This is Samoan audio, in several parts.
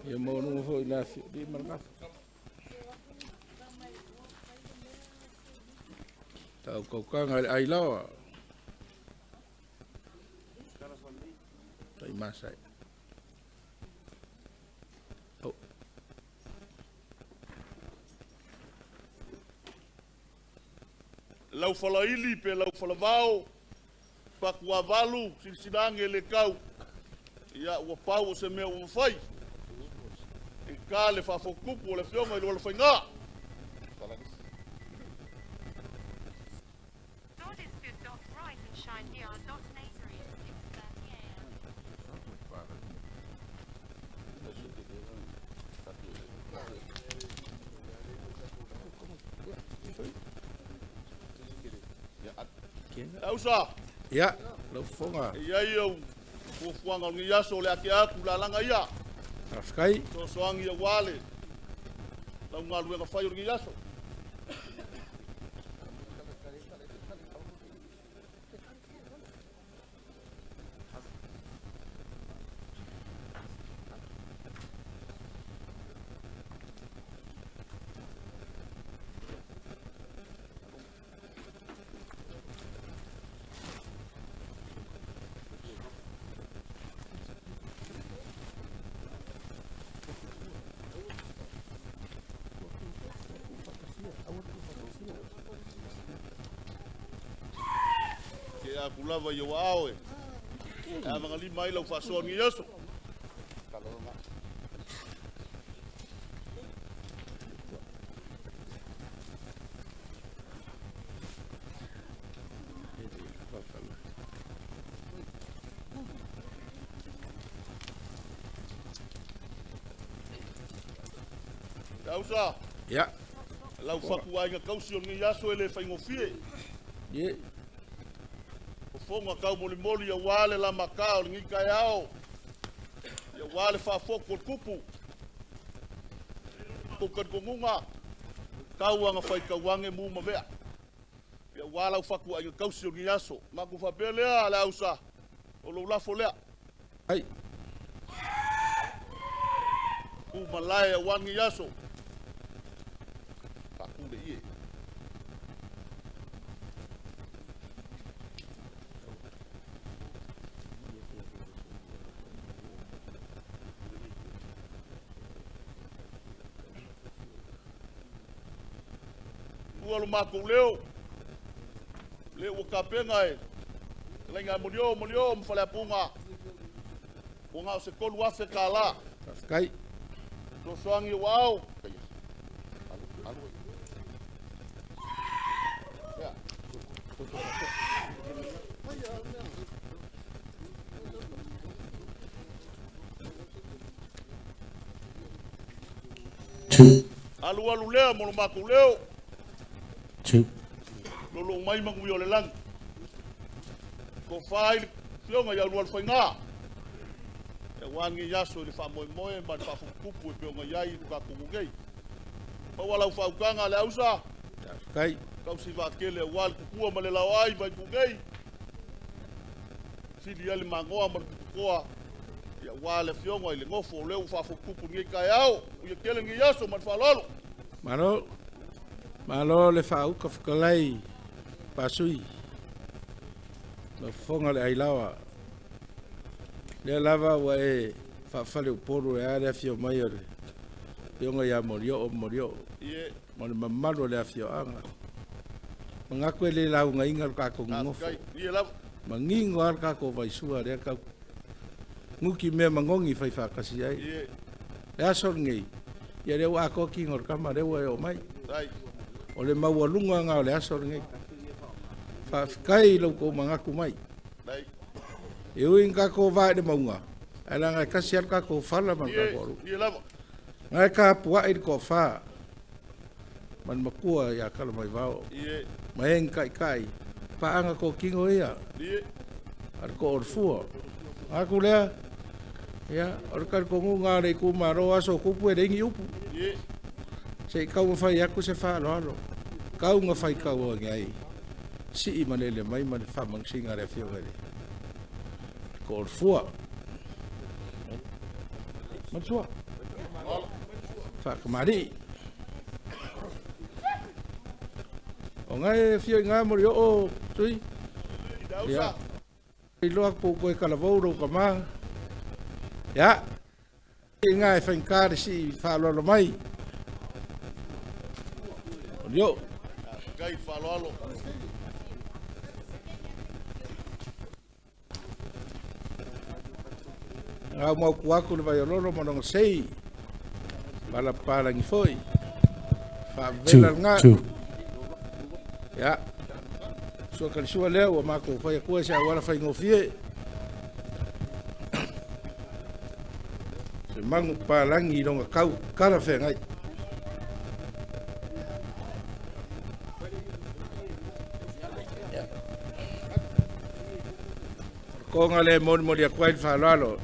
Ia maualuga foi i le afialii ma le gafa. Tautautaga i le ailaoa. Taimasai. Oh. Lau falaili pe lau falavao, fatuavalu, silasila ane le tau. Ia, ua pau o se mea ua mafai. I ka le faafotutupu o le afioga i Lualafaiga. Rise and shine dr. Naseri at 6:30 a.m. Ausa. Ia, lau fofoga. E i ai au fuafuaga o lenei aso o le ake atu lalaga ia. Faafetai. Soasoagi aua le lau galuega fai o lenei aso. Ke aku lava i o ao e. Avagalima ai lau faasoa lenei aso. Ausa. Ia. Lau fatuaiga tausi o lenei aso e le faigofie. Ie. Fofoga taumolimoli aua le lamata o lenei taeao. Aua le faafotu o le tupu. Tou talitonuga, tau aga faitauage mu ma vea. Aua lau fatuaiga tausi o lenei aso. Matou faapea lea le ausa, o lou lafo lea. Ai. Tu malae aua lenei aso. Faatu le ie. Ua lo matou leo, le ua tapena e laiga molio molio ma faleapuga. Ua na o se 3,000 tala. Faafetai. Sosoagi ua ao. Two. Alu alu lea mo lo matou leo. Two. Lolo mai manuia o le lagi. Tofa ai le fioga ia Lualafaiga. E ua lenei aso i le faamoemoe ma le faafututupu e pei ona i ai le tatou nei. Maua lau faautaga le ausa. Faafetai. Tausi vaatele aua le tupua ma le laoai vai nei. Fili ai le magoa ma le tututoa. Ia ua le afioga i le nofo o lea ua faafututupu lenei taeao. Ia tele lenei aso ma le faaaloalo. Malo. Malo le faauka fetalai pasui. Lau fofoga le ailaoa. Lea lava ua e faafale upolu e a le afio mai o le afioga ia Molioo Molioo. Ie. Ma le mamalu o le afioaga. Manatu e le laugaina le tatou nonofo. Faafetai. Ie lava. Manino lava le tatou vaisua lea tau nuki mea magogi fai faatasi ai. Ie. Le aso lenei, ia lea ua atoa tino o le tama lea ua e oo mai. Dai. O le maualuga na o le aso lenei. Faafetai i lau tou manatu mai. Dai. E ui ina tatou va i le mauga, ae leaga e tasi lava le tatou fala ma le Ie. tatou alu. Ie lava. Na e tapuai le toafa ma le matua ia Kalamaivao. Ie. Ma e ni taitai, paaga totino ia. Ie. A le toa o le fua. Atu lea, ia, o le talitonuga o le itumalo aso tupu e leai ni upu. Ie. Se i taumafai atu se faaaloalo. Tau na faitau ane ai. Sii ma lele mai ma le faamanusina a le afioga i le toa o le fua. Mansua. Faakamalii. O ngai fia ngā mo o tui. Ia. Iloa po koe kalavou ro kama. Ia. Ngā e whainga le si whaalolo mai. O lio. Kai whaalolo. Ngā mau kuaku le vai ololo manonga sei. Mala palangi foi. Whaavela ngā. Ia. Sua kalisua lea ua mako whai akua se awala whai ngofie. Se mangu palangi i ronga kau kara whengai. Ko ngā le moni moni a kuai whaalalo.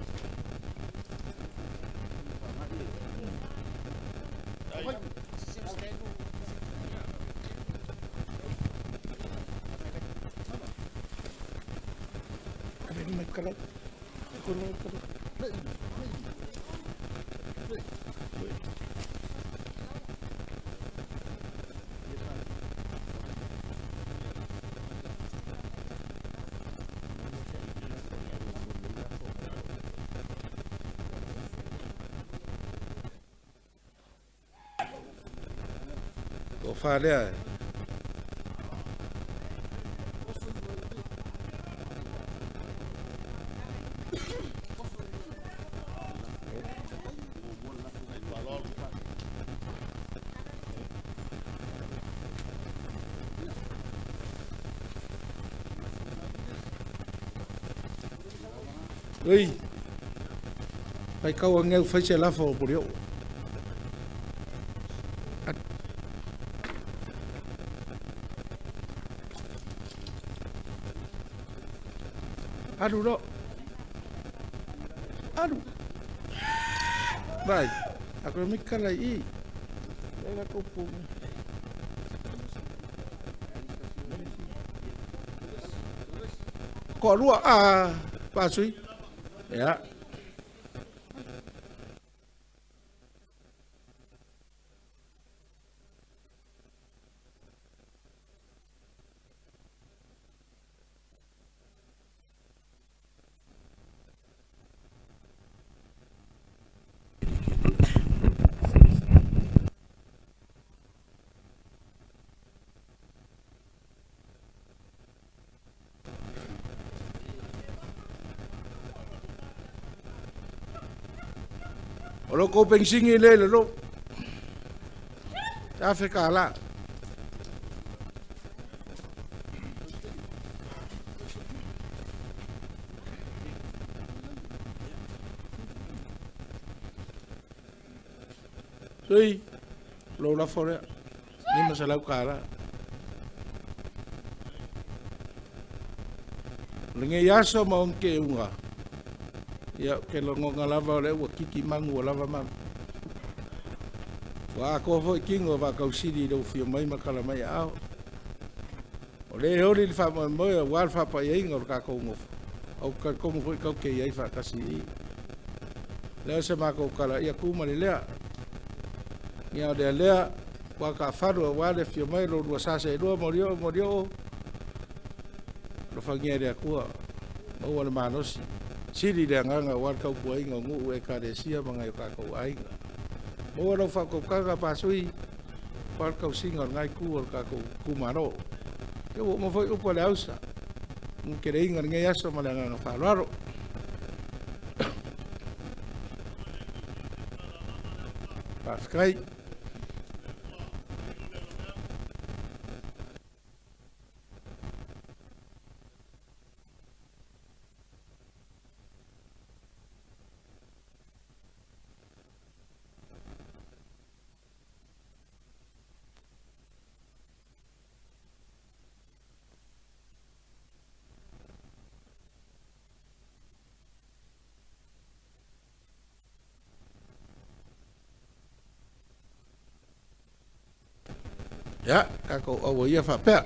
O whalea. Ui, whai kau angeu whai se lafa o puri o. Aru ro. Aru. Vai. Ako me kala i. Ela ko pu. Ko rua a pasui. Ya. O lo ko pensingi le le lo. Ta fe kala. Sui, lo la fore. Ni masalau kala. Lenge yaso ma onke unga. Ia ke longo lava o le ua kiki mangu o lava mangu. Wa ko foi kingo wa kausiri i fio mai makala mai ao. O le hori le wha moe moe o wal wha pa ia inga o le kākou ngofu. Au ka komu foi kau ke ia i whakasi i. Leo se mākou kala ia kuma le lea. Ia o lea lea wa ka wharu a wale fio mai lo rua sasa e rua morio morio. Lo whangia le akua. Maua le manosi. Siri le anganga o al kau puainga o nguu e karesia ma ngai o kākou ainga. Maua lau whakaukanga pasui o al kau singa o ngai ku o kākou kumaro. Ia ua mawhai upo le ausa. Ngu kere inga ngai aso ma le anganga whaloaro. Paskai. Ia, kākou aua ia whapea.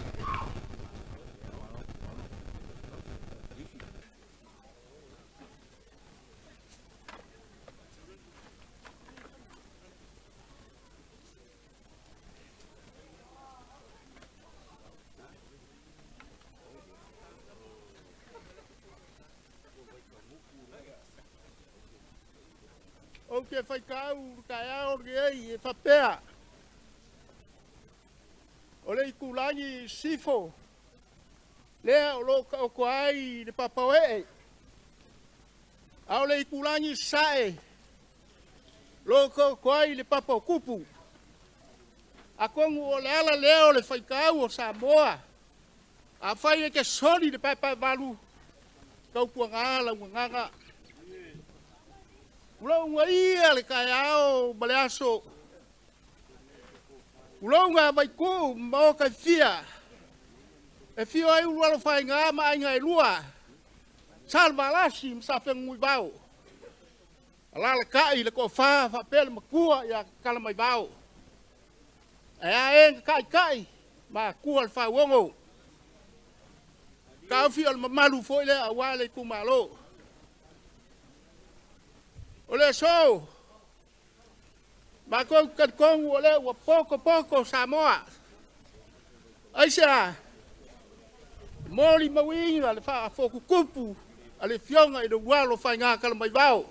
Ou te faitau i le taeao lenei e faapea, o le itulagi i sisifo lea o lo o taoto ai le papaoee, a o le itulagi i sasae o lo o taoto ai le papa o tupu. Atonu o le ala lea o le faitau o Samoa, afai e te soli le paepaevalu, tautuana lau gagana. Tulou ia le taeao ma le aso, tulouna Vaituu ma maota e fia, e afio ai Ulualofaiga ma Aiga e Lua, Salevalasi ma Safenunuivao, alalatai le toafa faapea le matua ia Talalamaivao. Ae a e na taitai, matua le fauono. Taofi o le mamalu foi lea aua le itumalo. O le aso, matou te talitonu o lea ua poto poto Samoa. Aisea? Molimauina le faafotutupu a le Afioga i le Ulualofaiga Talamaivao.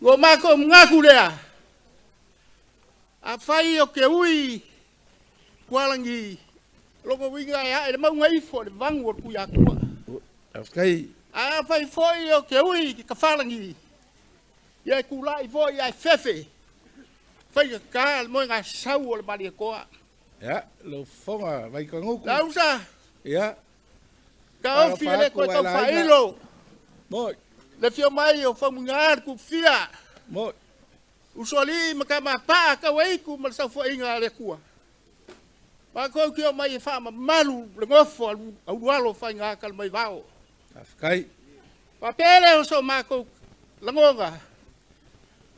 Ua matou manatu lea, afai ou te ui i Tualagi, o lona uiga e ae i le mauga ifo le vanu o le Tuiatua. Faafetai. Ae afai foi ou te ui i Tafalagi, ia e tulai foi ae fefe, faigata le moegasau o le Malietoa. Ia, lau fofoga Vaitogutu. Lausa, Ia, taofi e le toe Faaofa atu, taufailo moi, le afio mai o Faumuina le Tufia, moi. Usoalii ma Tamapaa, Tauaitu ma le saofaiga a le Atua. Matou te omai e faamamalu le nofo a Ulualo Faiga Talamaivao. Faafetai. Faapea lea o so matou lagona,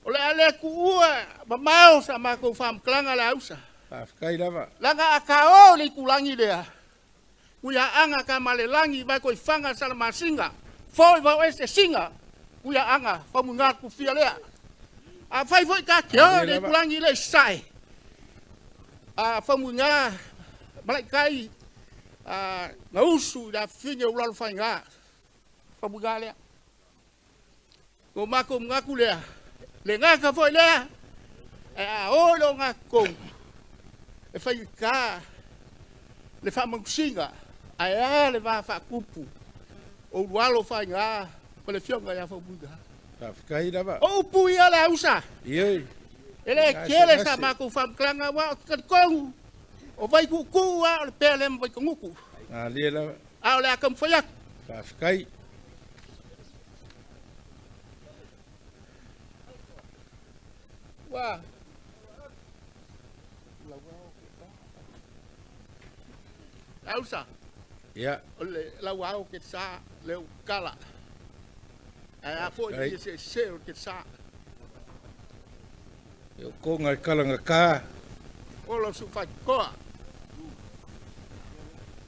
o le a le tuua mamao sa matou faamatalaga le ausa. Faafetai lava. Leaga a taoto le itulagi lea, Tuiaana Tamalelagi Vaitoifaga Salamasina, foi vao ese singa, Tuiaana Faumuina Tufia lea. Afai foi ta te o i le itulagi lea i sasae, a Faumuina Malaitai a gausu i le afafine o Ulualofaiga, Faumuina lea. O matou manatu lea, le gata foi lea, ae a o i le ogatotonu, e faigata le faamanusiga, ae a le va faatupu o Ulualofaiga ma le afioga ia Faumuina. Faafetai lava. O upu ia le ausa, Ioi. e le Gase, tele sa gase. matou faamatalaga, aua ou te talitonu, o Vaituutuu lava o le pea lea ma Vaitogutu, Malie lava. a o le a taumafai atu. Faafetai. Ua. Ausa, Ia, o le lauao ke sa le ukala. Ae a foi Faafetai. le se se o ke sa. E o konga e kalagata, O lo su fai koa.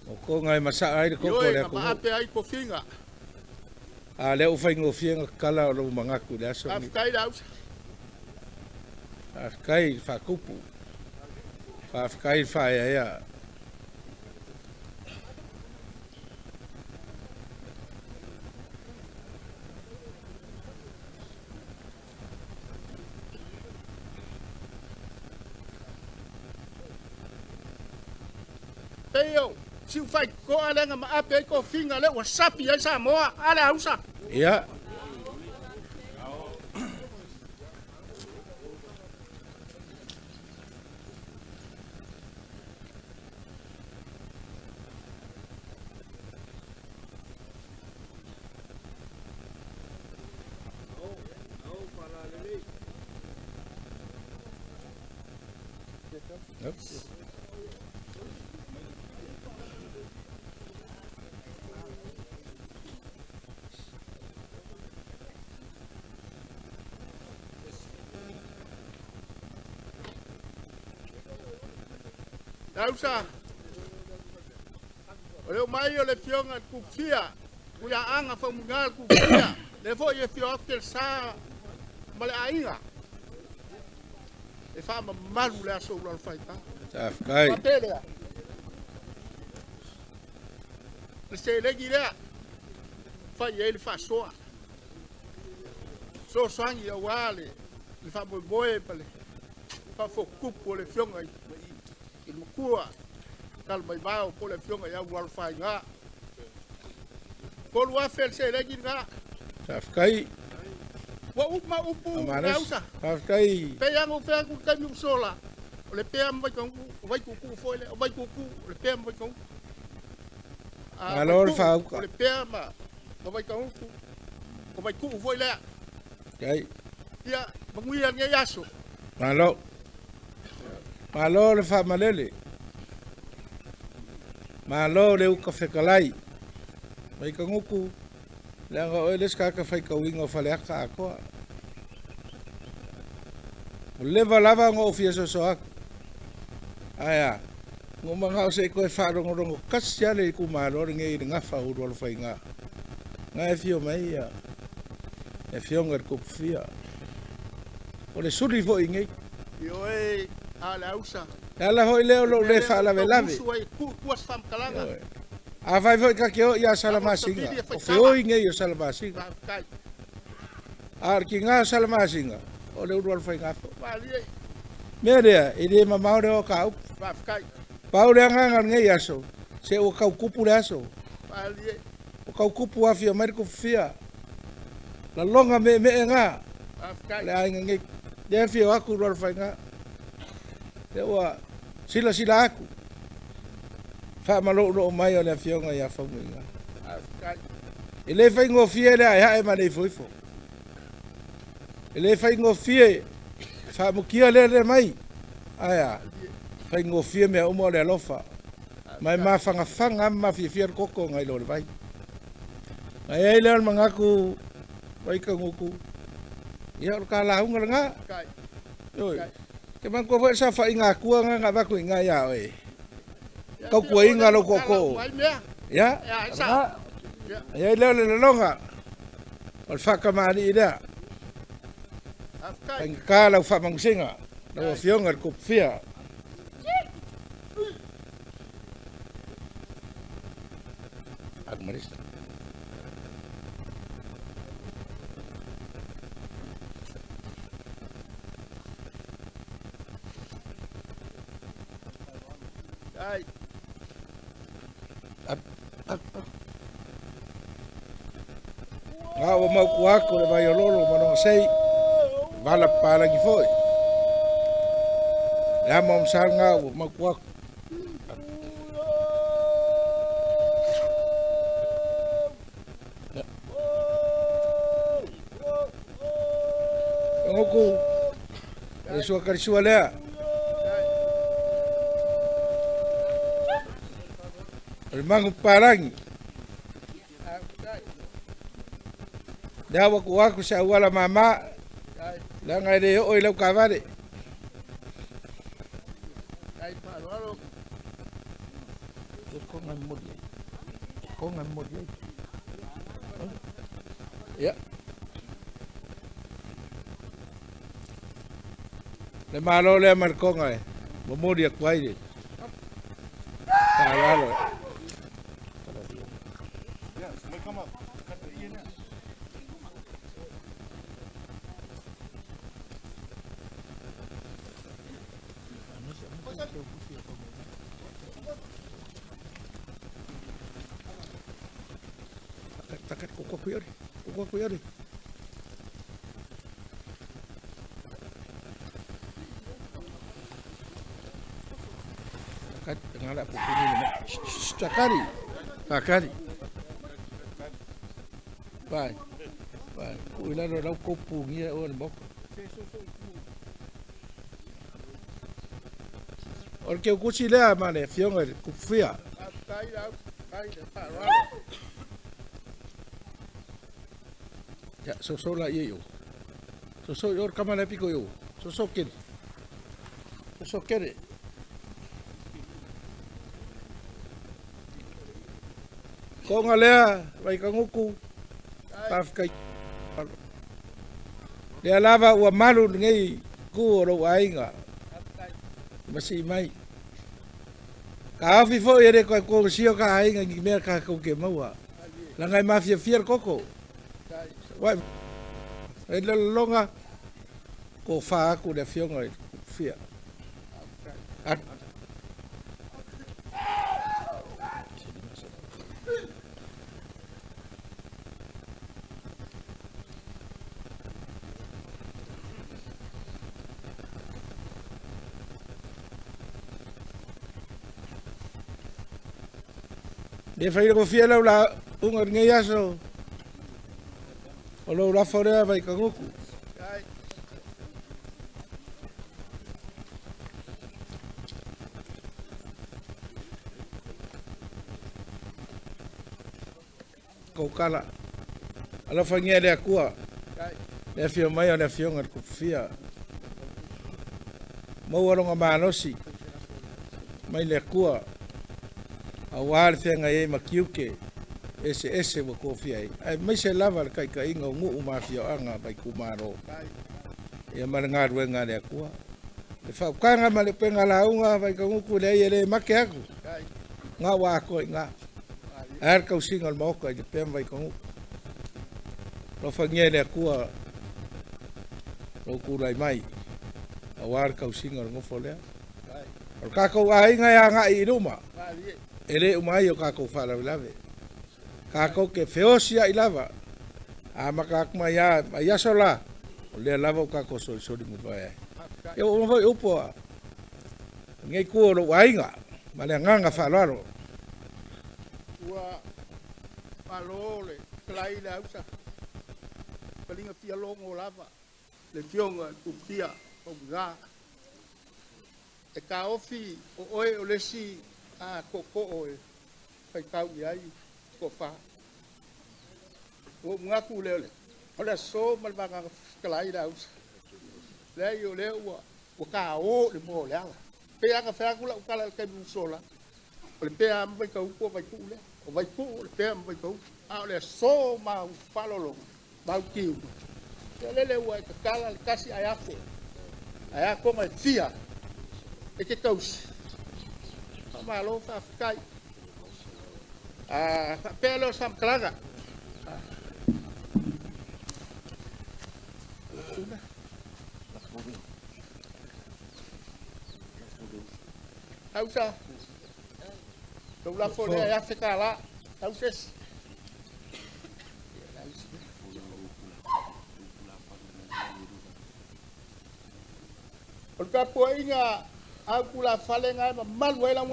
o konga e masaa ai le koko o Ioe le na atunuu. maape ai kofiga. A lea ua faigofie ona kala o lou manatu i le aso lenei. Faafetai le ausa. Faafetai i le faatupu. Faafetai i le faaeaea. Peio, siu fai koa lea na maape ai kofiga lea ua sapi ai Samoa. A le ausa. Ia, Le ausa, o leo mai o le fioga le kufia, Tuiaana Faumuina le Kufia, lea foi e fio atu le sa ma le aiga. E faamamalu le aso Ulualofaiga. Faafetai. Faapea lea. Le seleni lea, fai ai le faasoa. Fesoasoani aua le faamoemoe ma le faafotutupu o le Afioga i le Matua Talamaivao po o le Afioga ia Ulualofaiga. 3,000 le seleni lena. Faafetai. Ua uma upu Faamalosi. Leausa. Faafetai. Pei lava ona ou fai atu i le taimi ua sola, o le pea ma Vaikagutu, o Vaituutuu foi lea, o Vaituutuu, o le pea ma Vaikagutu. A Malo le Vaituu, faauka. o le pea ma Vaikagutu, o Vaituu foi lea. Faafetai. Ia, manuia lenei aso. Malo. Malo le faamalele. Malo le uka fetalai. Vaikagutu, leaga oe le isi tagata faitauina o Faleata atoa. Ua leva lava ona ou fia soso atu. Ae a, na ou manao se i toe faalogologo tasi lava le itumalo lenei i le gafa o Ulualofaiga. Na e afio mai ia le Afioga i le Tupufia. O le suli foi nei. Ioe, a le ausa. Le ala foi lea o lou Le mea le lea na ou tau faalavelave. musu ai e tuu i tua se faamatalaga. Ioe. Afai foi ta te oo ia Lava o le Salamasina, savili e o faitala. feoi nei o Salamasina. Faafetai. A o le tiga o Salamasina, o le Ulualofaiga foi. Malie. Mea lea, e le mamao le oo ka upu. Faafetai. Pau le agaga o lenei aso, se ua tau kupu le aso. Malie. Ua tau kupu afio mai le Tupufia. Laloga meemee gā Faafetai. le aiga nei. Lea afio atu Ulualofaiga. Lea ua silasila atu. Faamaloulou mai o le Afioga ia Faumuiga. Faafetai. E le faigofie le aeae ma le ifoifo. E le faigofie faamutia lea lea mai. Ae a, faigofie mea uma o le alofa. Ma e mafagafaga lava ma mafiafia le koko nai lo le vai. Na i ai lea o le manatu Vaikagutu, ia o le ta lauga lena. Ioe. Ke manatua foi le saofaiga Atua na na avatu i ina ia oe. Tautuaina lou tootoo. Ia, lena. Na i ai lea o le laloga o le faatamalii lea. Faigata lau faamanusiga, lau Afioga i le Tupufia. Alu ma le isi. A ua mautu atu le vaiololo ma lona sei, vala papalagi foi. Le ama o masalo lena ua mautu atu. Logoku, o le sua lea. O le magu papalagi. Lea ua tuu atu se auala mama, leaga e le oo i lau taavale. Ia. Le malo lea ma le koga e momoli atu ai le faaaloalo. Takari, takari. Vai, vai. Tuu i lalo lau kopu ngia o le moko. O le keukusi lea ma le afioga i le Tupufia. Ia, soso la ia i o. Soso i o le kama lea piko i o. Soso kere. Soso kere. Konga lea, Vaikagutu, faafetai. Lea lava ua malu lenei ku o lou aiga. Masii mai. Taofi foi e le toe togasio ka aiga i ni mea tatou te maua. Leaga e mafiafia le koko. Uai. E le lologa tofa aku le afioga i le Fia. Le fai ko fia lau la unga lenei aso o lou lafo lea Vaikagutu. Kaukala. Alofagia le Atua le afio mai o le afioga i le Tupufia. Maua lona malosi mai le Atua aua le feagai ai ma tiute eseese ua tofia ai. Aemaise lava le taitaiga o nuu ma afioaga ma itumalo. Ia ma le galuega a le Atua. Le faautaga ma le upega lauga Vaikagutu leai e le make atu. Nga ua atoa i ina. Ae a le tausiga o le Maota i Lepea ma Vaikagutu. Alofagia e le Atua lou tulai mai aua le tausiga o le nofo lea. O le tatou aiga e agai i luma, e le uma ai o tatou faalavelave. Tatou te feosiai lava, amata atu mai lava mai aso la, o lea lava ua tatou solisoli mulivae ai. Ia ua uma foi upu a lenei itu o lou aiga ma le agaga faaaloalo. Ua malo le fetalai i le ausa, faliga fia logo lava le Afioga i le Tupufia Faumuina. E taofi o oe o le isi tootoo e faitau i ai tofa. Ua ou manatu lea o le aso ma le vagaga fetalai le ausa. Leai o lea ua taò le moa o le ala. Pei lava ona fai atu lau tala i le taimi ua sola, o le pea lava ma Vaitautu o Vaitu'u lea. O Vaitu'u o le pea ma Vaitautu. A o le aso ma au faalologo ma au tiuga, ia lele ua e tatala le tasi ae afe. Ae a toma e fia e te tausi. Faamalo faafetai. Faapea lea o se faamatalaga. Ausa, lou lafo lea e $1,000. Tau se isi. O le tapuaiga a au tulafale na e mamalu ai lau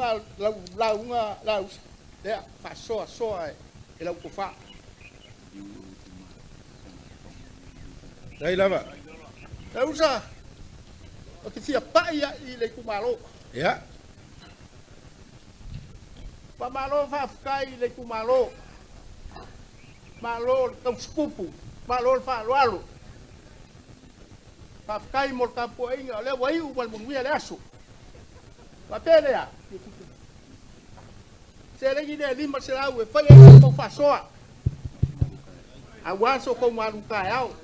lauga lausa, lea, faasoasoa e lau tofa. Leai lava. Lausa, ou te fia pai ai i le itumalo. Ia. Faamalo faafetai i le itumalo. Malo le tausitupu, malo le faaaloalo. Faafetai mo le tapuaiga, o lea ua iu ma le manuia le aso. Faapea lea, seleni lea 500 e fai ai sa tou faasoa, aua so tou malu taeao.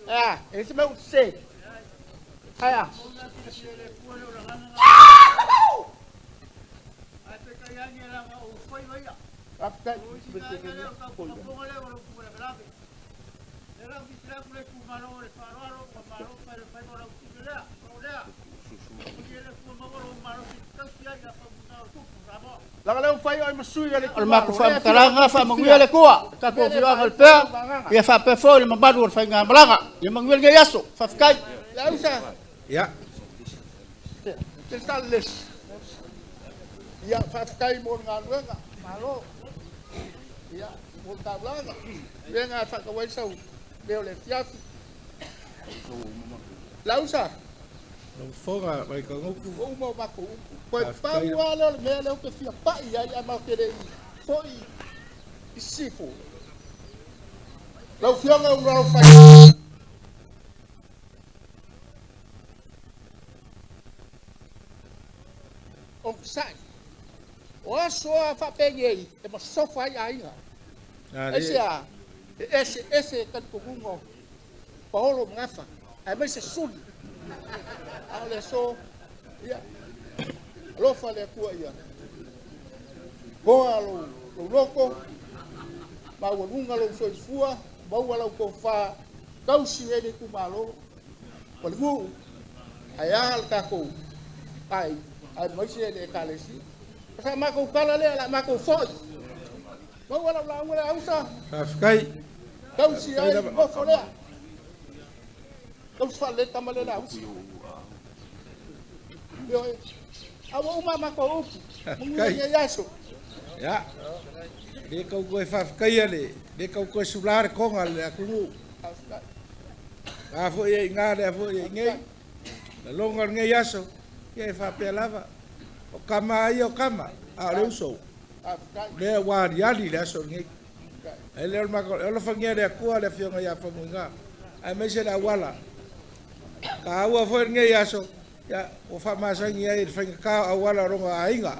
Ea, e se mea ua sese. Aea. Faafetai. Laga lea ua fai oe ma sui o le O le matou faamatalaga, faamanuia le Atua i le tatou afioaga o Lepea, ia faapea foi le mamalu o le faigamalaga. Ia manuia lenei aso. Faafetai. Lausa. Ia. Te tala le isi. Ia, faafetai mo le galuega. Malo. Ia, mo le taulaga. Lea na faatau ai sau mea o le afiafi. Lausa. Lau fofoga Vaikagutu. Ua uma o matou upu. Toe pau lava lea o le mea lea ou te fia pai ai ae matou te le i foi i sisifo. Lau Afioga Ulualofai. Onosai. O aso a faapenei e masofa ai aiga. Aisea? E eseese talitonuga o Paolo ma Gafa, aemaise Suli. A o le aso, ia, alofa le Atua ia goa lou loto, maualuga lou soifua. Maua lau tofa tausi ai le itumalo o le nuu ae a le tatou aiga aemaise le Ekalesia. O sa matou tala lea o le a matou foi. Maua lau lauga lea Ausa. Faafetai. Tausi ai le nofo lea. Tausi faalelei le tama lea le Ausa. Ioe. A ua uma a matou upu. Manuia lenei aso. Ia. Le tau toe faafetaia le, le tau toe sulā le toga a le atunuu. La foi e i ina, lea foi e i inei. Laloga o lenei aso, ia e faapea lava, o tama lava ia o tama, a o le uso, lea ua aliali le aso lenei. Ai lea o le matou, e alofagia e le Atua le Afioga ia Faumuina, aemaise le auala. Taua foi lenei aso, ia, ua faamasani ai i le faigata o auala o lona aiga.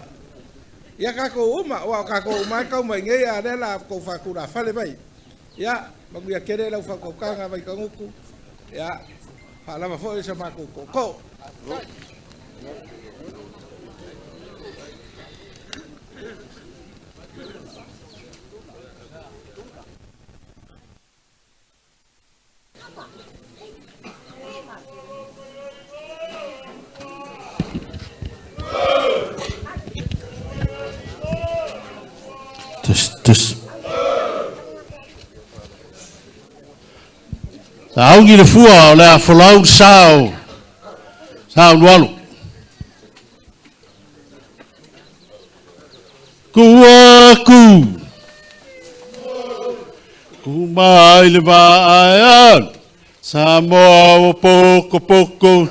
Ia tatou uma, aua o tatou uma lava e tau mai nei, a o lea o le a outou faatulafale mai. Ia, manuia tele lau faautautaga Vaitagutu, ia, faalava foi so matou tootoo. Test, test. Saaugi le fua o le a folau le sa o Saleulualu. Ku aku, ku mai le vaa e alu, Samoa ua pokopoko,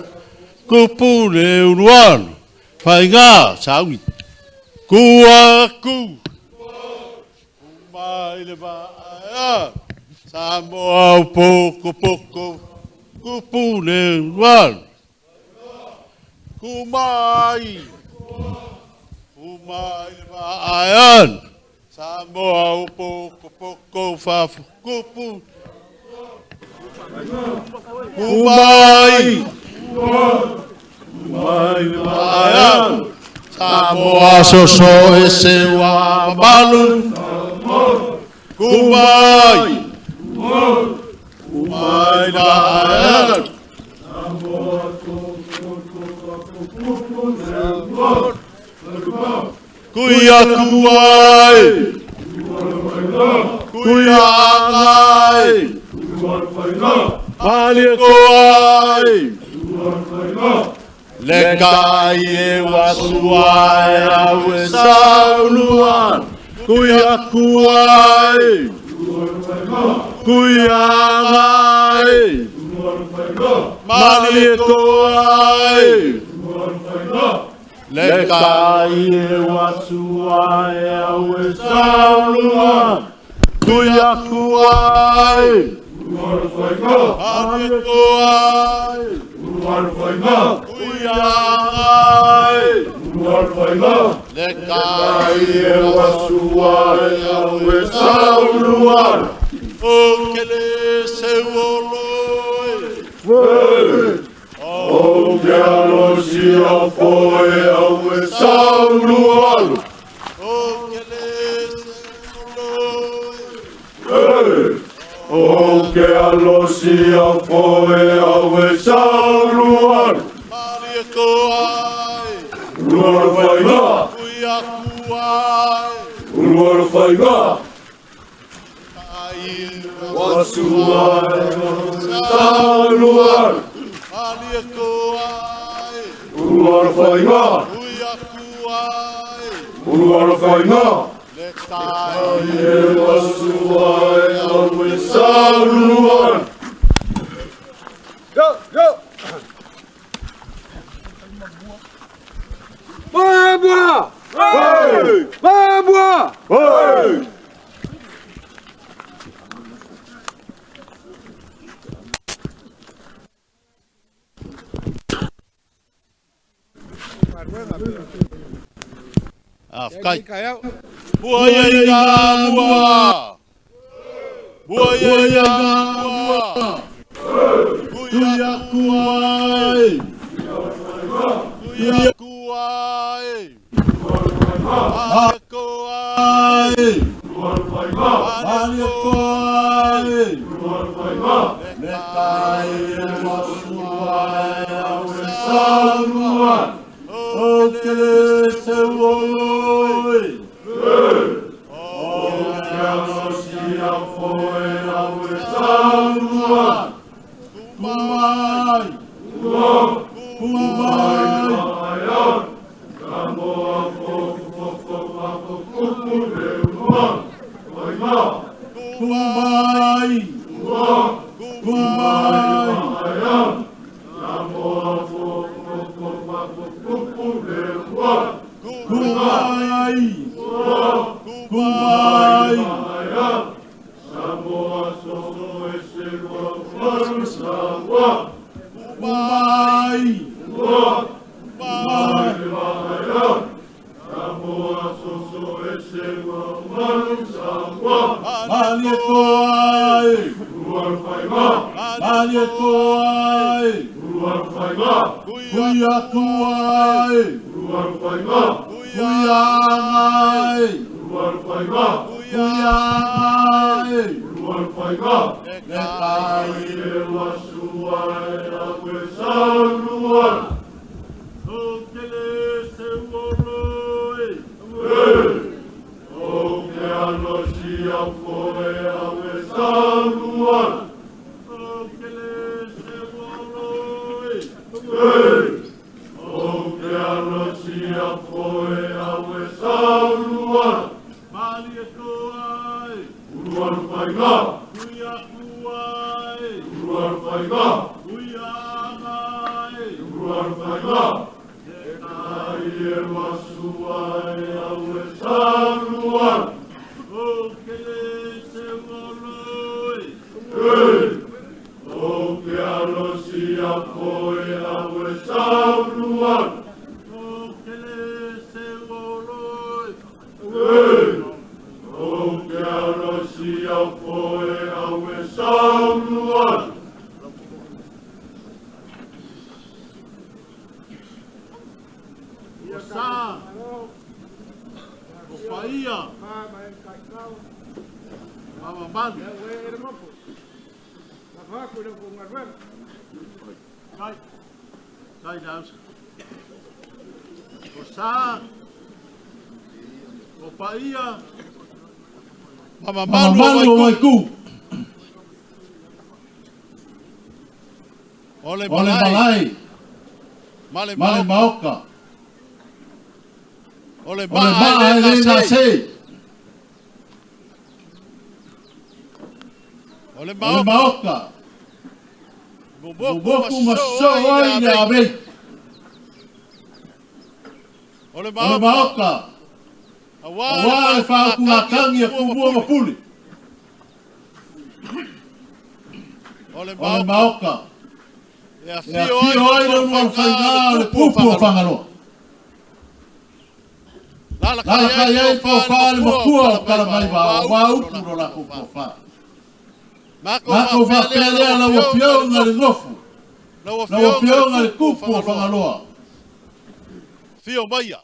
kupu le ulualu, faiga saaugi. Ku aku, ku mai le vaa e alu, Samoa ua pokopoko, kupu le ulualu, ku mai, ku mai le vaa e alu, Samoa ua pokopoko, faafu, kupu, ku mai, ku mai le vaa e alu, Samoa soso ese ua mamalu, ku mai, ku mai le vaa e alu. Kui aku ai, kui agai, malie ko ai, le kai e wasua e au e sauluan, kui aku ai, kui agai, malie ko ai, le kai e wasua e au e sauluan, kui aku ai, malie ko ai, kui agai, le kai e wasua e au e sauluan, o ke le se oloi. O ke alosi a foe au e saulualu. O ke le se oloi. O ke alosi a foe au e saulualu. Malie ko ai. Kui aku ai. Kai Wasua e saulualu. Malie ko ai. Kui aku ai. Le kai E wasua e au e saulualu. Go, go! Boa! Hey! Boa! Hey! Afkai. Kai au. Bua ia ina bua. Bua ia ina bua. Kui aku ai. Kui aku ai. Malie ko ai. Malie ko ai. Le kai e wasua e au e saulua. O ke le se uoloi. O ke alosi a foe au e saulua. Kumai. Kumai. Kumai. Kumai. Kumai. Kumai. Kumai. Malietoai. Malietoai. Kuiatuai. Kuiangai. Kuiangai. Le kai e wasua e au e saulua. O ke le se uoloi. O ke alosi a foe au e saulua. O ke le se uoloi. O ke alosi a foe au e saulua. Malietoai. Kuiakuai. Kuiangai. Le kai e wasua e au e saulua. O ke le se uoloi. O ke alosi a foe au e saulua. O ke le se uoloi. O ke alosi a foe au e saulua. O sa. O paia. Mamamalu. Kai. Kai dausa. O sa. O paia. Mamamalu o Waiku. Ole Ole malai. malai. Male Male maoka. maoka. Ole Ole maa maa e e le le na na se. se. Ole Ole maoka. maoka. Boboku Boboku masoa masoa ai i le le avei. avei. Ole Ole maoka. maoka. Awa Awa le le whaakungātangi whaakungātangi a a kumua kumua mapuli. mapuli. Ole Ole maoka. maoka. E E afio afio ai ai le le ualfaiga ualfaiga le le pupu o pupu o Fagaloa. Fagaloa. Lala Lala kai kai ai ai po fa po fa le le makua makua o o Kalamaiva Kalamaiva o o wa upu upu lo lo lako lako po fa. po fa. Mako Mako faapea faapea lea lea lau lau afioga afioga le le gofu. gofu. Lau Lau afioga afioga le le kupu o kupu o Fagaloa. Fagaloa. Fio maia.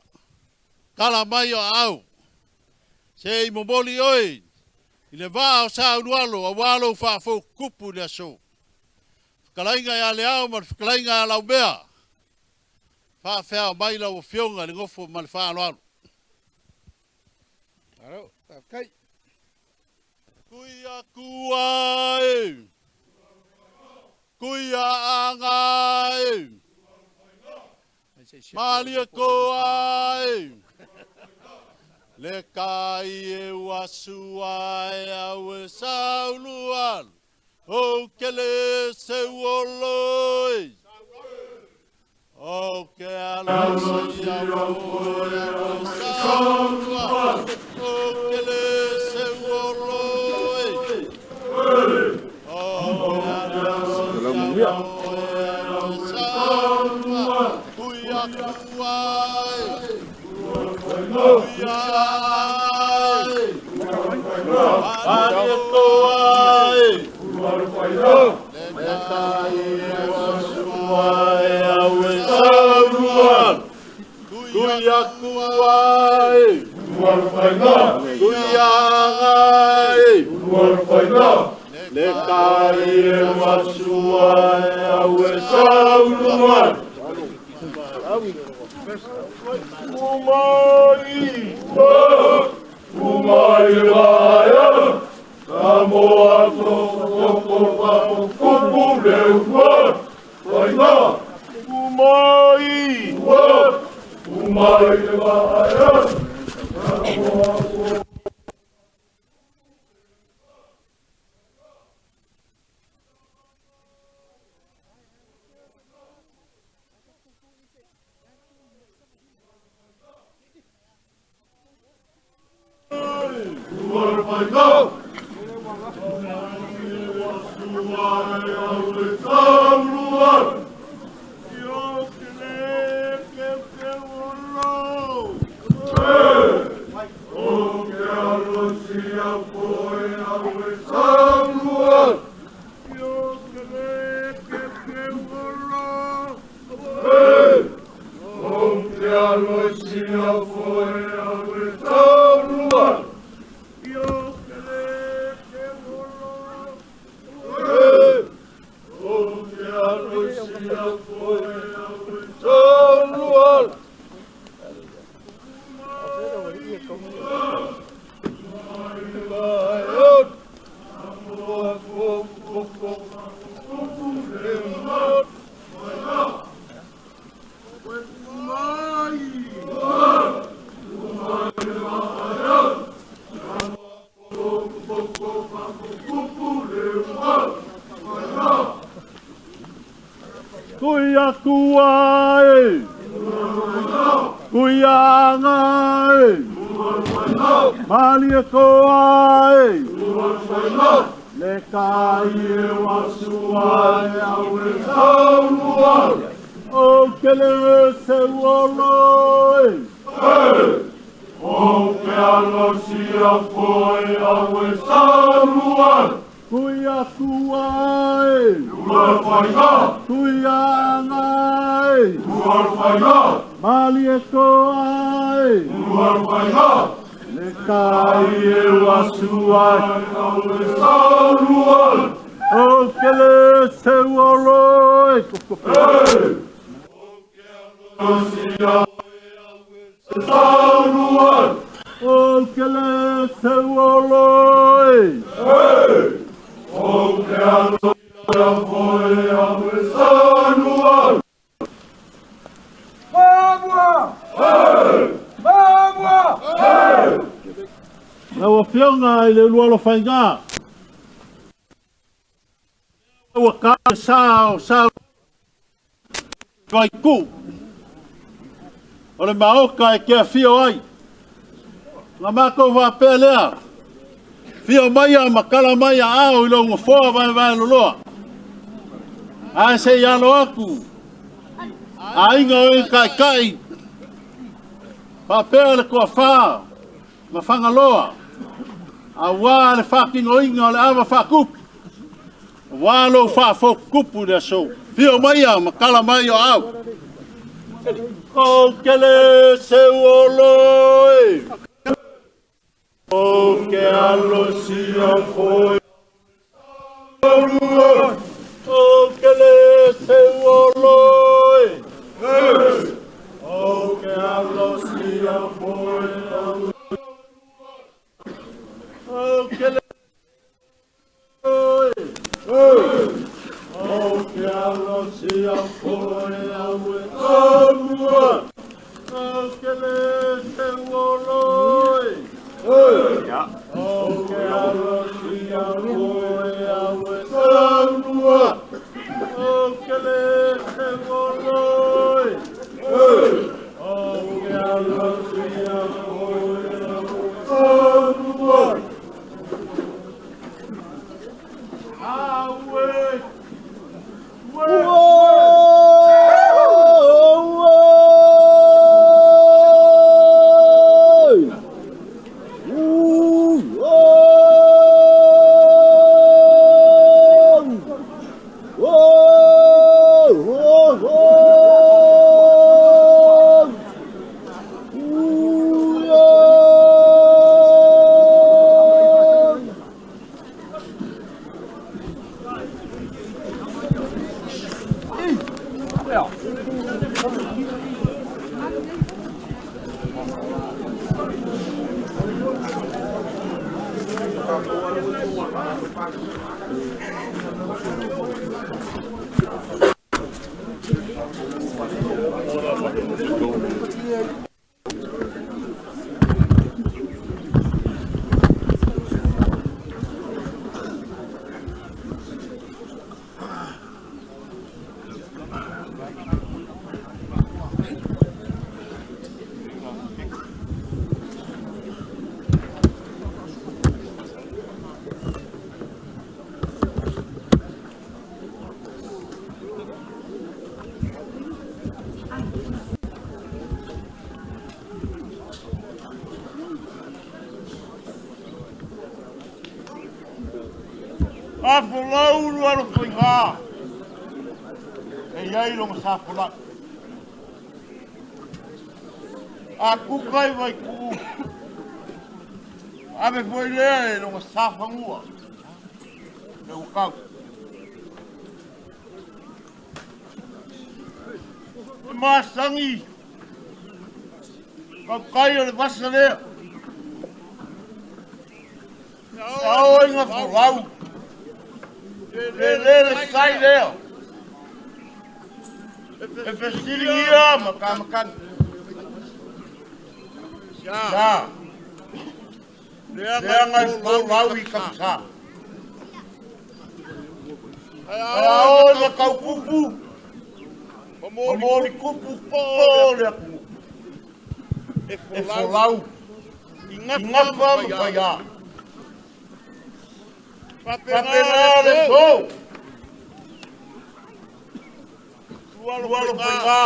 Kala mai o au. Se i momoli oi. I le vā o sa ulualo, a walo whaafau kupu le aso. Whakalainga ia le ao ma le whakalainga ia lau mea. Whaafea mai lau afioga le gofu ma le whaaloalo. Alo, kai. Kuia kua e. Kuia anga e. Malia koa e. Le kai e wasua e au e sauluan. O ke le se uoloi. O ke alosi au e au e sauluan. O ke le se uoloi. O ke alosi au e au e sauluan. Kuia kua e. Kuia ai. Malietoa e. Le kai e wasua e au e saulua. Kuiakua e. Kuianga e. Le kai e masua e au e saulua. Umai, umai vaia, ka moa toko papo kupu le ua, waiga. Umai, umai vaia, ka moa toko. O le maoka e kia fio ai. Ngā mākou wāpea lea. Fio mai a makala mai a ao i lo ngofoa vai vai loloa. Ai se i alo aku. A inga o kai kai. Wāpea le kua whā. Ma whangaloa. A wā le whākingo inga o le awa whākupu. Wā lo whāfokupu lea so. Fio mai a makala mai o au. O ke le se oloi. O ke alo sia foi. O ke le se oloi. O ke alo sia foi. O ke le O ke alo sia foi. O ke le se oloi. O ke alo sia foi awe saulua. O ke le se oloi. O ke alo sia foi awe saulua. Awe. Afolau Lualofaiga e i ai lona sa folau. A kuka i Vaikuu, ave foi lea e lona sa fanua le ua. E masagi kaukai o le vasa lea. Ao inga folau. Le le le sai lea. E fesiligia ma kamakani. Sa. Leaga e folau i kamsa. Ao inga kaukupu. Mamoli kupu po le aku. E folau. I ngafa ma faia. Papena le so. Lualofaiga.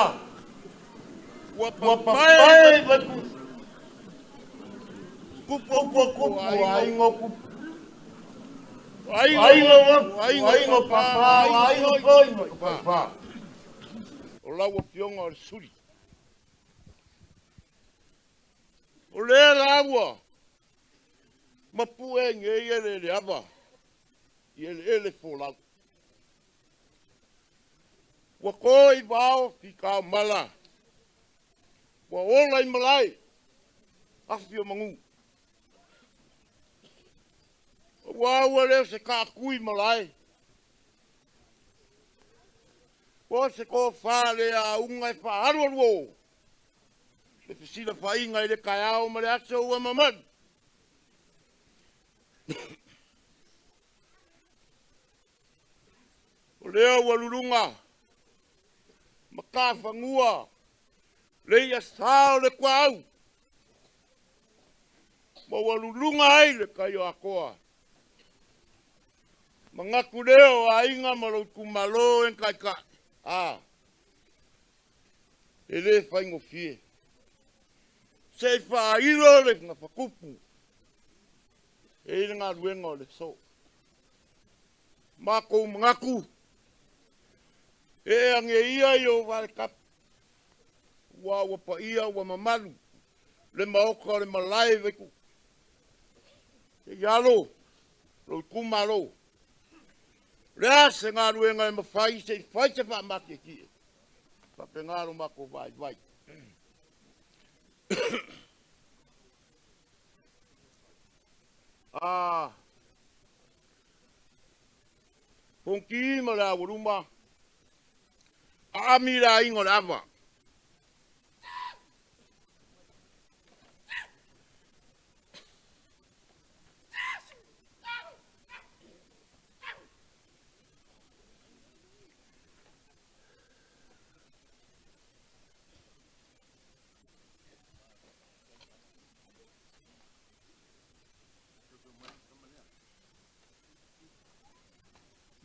Ua papae vai kupu kupu kupu aiga kupu. Aiga aiga papa aiga foi papa. O lau afioga o le suli. O lea laua mapu e ngei ele le ava i ele ele folau. Ua koi vao ki ka mala. Ua ola i malai. Afi o mangu. Ua ua leo se ka kui malai. Ua se ko wha le a unga e wha aru aru o. Le fisila whainga i le kaiao ma le aso ua mamanu. O lea ua lulunga. Makawhangua. Le ia sao le kwa au. Ma ua lulunga ai le kai o akoa. Mangaku leo a inga ma lo kumalo en kai kai. A. E le whaingo fie. Se whailo le nga whakupu. E i ngā ruenga o le so. Mako mangaku. E ange ia i o wale kap. Ua ua pa ia ua mamalu. Le maoka o le malai veku. E ialo. Lo kumalo. Le ase ngā ruenga e mawhai se i whai se wha make ki e. Whapengaro mako vai vai. Ah. Ponki ma la waruma. A mi la ingo la ava.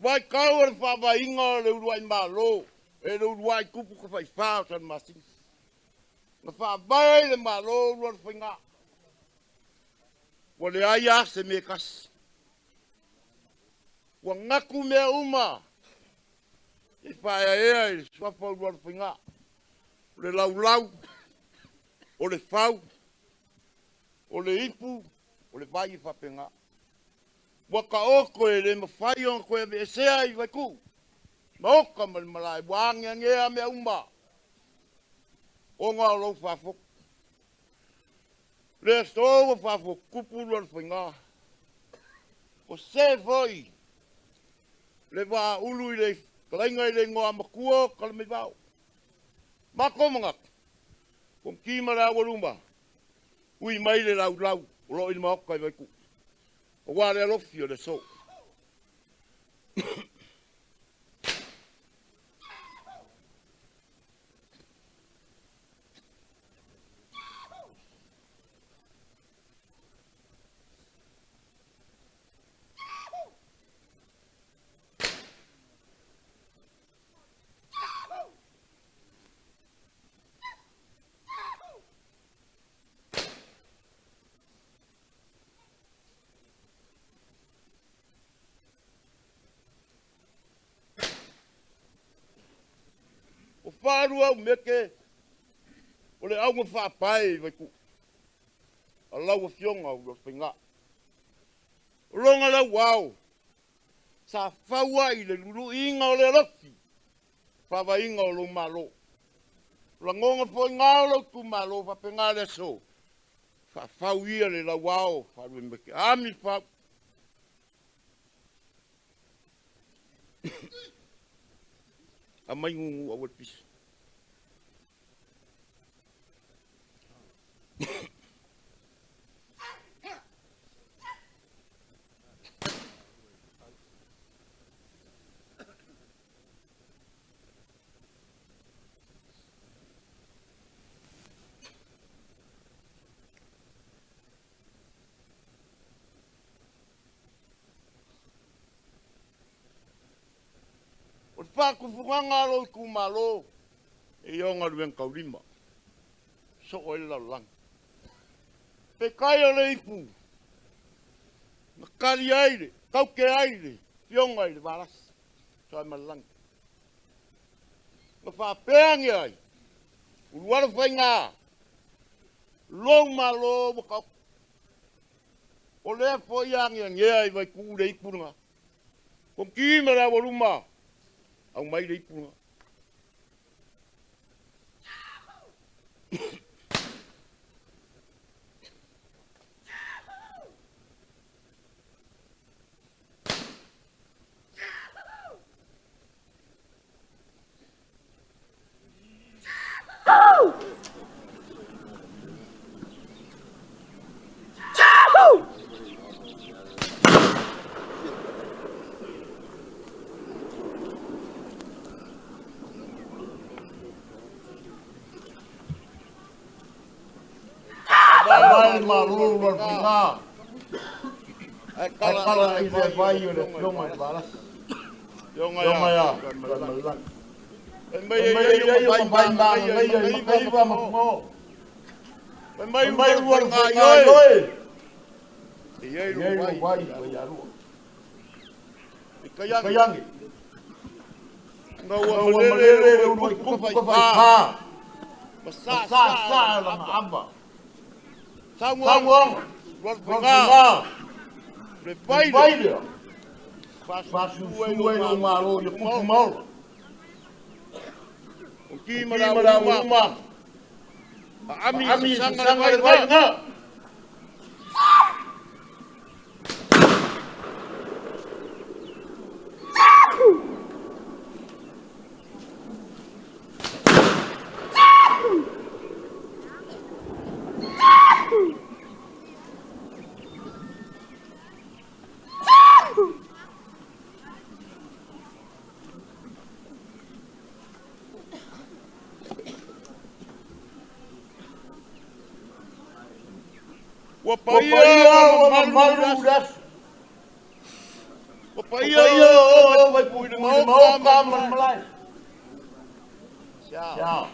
Vai kau le whawainga le uruai malo, e le uruai kupu ka whaiwhao san masini. Na whawae le malo urua le whainga. Ua le ai a se me kasi. Ua ngaku mea uma. E whaea ea i le swafa urua le whainga. O le laulau, o le fau, o le ipu, o le vai e whapenga. Ua ka oko e le mawhai o koe e esea i waiku. Ma oka ma le malae, ua ange angea mea uma. O ngā o lau whafok. Le so ua whafok kupu lua le whainga. O se foi. Le wā ulu i le kalainga i le ngoa makua o kalamei wao. Mako mangak. Kong ki ma le awaluma. Ui mai le lau lau. O lo i le maoka i waiku. O wā le alofi o le so. O faalua au meke o le auga faapae i Vaitu'u a lau Afioga Ulualofaiga. O loga lau ao sa fau ai le luluiga o le alofi faavaiga o lou Malo. O lagoga foi ngā o lou itumalo faapena le aso faafau ia le lauao faaluemeke. Ami fau. Aumai gugu aua le pisa. O le faatufugaga a lou itumalo e ia o galuega taulima, soo ai le lalolagi. Peitai o le ipu na tali ai le taute ai le afioga i le Valasi Tuimalealiifano. Na faapea ane ai, Ulualo Faiga, lou Malo ua taoto. O lea foi e ageagea i Vaitu'u le ipu lena. Fonoti ma le aualuma, aumai le ipu lena. Faavae le Malo o Lualofaiga, ae kala i le vai o le Afioga i le Valasi. Afioga ia Tuimalealiifano. Fai mai Fai mai e ai ia o mai ma magaia i i mataiva ma fugao. Fai mai Fai mai Ulualofaiga Ulualofaiga ioe. ioe. E i ai E i ai lou lou vai vai i Vaialua. I kaiagi. Kaiagi. Na ua Na ua malele malele le le uluai uluai tupu tupu tafaifā. tafaifā. Ma Ma saa saa saa saa lana lana ava. ava. Saunoaga. Saunoaga. Ulualofaiga. Lualofaiga. Le Le vai lea. vai lea. Faasusu ai Faasusu ai lou lou Malo Malo i ia tupu tupu maola. ma ola. Fonoti ma Fonoti le ma le aualuma. aualuma. Aami Aami i i sasaga le sasaga vai le vai lena. lena. Ua Ua paia paia ua ua mamalu le mamalu aso. le aso. Ua Ua paia paia o o Vaitu'u i le Vaitu'u i le maota maota ma ma le le malae. malae. Sea. Sea.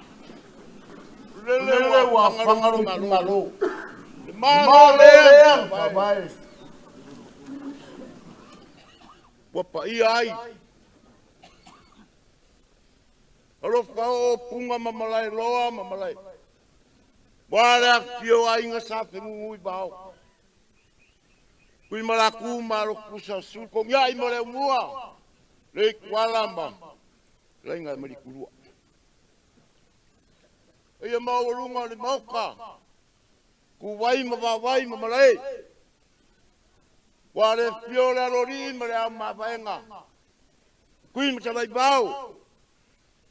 O lele Lele ua ua afaga lou afaga lou itumalo. itumalo. Le Le Malo Malo lea lea na na faavae. faavae. Ua paia ai. Alofa o Puga ma Malaeloa ma Malae. Ua le afifio o aiga sa fegugu i vao. Kui malaku ma alofusa su kongiai ma le aumua. Le ikuala ma laiga e malikulua. Ia maualuga o le maoka. Kuvai ma vavai ma malae. Ua le afifio le alolii ma le ao mavaega. Kui ma talaivao.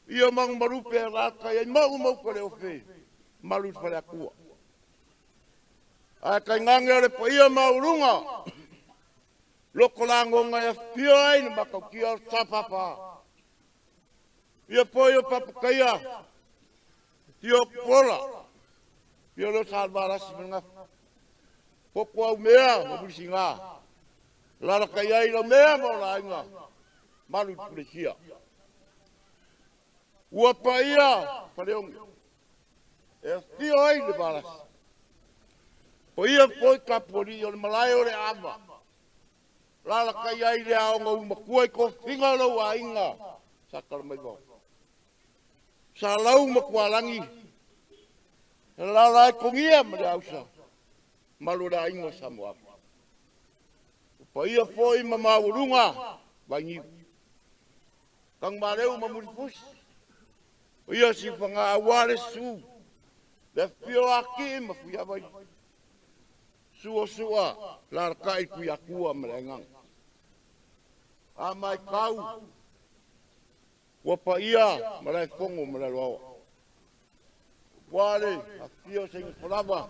Ia magumalupe a lata ai mau mau ka le ofe. Malu i le faleatua. Ae tainane o le paia maualuga. Loko lagoga e afifio ai le matautia o Safapa. Ia foi o Papakaia. Fio Pola. Fio leo Salvalasi ma le gafa. Popo au mea ma mulisiga. Lalakai ai lau mea ma o laaiga. Malu i le pulesia. Ua paia Faleoge. E afio ai le Valasi. Paia foi tapualii o le malae o le ava. Lalakai ai le aoga umatua i tofiga o lou aiga. Sakalamai vao. Salau ma Tualagi, lala e kogia ma le ausa, malu le aiga Samoa. O paia foi ma maualuga, vainiu. Tagumaleu ma Mulifusi, o ia sifaga aua le su, le afio akii ma fuiavai. Sua sua, lalakai kuiakua ma le agaga. A mai kau, ua paia ma le fogo ma le aloaoa. Ua le afio se falava.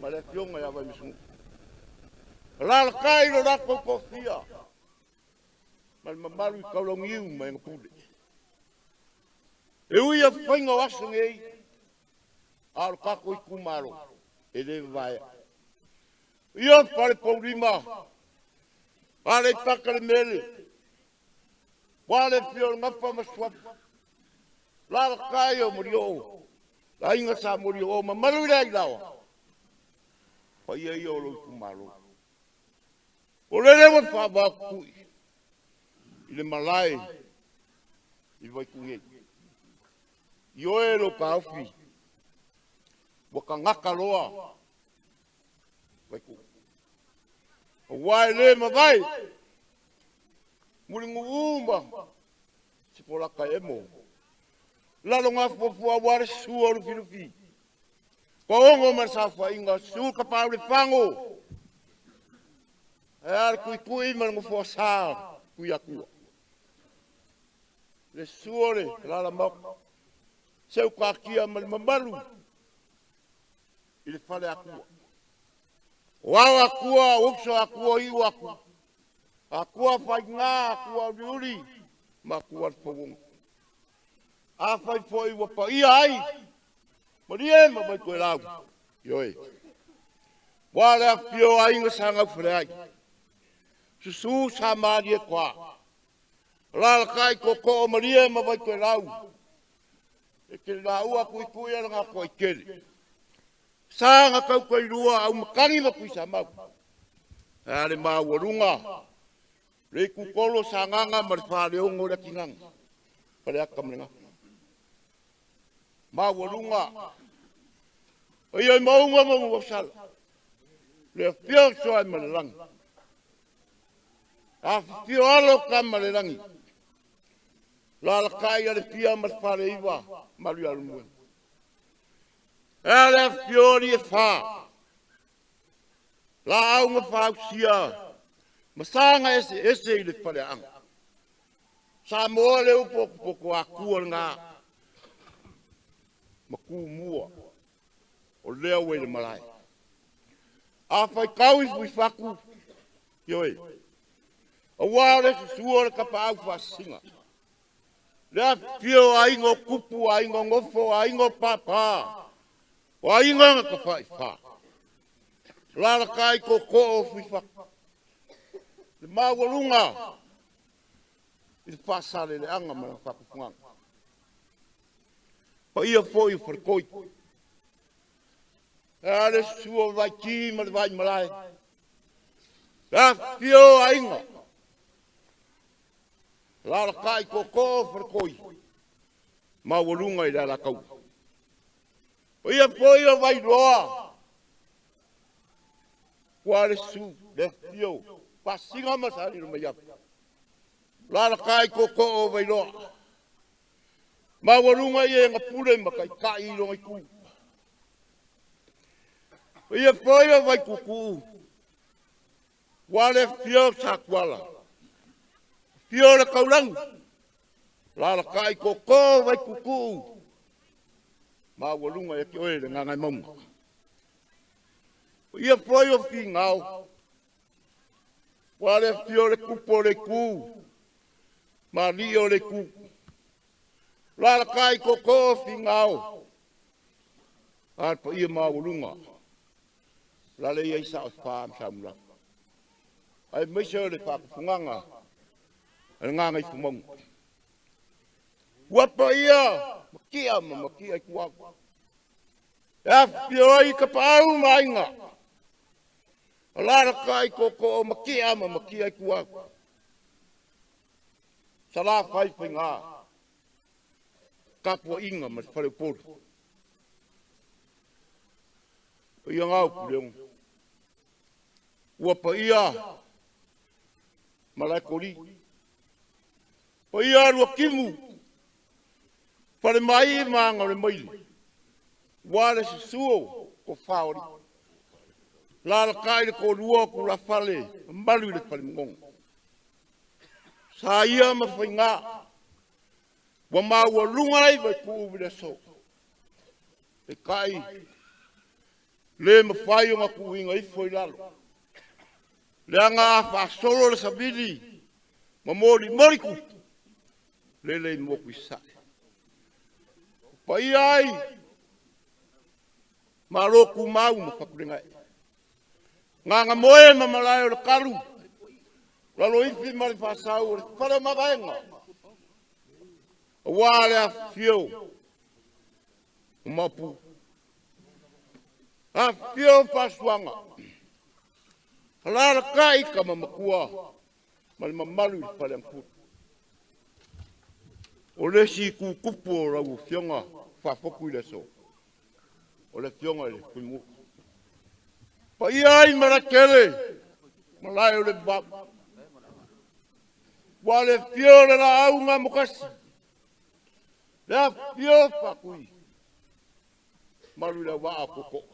Ma le afioga ia Vaimasunu. Lalakai lo lakou toafia ma le mamalu i taulagiu ma ega pule. E ui a faiga o aso nei, a o le tatou itumalo, e le vavaea. Ia fale poulima, a le paka le mele, ua le fia o le gafa ma suafa, lalakai o Malioo, aiga sa Malioo, mamalu i le ailaoa, paia ia o lou itumalo. O lele ua faavaotui i le malae i Vaitugei. I oe lo taofi, ua tagata loa Vaitu. Aua e le mavae, muliguu ma sikolata emo. Lalo ngā fuafua aua le sua o Lufilufi. Paogo ma le saofaiga, su ka pau le fago. E a le tuitui ma le nofoa sa kui atua. Le sua le lala maoka. Seu kakia ma le mamalu i le fale atua. O ao atua, o uso atua, iu atua. Atua faiga, atua uliuli, ma atua le fauoga. A fai foi ua paia ai, malie ma mai toe lau. Ioe. Ua le afio aiga sa gaufale ai. Susu sa malie toa. Lalakai koko o malie ma vai toe lau. E te laua kui kui ala ngā koa i kele. Sa ngā kau koe lua au makani ma kui sa mau. A le maualuga. Le kukolo sa nganga ma le whaleongo le kinganga. Pale aka ma le ngaka. Maualuga. O ia i maunga ma mua sala. Le afio soa ma le langi. A fifio alo ka ma le langi. Lalakai a le pia ma le whale iwa. Malu ia lumue. E le afio li e wha. La au nga whausia. Masanga ese ese i le whale anga. Sa moa le upo poko akua ngā. Maku mua. O lea ue le malae. A whai kau i fui whaku. Ioe. Aua o le susua o le kapa au whasinga. Le afio a ingo kupu, a ingo ngofo, a ingo pāpā. O a ingo nga ka whai wha. Lalakai ko o fui whaku. Le maualuga i le whasale le anga ma le whakufunganga. Pa ia foi o wharekoi. E a le sua o vai ki ma le vai malae. Le afio a inga. Lalakai ko o wharekoi. Maualuga i le alakau. O ia foi o vai loa. Kua le su, le afio. Pasinga ma sa lilo mai apu. Lalakai ko o vai loa. Maualuga i e ngapule ma kai kai i longa i ku. O ia foi o vai kuku. Kua le afio sa kuala. Fio le kaulangu. Lalakai ko o vai kuku. Maualuga e ke oe le ngangai maunga. O ia foi o fingao. Kua le afio le kupo o le ku. Ma li o le ku. Lalakai ko o fingao. A pa ia maualuga. Lale ia isa o wha am samula. Ai meise o le whakafunganga. A le ngangai fumaunga. Ua pa ia makia ma makia i kuau. E afio ai ka paau ma ainga. O lalaka i koko o makia ma makia i kuau. Salafai Faiga, tapuaiga ma le faleupolu. Paia gao Puleogo, ua paia Malaekoli, paia Luatimu, Falemai ma aga o le maile, ua le susu o Tofa o Alii. Lalatai le toalua o tulafale mamalu i le Falemogogo. Sa ia ma faiga ua maualuga ai Vaituu'u i le aso. Peitai le mafai ona tuuina ifo i lalo, leaga a faasolo le savili ma molimoli tupu, lele i motu i Sasae. O paia ai Malo tumau ma Fatulegae, Gagamoe ma Malae o le Talu, Laloifi ma le Faasau o le Fale o Mavaega, aua le afifio o Maopu, afifio Fasuaga, alalatai Tama Matua ma le mamalu i le Faleagafulu. O le isi itu tupu o lau Afioga faafotu i le aso, o le Afioga i le Fuimu. Paia ai Malaetele, malae o le vavau, ua le afio o le Laau na Amotasi, le afifio o Faatui, malu i le auvaa o Tootoo,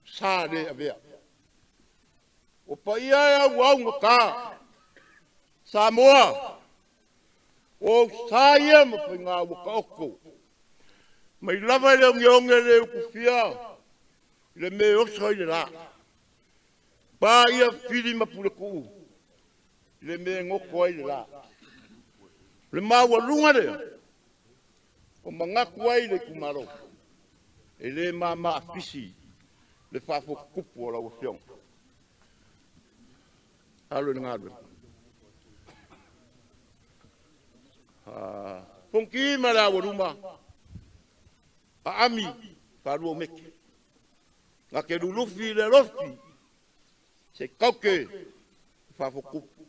sa le avea. O paia e auaugata, Samoa, o ou sa ia ma faiga ua taoto, mai lava i le ogeoge le utufia i le mea e oso ai le la, paia Fili ma Puletuu i le mea e goto ai le la. O le maualuga lea o manatu ai le itumalo, e le mama afisi le faafotutupu o lau Afioga. Alo i le galuega. Fonoti ma le aualuma, aami faalua o mete. Na te lulufi i le alofi, se taute faafotutupu.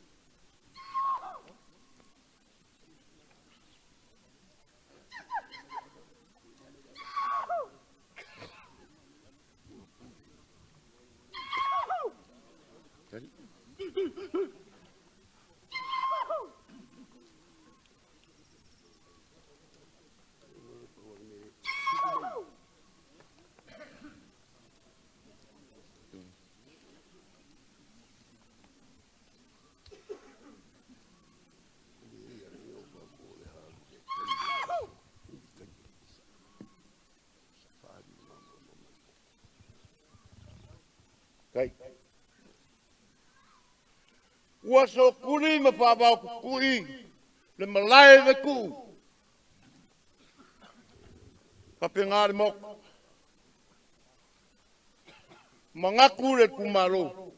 Tai. Ua sokuli ma faavao kukui le malae Vaitu'u. Faapena le maota. Manatu le itumalo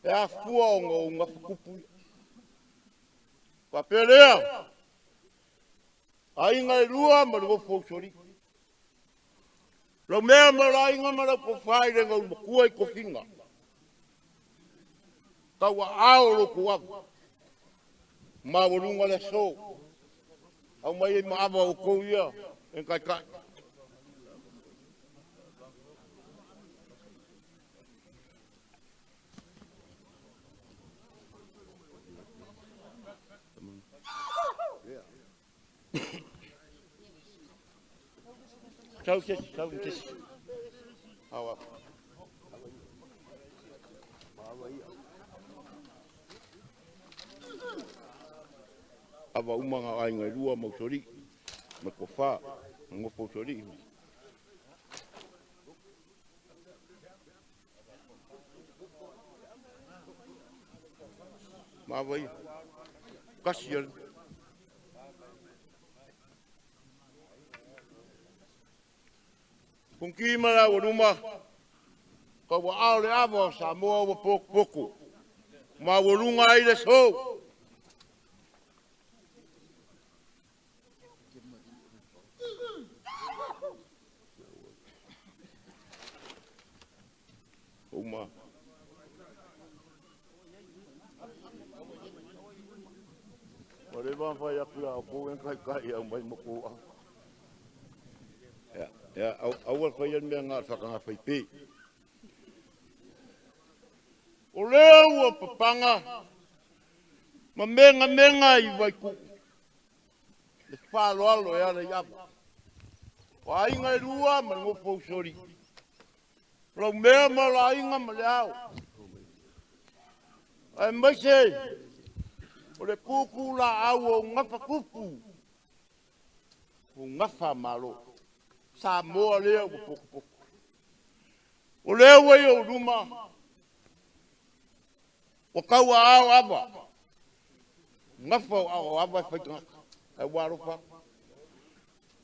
e afua ona ou gafa tupu ia. Faapea lea, aiga e lua ma le nofo usoalii. Laumea ma le aiga ma lau tofa i le gaulumatua i tofiga. Tauaao lo outou ava. Maualuga le aso. Aumai ai maava o outou ia e taitai. Sau se isi, sau se isi. Au, au. Ava uma ngā aiga e lua ma usoalii, ma tofa, ma nofo usoalii. Ma ava ia. Kasi ale. Fonoti ma le aualuma, tauaao le ava o Samoa ua potopoto. Maualuga ai le aso. Uma. leva ona fai atu ia outou e na taitai e aumai ma outou ava. Ia, ia, aua le faia le mea lena o le faataga faipe. O lea ua papaga ma megamega i Vaitu'u le faaaloalo e ala i ava. O aiga e lua ma le nofo usoalii. O Laumea ma o aiga ma le ao. Aemaise o le tūtūlaau o gafa tupu, o gafa malo. Samoa lea ua potopoto. O lea ua i ou luma, ua tauaao ava, gafa o ava e fai tagata, ae ua alofa atu.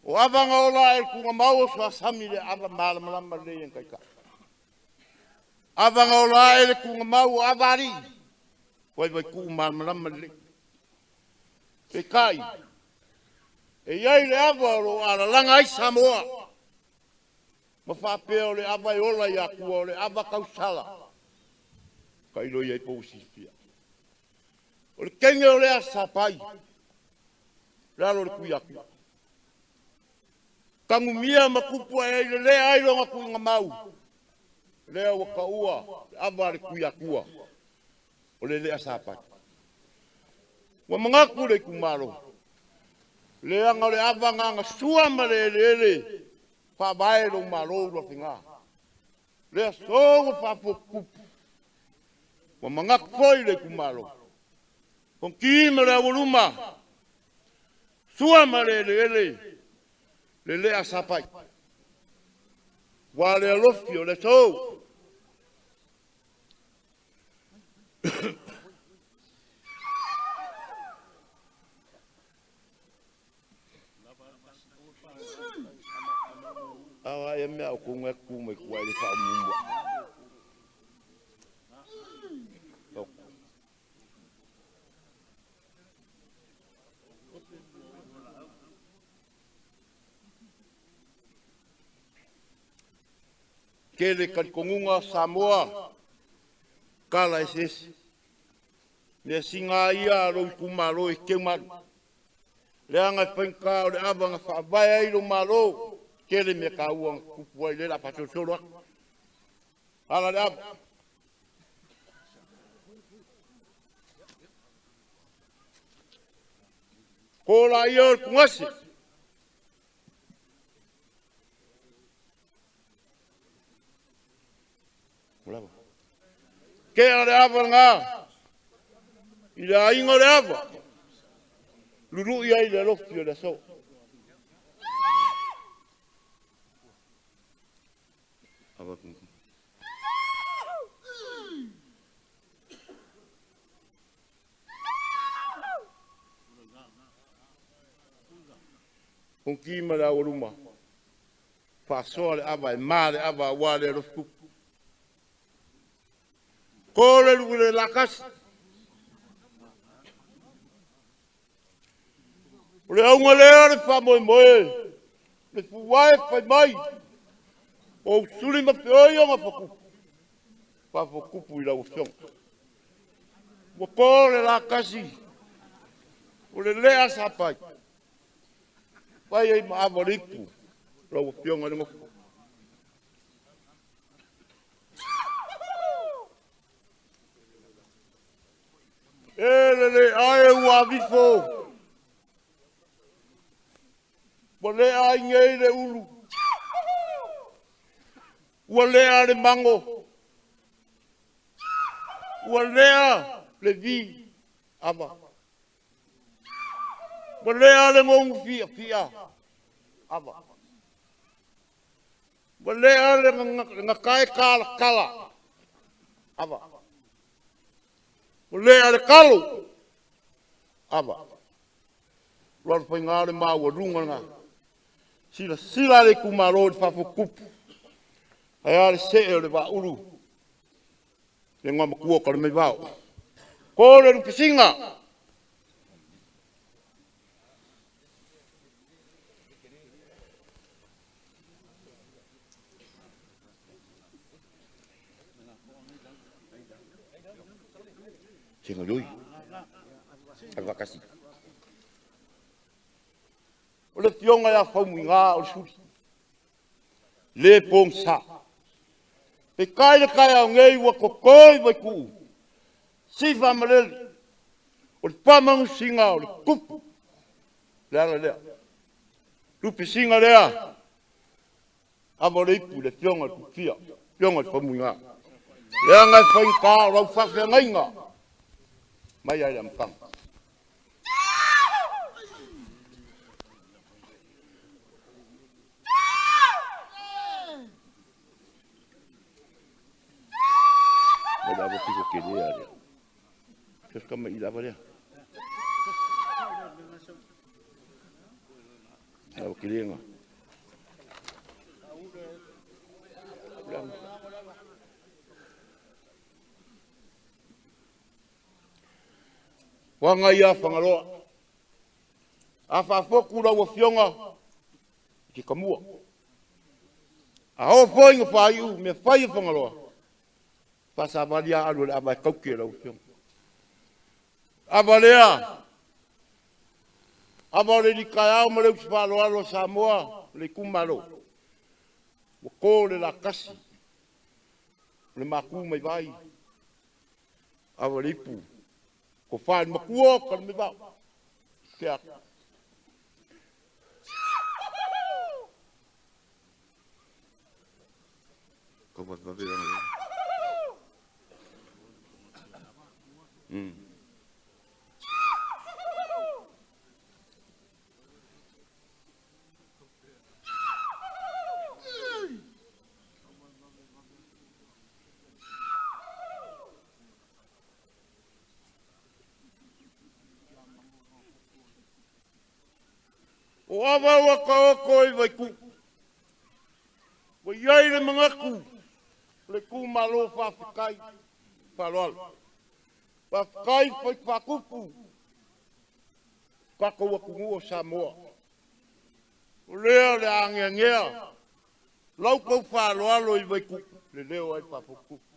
O ava na ola e le tugamau o suasami le ava malamalama lelei e taitai. Ava na ola e le tugamau o ava alii, vai vai tuu malamalama lelei. Peitai, e iai le ava o lo o alalaga ai Samoa, ma faapea o le ava e ola i Atua, o le ava tausala, tailo i ai po o silafia. O le teine o lea sapai, lalo o le Tuiatua. Tanumia ma tupu ae ai lelea ai lona tuuga mau, lea ua taua le ava a le Tuiatua, o le lea sapai. Ua manatu le itumalo, leaga o le ava na agasua ma le eleele faavae lou malo uluafiga. Lea so ua faafotutupu, ua manatu foi le itumalo. Fonoti ma le aualuma, sua ma le eleele, le lea sapai. Ua le alofi o le aso. Awa ia mea o konga ku mai kua ile fa mumu. Kele talitonuga Samoa, kala eseese. Mea siga ia a lou itumalo e teumalu. Leaga e faigata o le ava na faavae ai lou malo, tele mea taua na tutupu ai lea o le a faasolosolo atu. Ala le ava. Ko la ia o le tugase. Ke le ava ngā, i le aiga o le ava, lului ai le alofi o le aso. Ava Fonoti ma le aualuma, faasoa le ava e ma le ava aua le alofi tupu. Ko le lu le lakasi. O le auga lea o le faamoemoe, le fuae fai mai, o usuli ma feoi o gafakupu, faafotupu i lau afioga. Ua ko le lakasi, o le lea sapai, fai ai ma ava o le ipu, lau afioga i le nofo. E le le ae ua avifo, ua lea ai nei le ulu, ua lea le mago, ua lea le vi ava, ua lea le gogu fiafia ava, ua lea le gatae kalakala ava, ua lea le kalo ava. Loa le faiga o le maualuga lena. Silasila le itumalo i le faafotutupu, ae a le see o le vaaulu, le igoamatua o Kalamaivao. Ko le lupisiga. Singa lui. Ai vakasi. O le afioga ia Faumuina o le suli, le pogisa. Peitai le taeao nei ua toto i Vaituuu, sifa malele, o le faamanusina o le tupu, le ala lea. Lupe sina lea, ava o le ipu i le afioga i le Tupia, afioga i le Faumuina. Leaga e faigata o lau faafeagaiga mai lava i le amataga. Mai le ava pito tele a lea. Se mai i ava lea. Ava tele na. Uaga ia Fagaloa, a faafotu lau Afioga i te tamua. A oo foi ina faaiu mea fai a Fagaloa, faasavali lava alu o le ava e tauti e lau Afioga. Ava lea, ava o le alitaeao ma le uso faaaloalo a Samoa le itumalo, ua to le latasi o le matu mai vai, ava le ipu, tofa i le matua o Talamevao. Tea atu. O ava ua taoto i Vaitu'u, ua i ai le manatu o le itumalo faafetai faaaloalo. Faafetai fai faatupu tatou atunuu o Samoa. O lea o le a aneanea lau tou faaaloalo i Vaitu'u le leo ai faafotutupu.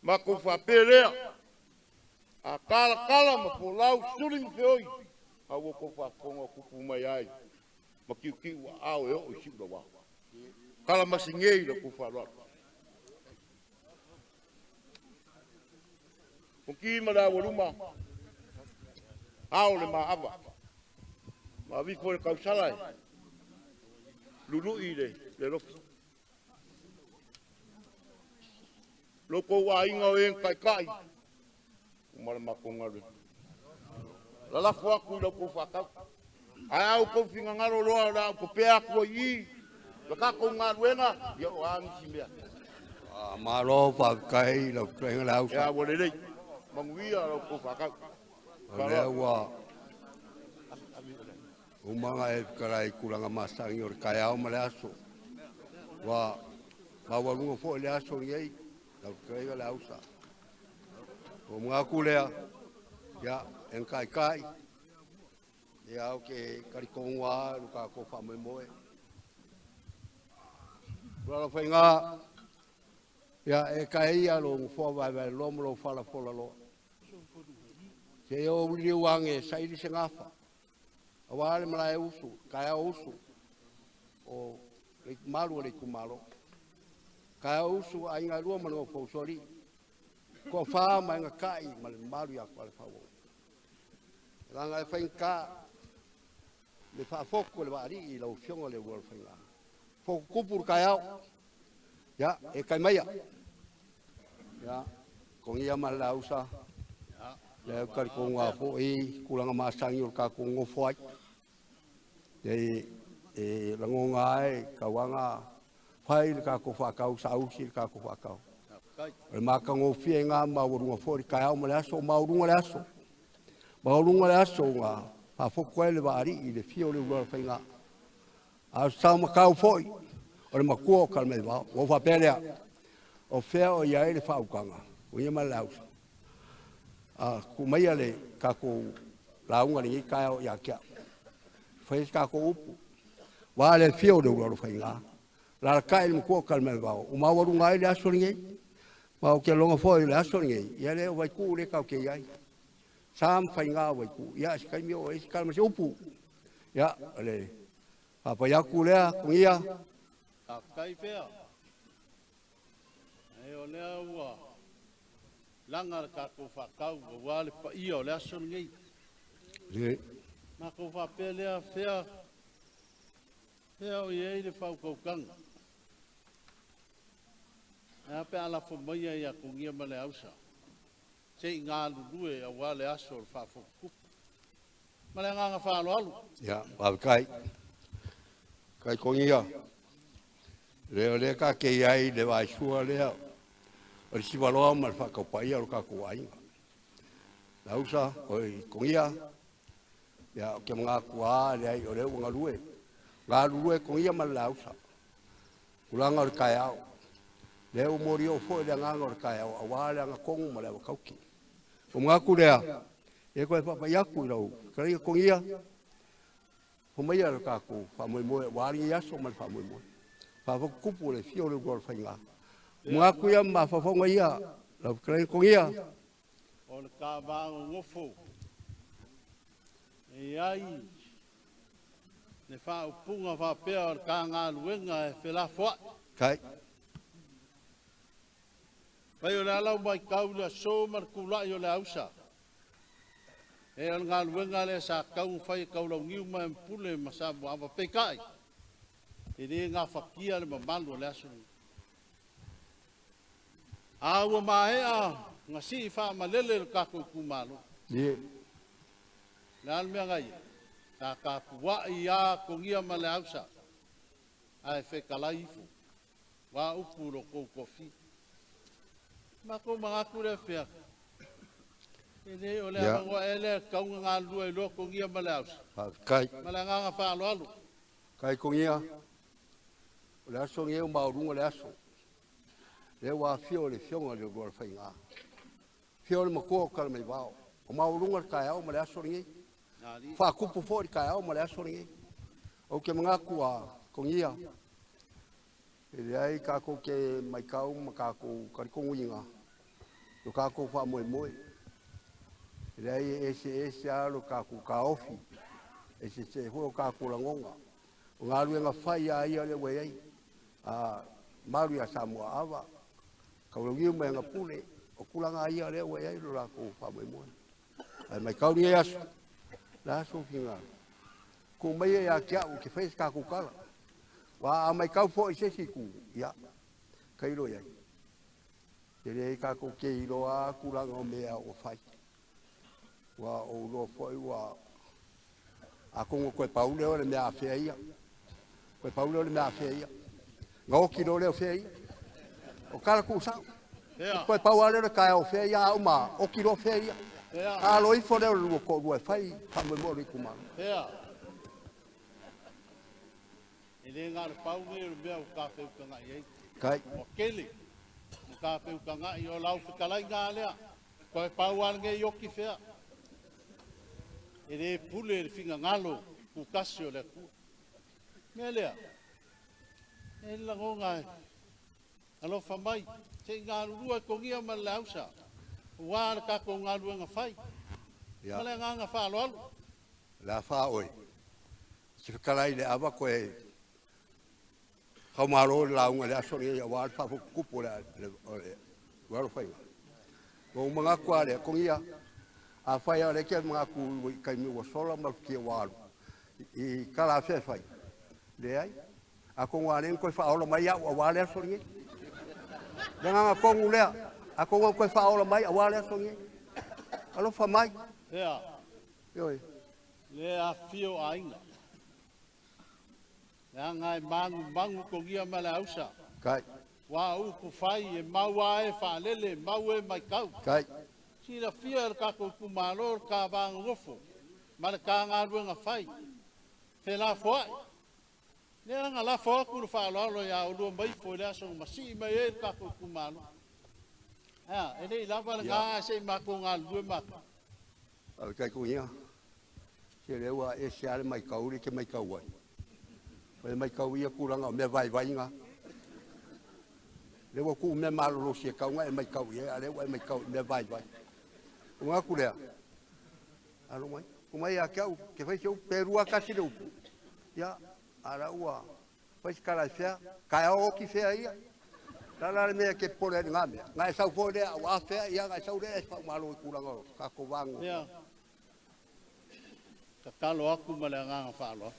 Matou faapea lea, a talatala ma folau suli ma feoi, a ua outou faafofoga o tupu mai ai ma tiutiu aao e oo i siulaua. Kala masinei la outou faaaloalo. Fonoti ma le aualuma, ao le maava, maavifo le tausala e lului le alofi. Lo tou aiga o e na taitai, uma le matou galuega. Lalafo atu i lau tou faatau. Ae a outou finagalo loa o le a ou topea atu ai i i la tatou galuega, ia o a nisi mea. Malo faafetai i lau fetalaiga le Ausa. Ia ua lelei. Manuia lau tou faatau. O lea ua uma ona e fetalai i tulaga masani o le taeao ma le aso. Ua maualuga foi le aso lenei, lau fetalaiga le Ausa. Ua manatu lea, ia, e na taitai, ia, ou te talitonu lava i lo tatou faamoemoe. Lalo faiga, ia e kai ia lo nofoa vaevae loa ma lou falafola loa. Se o uliu age saili se gafa. Aua le malae usu, taeao usu, o le malu o le itumalo. Taeao usu aiga e lua ma le nofo usoalii. Toafa ma aiga kai ma le mamalu ia Fale. Langa e faigata le faafotu e le vaalii i lau afioga le ulualofaiga. Foku tupu le taeao, ia e kai maia. Ia, kogia ma le lausa, le talitonga foi tulaga masani o le tatou nofo ai. E lagona ai tauaga fai le tatou faatau sausi le tatou faatau. O le matagofie ngā maualuga foi le taeao ma le aso, maualuga le aso. Maualuga le aso ua faafotu ai le vaalii i le fia o le ulualofaiga. A o sao matau foi, o le matua o Kalamaivao. Ua ou faapea lea, o fea o i ai le faautaga, ua ia ma le lausa. A tuu maia le tatou lauga lenei taeao ia te au. Fai se tatou upu. Ua le fia o le ulualofaiga. Lalatai le matua o Kalamaivao, ua maualuga ai le aso lenei. Ma ou te lagona foi o le aso lenei, ia le o Vaitu'u le tatou te i ai. Sa ma faiga o Vaitu'u, ia se taimi oo ai se tala ma se upu. Ia, o le faapai atu lea, Kogia. Faafetai pea. E o lea ua laga le tatou faatau aua le paia o le aso lenei. Matou faapea lea fea fea o i ai le faautautaga. E a pe a lafo maia ia Togia ma le Ausa se i galulue aua le aso o le faafotutupu. Ma le agaga faaaloalo. Ia, faafetai. Kai Kogia. Lea o lea ka te iai le vaisua lea o le sivaloa ma le faataupaia o le tatou aiga. Lausa, oi Kogia, ia o te manatu a leai o lea ua galue. Galulue Kogia ma le lausa. Tulaga o le taeao. Lea ua moli oo foi le agaga o le taeao aua le agatonu ma le avakauti. O manatu lea, e koe faapai atu i lau fetalaiga Kogia, fo maia le tatou faamoemoe aua lenei aso ma le faamoemoe. Faafotutupu le fia o le uluai o le faiga. O manatu ia ma mafaufauga ia, lau fetalaiga Kogia. O le tavagogofo e iai le faaupuga faapea o le tagaluega e felafoai. Kai. Pai o le ala o maitau i le aso ma le tula'i o le ausa. E o le galuega lea sa tau fai e Taulauniu ma e Pule ma Samoava peitai. E le gafatia le mamalu o le aso lenei. A ua maea na sii faamalele le tatou itumalo. Ie. Le a le mea na ia? Sa tapuai a Togia ma le Ausa ae fetalai ifo. Ua upu lo kou toafia. Matou manatu lea fea. E le o le avanoa ea lea e tatau ona galulue ai loa Togia ma le Ausa. Faafetai. Ma le agaga faaaloalo. Kai Kogia, o le aso lenei o maualuga le aso. Lea ua afio le afioga i le uluai faiga. Afio le matua o Talamaivao. O maualuga le taeao ma le aso lenei. Faatupu foi le taeao ma le aso lenei. Ou te manatu a Kogia, e leai tatou te maitau ma tatou talitonuina lo tatou faamoemoe. E leai e eseese lava lo tatou taofi, eseese foi o tatou lagona. O galuega fai a ia lea ua i ai. A malu ia Samoa ava, Kaulauniu ma aga pule, o tulaga ia lea ua i ai lo latou faamoemoe. Ae maitau lenei aso, le aso finagalo. Tuu mai ia te au te fai se tatou tala. Ua a maitau foi i se isi itu, ia, tailo i ai. E leai tatou te iloa a tulaga o mea ua fai. Ua ou iloa foi ua atonu toe pau lea o le mea afea ia. Toe pau lea o le mea afea ia. Na oti loa lea o fea ia. O tala tuusao. Toe pau lava lea o le taeao o fea ia a uma oti loa fea ia. Alo ifo lea o le lua toalua e fai faamoemoe o le itumalo. Fea. E le na o le pau lenei o le mea ua tafeutagai ai. Kai. Ua tele. Ua tafeutagai o lau fetalaiga lea. Toe pau lava lenei oti fea. E le pule le finagalo tutasi o le Atua. Mea lea, e le lagona e alofa mai, se i galulue Togia ma le Ausa, aua le tatou galuega fai. Ia. Ma le agaga faaaloalo. Le a faa oe. Se fetalai le ava koe kaumalo le lauga i le aso lenei aua le faafotutupu o le uluai faiga. Ua ou manatu lava lea, Kogia, afai lava o lea e te manatu i taimi ua sola ma le futia ua alu, i tala afea e fai, leai. Atonu lava lea na toe faaola mai au aua le aso lenei. Le agaga tonu lea, atonu na toe faaola mai aua le aso lenei. Alofa mai. Fea. Ioe. Le afifio o aiga. Leaga e magumagu Togia ma le Ausa. Kai. Ua upu fai e mau a e faalele, mau e maitau. Kai. Silafia e le tatou itumalo le tavagogofo ma le tagaluega fai. Felafoai. Lea na lafo atu le faaaloalo ia oulua maifo i le aso na masii mai ai le tatou itumalo. Ea, e le i lava lena se i matou galulue matou. Faafetai Kogia. Se lea ua ese lava le maitau lea e te maitau ai. O le maitau ia tulaga o mea vaivaiga. Lea ua tuu mea malolosi e tau na e maitau i ai, a o lea ua e maitau i mea vaivai. O manatu lea, alo mai. Kumai ia ke au, ke fai se upu, pe lua tasi le upu. Ia, a la ua, fai se tala i fea, ka e o ki fea ia. La la le mea ke pole ai ngā mea. Ngai sau foi lea, ua fea, ia ngai sau lea e whaumalo i kūlanga o kākou vāgo. Ia, tatalo aku ma le agaga faaaloalo.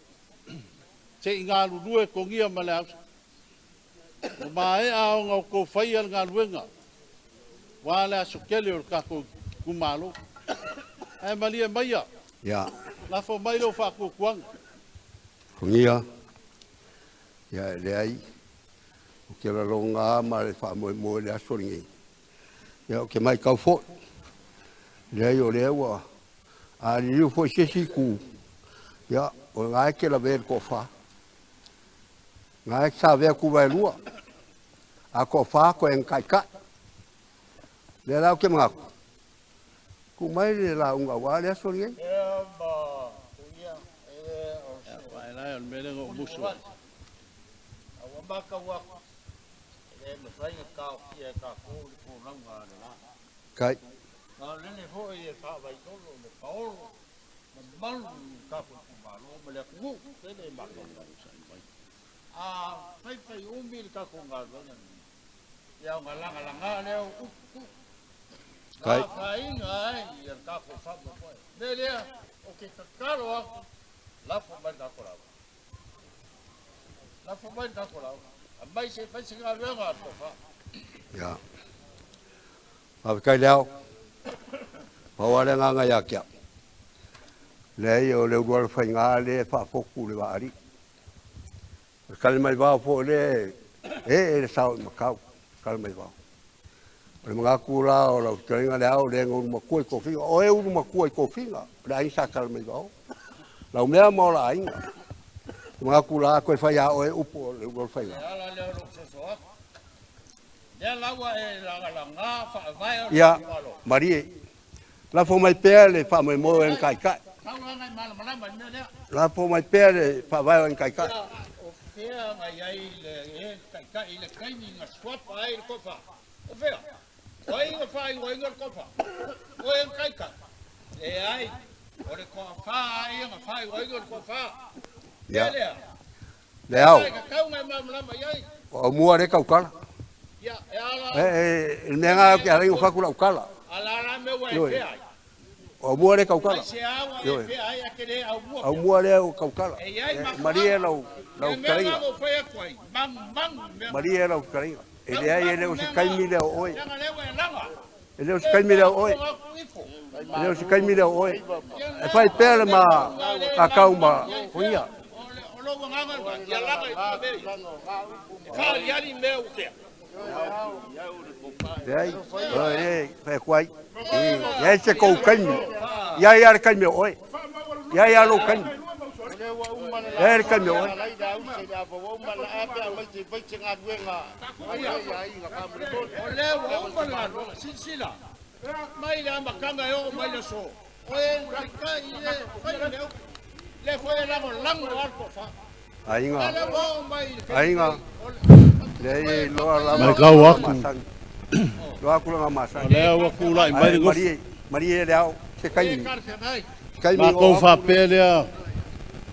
Se i galulue kogia ma le ausa. Ua maea ona outou faia le galuega, ua le aso tele o le tatou itumalo. Ae malie maia, Ia, lafo mai lou faatuatuaga. Kogia, ia e leai, o ke lalonga ma le whaamoe le aso lenei. Ia o ke mai kau foi, leai o lea ua a liliu foi se isi ku, ia o ngai ke la ve ko fa. Ngai sa vea ku vai lua. A ko fa ko en kai kai. Le la o ke mangaku. Ku mai le la unga wa le aso lenei. Ia, vaelai o le mea lea na ou musu ai. Kai. Kai. Ia. Faafetai le ao. Pau lava le agaga ia te au. Leai o le uluala faiga lea e faafotu le vaalii. O le tali mai vao foi lea e ee le sao i Makau. Tali mai vao. O le manatu la o lau fetalaiga le ao le na ulu matua i tofiga. O e ulu matua i tofiga. O le aiga sa tali mai vao. Lau mea ma o la aiga. O le manatu la koe fai a oe upu o le uluala faiga. Ia, malie. Lafo mai pea le faamoemoe o e kaikai. Lafo mai pea le faavae o e kaikai. Ia. Le ao. O au mua le kaukala. E, e, le mea ngā ke alai o whaku lau kala. Ioe. O au mua le kaukala. Ioe. Au mua le o kaukala. E, marie lau, lau fetalaiga. Marie lau fetalaiga. E leai e le o se kaimi lea o oe. E le o se kaimi lea o oe. E le o se kaimi lea o oe. E fai pea le ma kakau ma koia. Leai, e, fai kuai. E, e se kou kaimi. Ia ia le kaimi o oe. Ia ia lou kaimi. Ia le kaimi o oe. O lea ua uma le galuega, silasila mai le amataga e oo mai le aso. O e taitai e fai le upu. Le foi e lagolago lava le toafa. Aiga. A lea ua oo mai i le Aiga. Leai e loa lava. Matau aku. Masani. Loa aku langa masani. O lea ua tulai mai le Ae gofu. malie, malie le ao. Se kaimi. Se kaimi o Matou aku. faapea lea,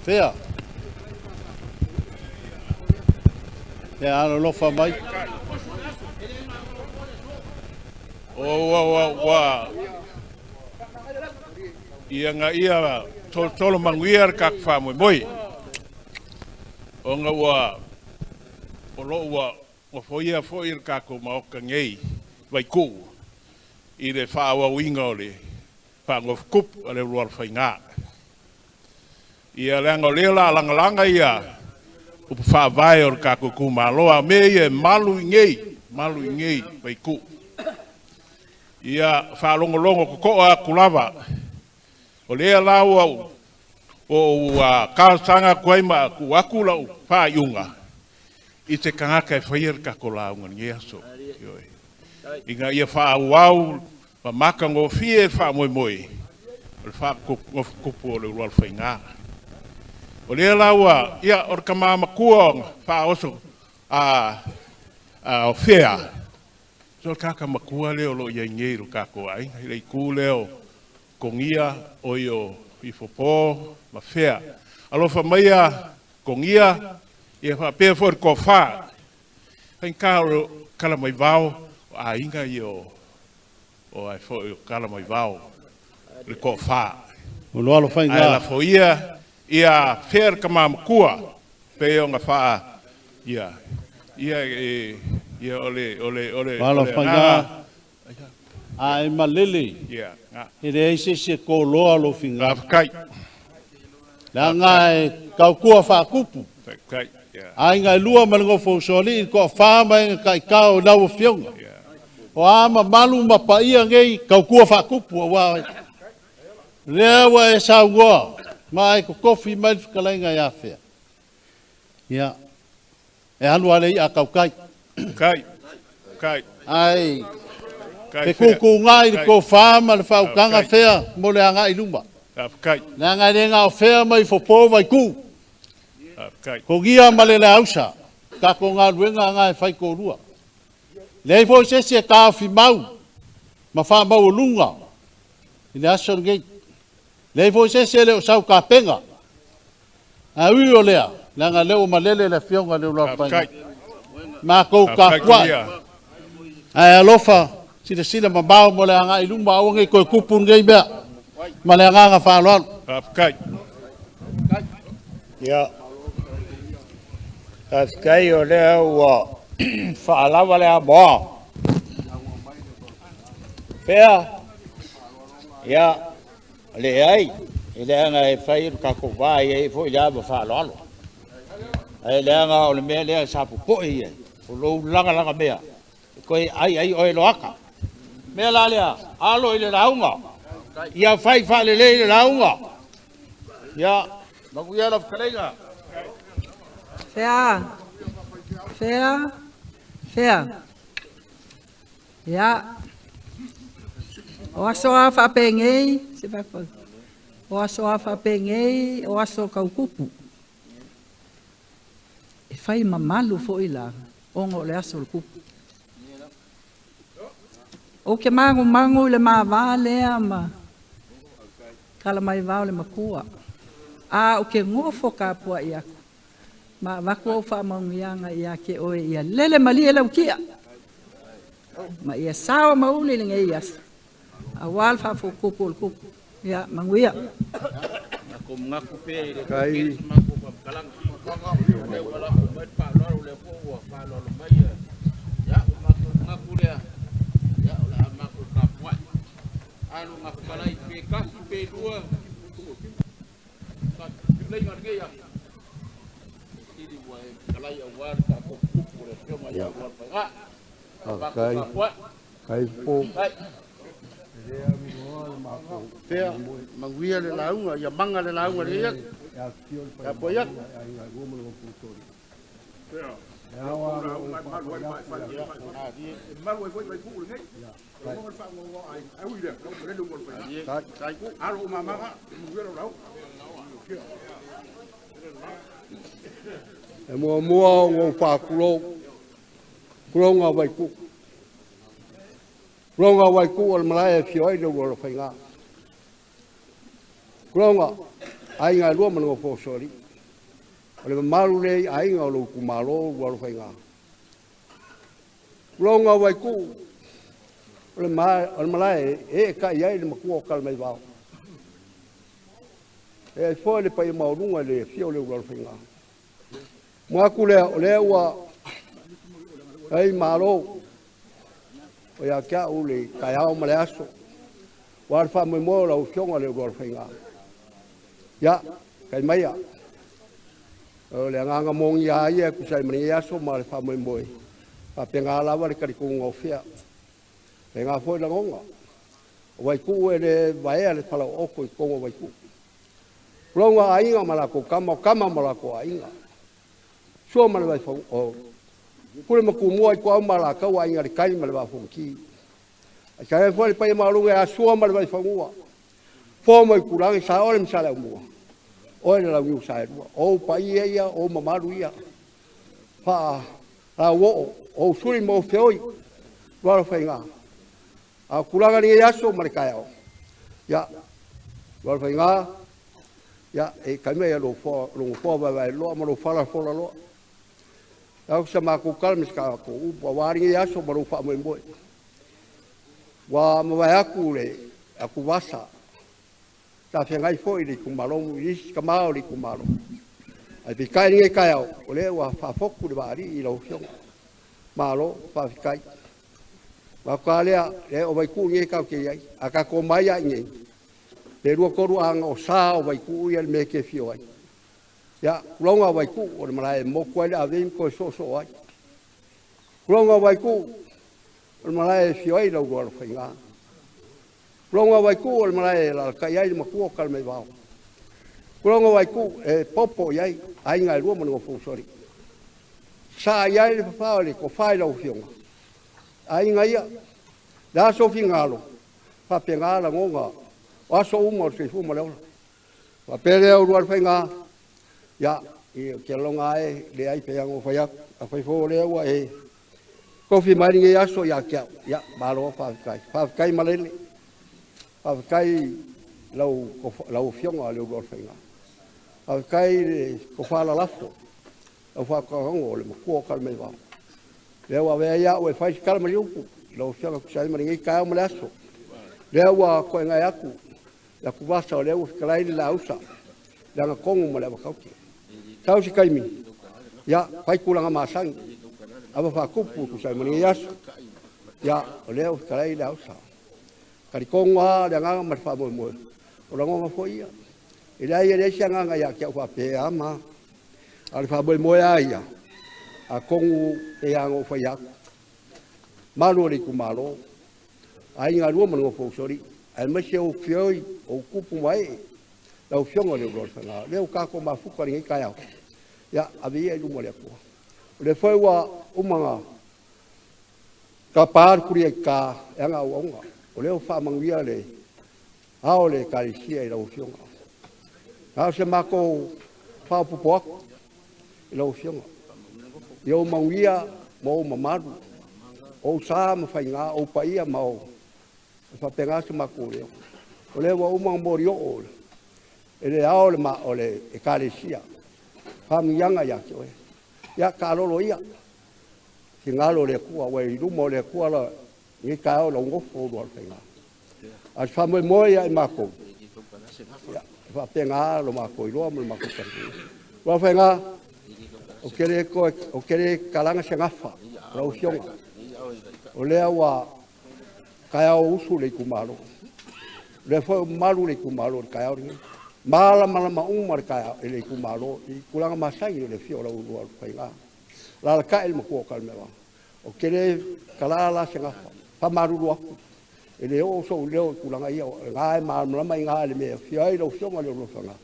fea. Ia alolofa mai. O ua ua ua ia nga ia tolotolo manuia le kaku faamoemoe. Ona ua o loo ua ua foia foi le tatou maota nei Vaikuu i le faaauauina o le faagofotupu a le Ulualofaiga. Ia leaga o lea o le a lagalaga ia upu faavae o le tatou itumalo, a o mea ia e malu i nei, malu i nei Vaikuu. Ia faalogologo totoa atu lava, o lea la ua ou talosaga atu ai ma tuu atu lau faaiuga i se tagata e faia le tatou lauga i lenei aso. Ioe. Ina ia faaauau ma matagofie le faamoemoe o le faagofotupu o le Ulualofaiga. O lea la ua, ia, o le tama matua ona faaoso a, a o fea, so o le tagata matua lea o lo o i ai nei i lo tatou aiga, i le itu lea o Kogia, o i o Ifopo ma Fea. Alofa maia Kogia, ia faapea foi le Tofa. Faigata o Kalamaivao, o aiga ia o ai foi o Kalamaivao, le Tofa. O lo alo faiga. Ae lafo ia, ia Fea le tama matua, pei ona faa, ia, ia, e, ia o le, Alo o le faiga. Agaga. A e malele. Ia, nga. E leai se isi e koloa lou finagalo. Faafetai. Leaga e tautua faatupu. Faafetai. Ia. Aiga e lua ma le nofo usoalii, le toafa ma aiga taitao i lau afioga. O a mamalu ma paia nei, tautua faatupu, aua lea ua e saunoa ma e totofi mai le fetalaiga ia Fea. Ia, e alu lava le i'a a tautai. Kai. Kai. Ai, Kai e Fea. tutuga i le Kai. tofa ma le faautaga Faafetai. Fea mo le agai i luma. Faafetai. Leaga e le gao Fea mai Fopo Vaitū. Faafetai. Kogia ma le Leausa, tatou galuega aga e fai tolua. Leai foi se isi e taofi mau ma faamaualuga i le aso lenei. Leai foi se isi e le o sau tapena. Ae ui o lea, leaga lea ua malele le afioga i le Ulualofaiga. Matou Faafetai, tapuai. Kogia. Ae alofa, silasila mamao mo le agai i luma, aua nei toe tupu lenei mea. Ma le agaga faaaloalo. Faafetai. Ia, faafetai o lea ua faalava le amoa. Fea, ia, leai, e leaga e fai le tatou va e i ai foi le ava faaaloalo. Ae leaga o le mea lea sa popoe i ai, o lou lagalaga mea, e toe ai ai oe loaka. Mea la lea, alo i le lauga, ia fai faalelei le lauga. Ia, manuia lau fetalaiga. Fea, fea, fea. Ia, o aso a faapegei, se faafo. O aso a faapegei, o aso kaukupu. E fai mamalu foi la, ona o le aso o le kupu. O ke magumagu i le mavā lea ma Kalamaivao le matua. A o ke gofo tapua'i aku, ma avatu au faamanuiaga ia te oe ia lele malie lau ti'a. Ma ia sao ma uli lenei aso. Auā le faafotutupu o le kupu. Ia, manuia. Kai. Faafetai. Kai po. Fea, manuia le lauga, ia maga le lauga le ia. Ia po ia. E muamua o ngou faakulou, kulouga Vaitu'u. Kulouga Vaitu'u o le malae e afio ai le Ulualofaiga. Kulouga, aiga e lua ma le nofo o Soalii. O le mamalu lea i aiga o lou itumalo Ulualofaiga. Kulouga Vaitu'u, o le malae e eetai ai le matua o Kalamaivao. E ai foi le paia maualuga i le afio o le Ulualofaiga. Mo atu lea, o lea ua ai malo, o ia te au le taeao ma le aso. Ua le faamoemoe o lau afioga le Ulualofaiga. Ia, kai maia. O le agaga mogia a ia e tusa ai ma lenei aso ma le faamoemoe. Faapena lava le talitonuga o Fea. Faapena foi lagona. O Vaitu'u e le vaea le falaooto i totonu o Vaitu'u. Kulouga aiga ma latou tama, o tama ma latou aiga. Sua ma le Vaifau, o Pule ma Tumua, Ituau ma Alataua, Aiga i le Tai ma le Vaa o Fonoti. Ae tainane foi le paia maualuga ia Sua ma le Vaifanua, Fofo ma Aitulagi, Saole ma Saleaaumua, oe le Launiu Saelua. O ou paia ia, o ou mamalu ia, faalauoo, o ou suli ma ou feoi, Lualofaiga. A o tulaga i lenei aso ma le taeao, ia, Lualofaiga, Ia, e kai mai lou nofoa vaevaeloa ma lou fala folaloa. Au sa makou tala ma se tatou upu auā lenei aso ma lou faamoemoe. Ua mavae atu le atuvasa sa feagai foi i le itumalo i isi tamā o le itumalo. Ae peitai lenei taeao, o lea ua faafotu le vaalii i lau Afioga. Malo faafetai. Matou lea, e o Vaitu'u nei tatou te i ai. A tatou omai lava i inei, pe lua tolu aga o sa o Vaitu'u ia le mea e te afio ai. Ia, tulouna Vaitu'u o le malae e motu ai le avei ma toe soosoo ai. Tulouna Vaitu'u o le malae e afio ai lau Ulualofaiga. Tulouna Vaitu'u o le malae e alaalatai ai le matua o Talamaivao. Tulouna Vaitu'u e popo i ai aiga e lua ma le nofo usoalii. Saa i ai le fafao o le tofa i lau Afioga. Aiga ia, le aso finagalo, faapena lagona o aso uma o le soifua ma le ola. Faapea lea Ulualofaiga, ia, ou te lagona lava e leai pei lava ona ou fai atu, afai foi o lea ua e tofi mai lenei aso ia te au, ia, malo faafetai. Faafetai malele, faafetai lau Afioga le Ulualofaiga. Faafetai i le tofa lalafo, lau faatoatoga o le matua o Talamaivao. Lea ua avea ai au e fai se tala ma le upu i lau Afioga e tusa ai ma lenei taeao ma le aso. Lea ua toegae atu le atuvasa o lea ua fetalai le lausa, le agatonu ma le avataute. Sau se taimi, ia, fai tulaga masani, ava faatupu tusa ai ma lenei aso. Ia, o lea ua fetalai le ausa. Talitonu lava le agaga ma le faamoemoe, o lagona foi ia. E leai e leai se agaga ia te au faapea ama, a o le faamoemoe lava ia, atonu pei lava ona ou fai atu, malu o le itumalo, aiga lua ma le nofo usoalii, aemaise ou feoi, ou tupu ma ee, lau Afioga i le Ulualofaiga. O lea ua tatou mafuta i lenei taeao, ia, ave ia i luma o le Atua. O lea foi ua uma ona tapa le tulia i ta e ana auauna. O lea ua faamanuia le ao o le Ekalesia i lau Afioga. Na o se matou faaopoopo atu i lau Afioga. Ia ou manuia ma ou mamalu, ou sa ma faiga, ou paia ma ou e faapena se matou leo. O lea ua uma ona molioo e le ao o le Ekalesia faamanuiaga ia te oe. Ia taalolo ia, finagalo o le Atua, ua i luma o le Atua lenei taeao i lau nofo Ulualofaiga. A o se faamoemoe ia i matou, ia, e faapena lo matou iloa ma le matou talitonuga. Ulualofaiga, ou te le tatalaina se gafa lau Afioga, o lea ua taeao usu le itumalo. O lea foi ua malu le itumalo i le taeao lenei. Malamalama uma le taeao i le itumalo i tulaga masani o le afio o lau Ulualofaiga. Alaalatai le matua o Talamaivao. Ou te le tala la se gafa, faamalulu atu, e le oo sou leo i tulaga ia, o lena e malamalama i ina i le mea e afio ai lau Afioga i le Ulualofaiga.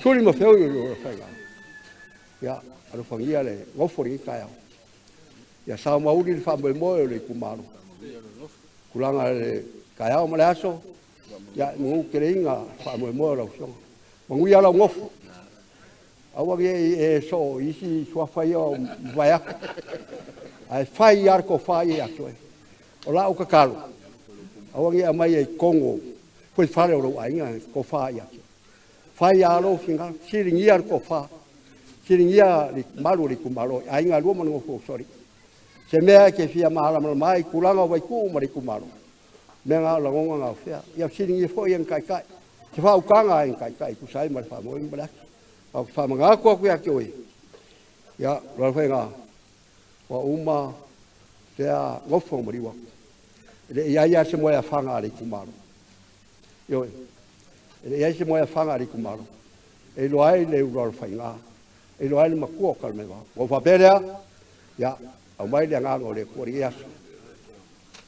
Suli ma feoi o le Ulualofaiga. Ia, alofagia le nofo i lenei taeao. Ia sao mauli le faamoemoe o le itumalo. Tulaga i le taeao ma le aso, ia manu teleina faamoemoe o lau Afioga. Manuia lau nofo. Aua ne i e soo i isi suafa ia o mavae atu. Ae fai lava le tofa ia ia te oe. O lau tatalo, aua ne i aumaia i totonu o fuaifale o lou aiga le tofa ia te oe. Fai lava lou finagalo, fesiligia le tofa, fesiligia le mamalu o le itumalo, aiga e lua ma le nofo a usoalii. Se mea e te fia malamalama ai i tulaga o Vaitu'u ma le itumalo, mea na o lagona gaofea. Ia fesiligia foi e ni taitai, se faautaga a ni taitai e tusa ai ma le faamoemoe ma le aso. Ae ou te faamanatu atu ia te oe, ia, Lualofaiga, ua uma lea nofo ma liu atu. E le i i ai lava se moeafaga a le itumalo. Ioe, e le i i ai se moeafaga a le itumalo e iloa ai le Ulualofaiga, e iloa ai le matua o Talamaivao. Ua ou faapea lea, ia, aumai le agaga o le Atua i lenei aso.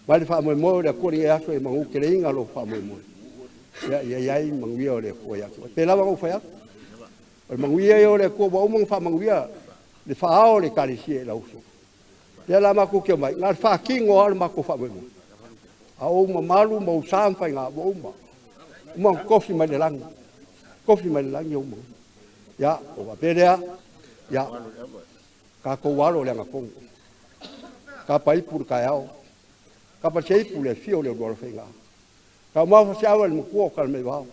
Aumai le faamoemoe o le Atua i lenei aso ia manuteleina lou faamoemoe. Ia, ia i ai manuia o le Atua ia te oe. Pei lava ona ou fai atu, o le manuia ia o le Atua ua uma ona faamanuia le faaao o le Ekalesia i lau Afioga. Lea la matou te omai, na o le faatino lava o le matou faamoemoe. A o ou mamalu ma ou sa ma faiga ua uma. Uma ona tofi mai le lagi. Tofi mai le lagi ou manuia. Ia, ua faapea lea, ia, tatou alo i le agatonu. Tapa ipu le taeao, tapa seipu le afio o le Ulualofaiga. Taumafa se ava i le matua o Talamaivao.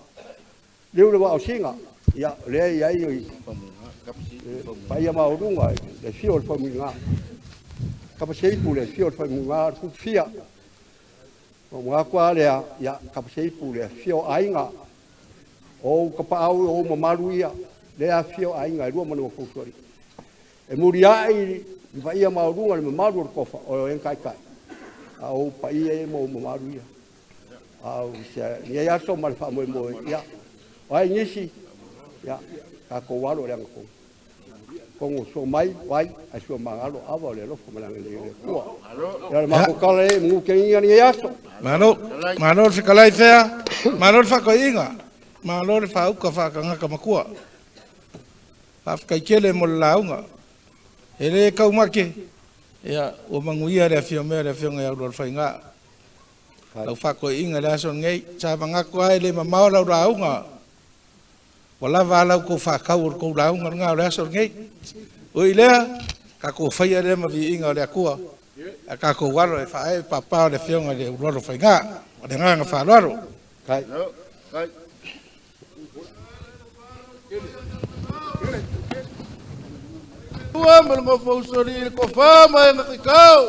Liu le vaa o Sina, Ia, o lea e i ai le paia maualuga i le afio o le Faumuiga, Tapaseipu, le afio o le Faumuiga, o le Kupufia. Ona ou manatu lava lea, ia, Tapaseipu, le afifio o Aiga, o ou tapaau o ou mamalu ia, lea e afifio Aiga e lua ma le nofo a usoalii. E muliai le paia maualuga i le mamalu o le Tofa, o e na taitai, a o ou paia ia ma ou mamalu ia. A o lenei aso ma le faamoemoe, ia, o ai nisi, ia, tatou alo i le amiotonu. Atonu e sua mai vai ae sua magalo ava o le alofa ma le agalelei o le Atua. Ia o le matou tala lea, ia manuteuina lenei aso. Malo, malo le fetalai Fea, malo le faatoeaina, malo le faauta faatagata matua. Faafetai tele mo le lauga. E le taumate, ia, ua manuia le afio mai o le Afioga ia Ulualofaiga. Lau faatoeaina i le aso lenei, sa manatu lava e le mamao lau lauga, ua lava a la outou faatau o le tou lauga lena o le aso lenei. Ui i lea, tatou faia lea ma viiga o le Atua, ae tatou alo e faaee papa o le Afioga i le Ulualofaiga. Ma le agaga faaaloalo. Ua ma le nofo usoalii i le tofa ma e gatikau.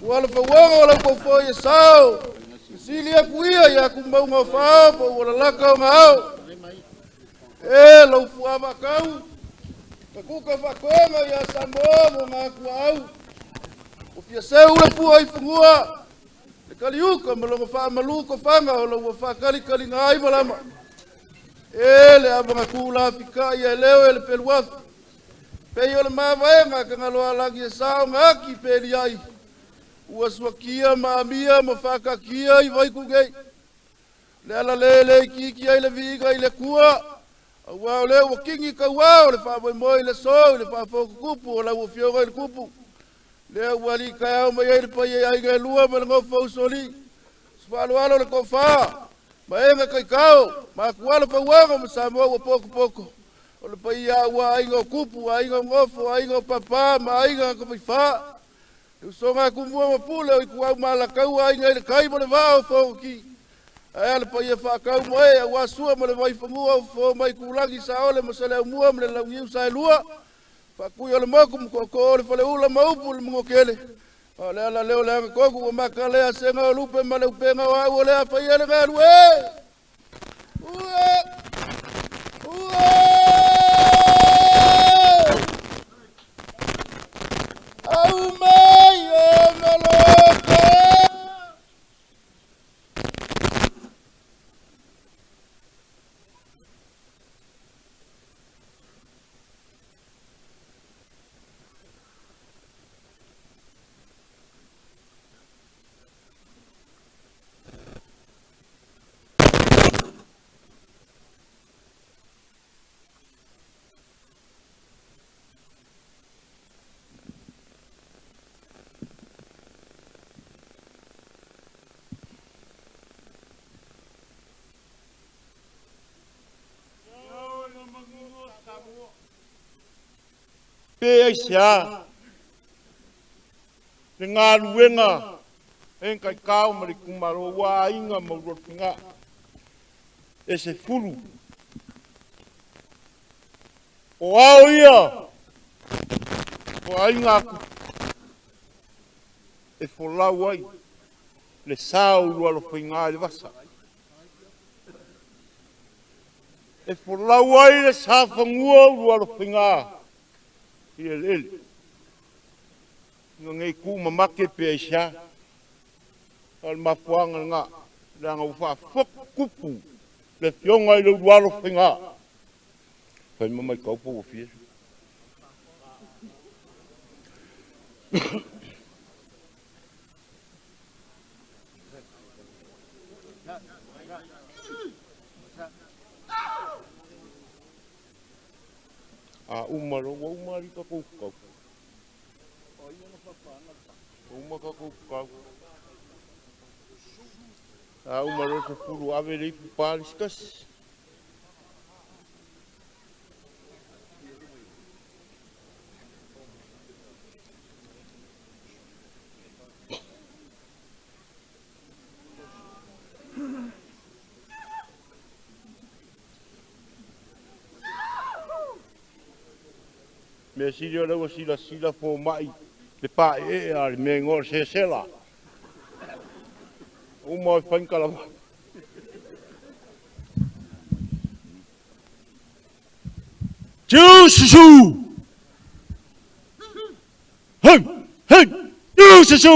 Ua le fauoga o lau fofo e sao. Sili aku ia ia kumauga o fao po ua lalaka o gao. E lau fuavakau, ka kuka whakonga ia Samoa mo ngā kua au. O fia seu le fua i fungua, le kaliuka ma longa whaamalu ko whanga o lau whakali kali ngā ai malama. E le awanga kula fika ia leo e le peluafi. Pei o le mavaega ka ngalo alagi e sao ngā ki peli ai. Ua suakia ma amia ma whakakia i vaikugei. Le ala le le ki ai le viga i le kua. Ua o lea ua kingi kauā o le faamoemoe i le aso i le faafofoga o lau Afioga i le Kupu. Lea ua alii taeao mai ai le paia i aiga e lua ma le nofo usoalii. Faaaloalo le tofa, ma ega kaikao, ma akuala fauaga ma Samoa ua pokopoko. O le paia ua aiga o Kupu, aiga o Gofo, aiga o Papa, ma aiga Kafaifā. Le usoga a Tumua ma Pule o Ituau ma Alataua, aiga i le tai ma le vaa o Fonoti. Ae a le paia faakau moe aua Sua ma le Vaifanua o Fofo mai Tulagi Saole ma Saleaaumua ma le Launiu Saelua. Faatui o le motu ma tootoo o le faleula ma upu le Manuatele. O le ala lea o le agatonu ua makalea sega o lupe ma le upega o au o le afaia le galue. Ua! Ua! Au mai e maloka! Pe ai se a le galuega e kaikao ma le itumalo ua aiga ma ulualufiga e se fulu o ao ia o aiga aku e folau ai le sa o ulualofaiga i le vasa e folau ai le sa fagua o ulualofaiga i eleele ina nei tu mamake pe ai se a o le mafuaaga lena leaga ua faafotu tupu le afioga i le ulualofaiga fai ma maitau po ua fia. A uma loa ua uma ali tatou kau. Uma tatou kau. A uma loa se fulu ave le ipu pa le isi tasi. Mea sili o lea ua silasila fomai le paeee a le mea e igoa o le sesela. Uma o fai ni talavai. Tiu susu! Hei! Hei! Tiu susu!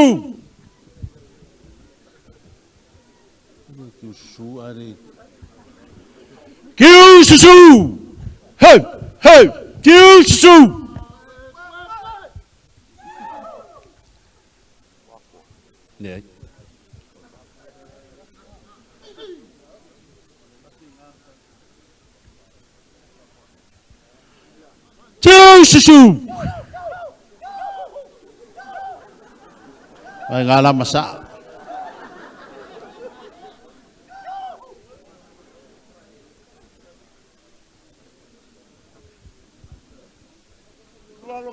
Tiu susu! Hei! Hei! Tiu susu! Leai. Tiu susu! Ai ngā lama sa.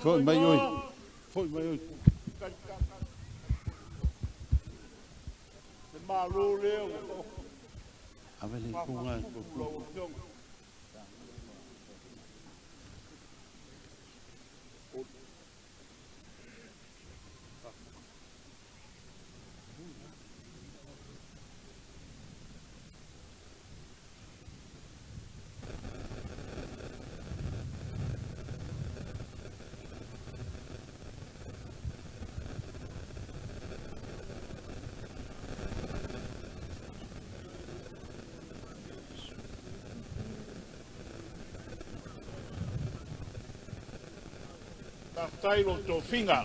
Foi mai oi. Foi mai oi. Le malo lea ua Ave le ipuga e lau afioga. Faafetai i lo outou tofiga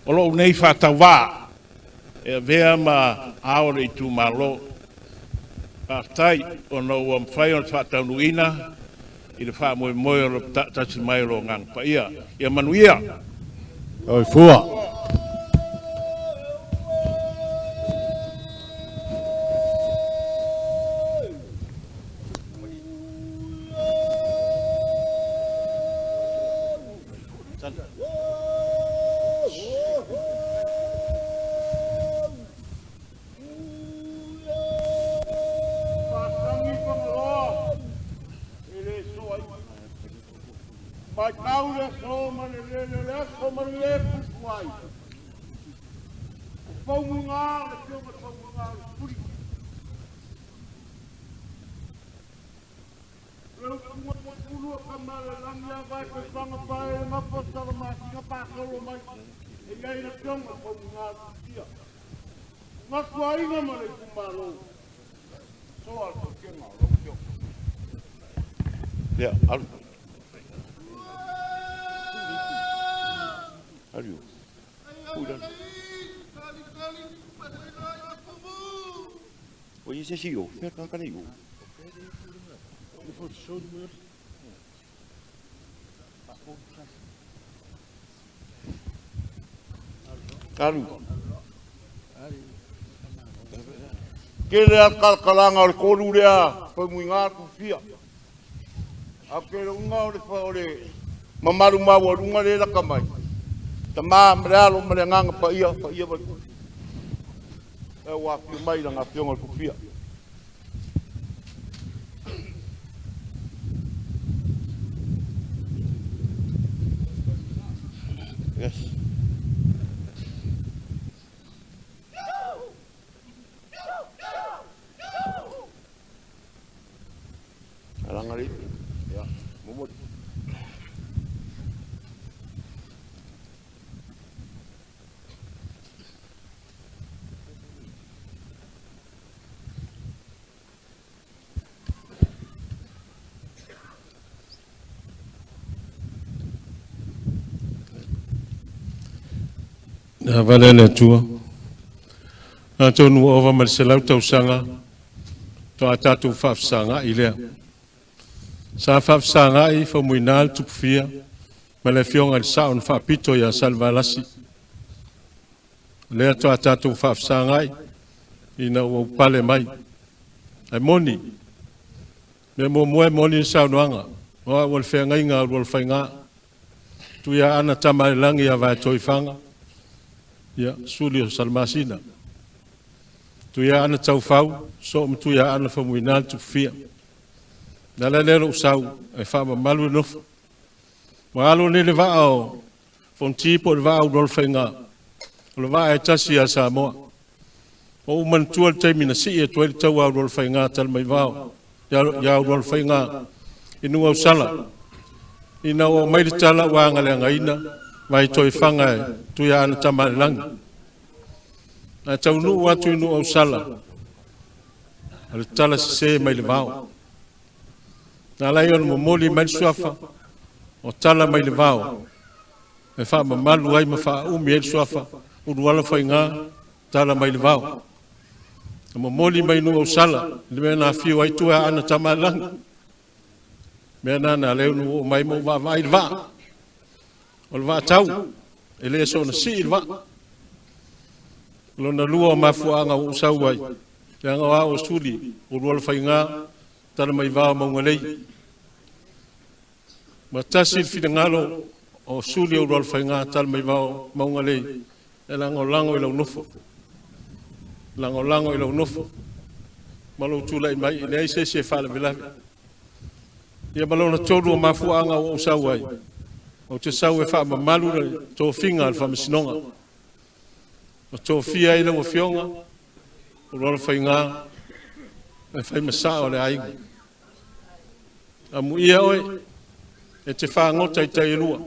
o lou nei faatauvā e avea ma ao o le itumalo. Faafetai ona ua mafai ona faataunuuina i le faamoemoe o le taatasi mai o lo Agaga Paia. Ia manuia. Soifua. Faatagi Fagaloa e le soa ai. Matau le aso ma le lele o le aso manuia e pupu ai. O faumuga le afioga i le faumuga o le Suli. Le upuga pulu o Tama le Lagi a vae toifaga pae le gafa salamasina pasolo mai. E i ai le afioga i le faumuga o le Futia. Gatuaiga ma le itumalo. Soa le tautiaga o lau afioga. Ia, alu. Alu. Pui lalo. O i se si o, fea ka kare o. Alu. Kele a kalakalaga o le tolu lea faumuiga tufia. A ke le unga o le fa o le mamalu maualuga le laka mai. Tama ma le alo ma le agaga paia, paia ma le E ua afio mai lana afioga o le tufia. Yes. Alanga le. Ia, momoli. Na vale le Atua. Atonu ua ova ma le 100 tausaga toa tatou faafesagai lea. Sa faafesagai Faumuina le Tupufia ma le afioga i le Sao na Faapito ia Salevalasi. Lea toa tatou faafesagai ina ua upale mai. Ae moni, mea muamua e moni le saunoaga, o au o le feagaiga o Lualafaiga. Tuiaana Tamalelagi ia Vaetoifaga, ia Suli o Salamasina. Tuiaana Taufau, soo ma Tuiaana Faumuina le Tupufia. Na ala lea lou sau e faamamalu le nofo. Ua alo nei le vaa o Fonoti po o le vaa o Ulualofaiga, o le vaa e tasi ia Samoa. Ua ou manatua le taimi na sii atu ai le taua a Ulualofaiga Talamaivao ia Ulualofaiga i Nuuausala, ina ua aumai le tala ua agaleagaina Vaitoefaga e Tuiaana Tamaalelagi. Ae taunuu atu i Nuuausala, o le tala sese mai le vao. Na ala ai ona momoli mai le suafa o tala mai le vao e faamamalu ai ma faaumi ai le suafa Ulualofaiga Talamailevao. Na momoli mai Nuuausala le mea na afio ai Tuiaana Tamaalelagi. Mea lena na ala ai ona ou oo mai ma ou vaavaai i le vaa. O le vaatau, e le soona sii le vaa. Lona lua o mafuaaga ua ou sau ai, leaga o au o Suli, Ulualofaiga, Talamaivao, Maugalei. Ma tasi le finagalo o Suli o Ulualofaiga, Talamaivao, Maugalei, e lagolago i lau nofo. Lagolago i lau nofo ma lou tulai mai, e leai se isi e faalavelave. Ia ma lona tolu o mafuaaga ua ou sau ai, ou te sau e faamamalu le tofiga a le Faamasinoga. Ua tofia ai lau Afioga Ulualofaiga e fai ma sao o le aiga. Amuia oe e te fagota i tai e lua,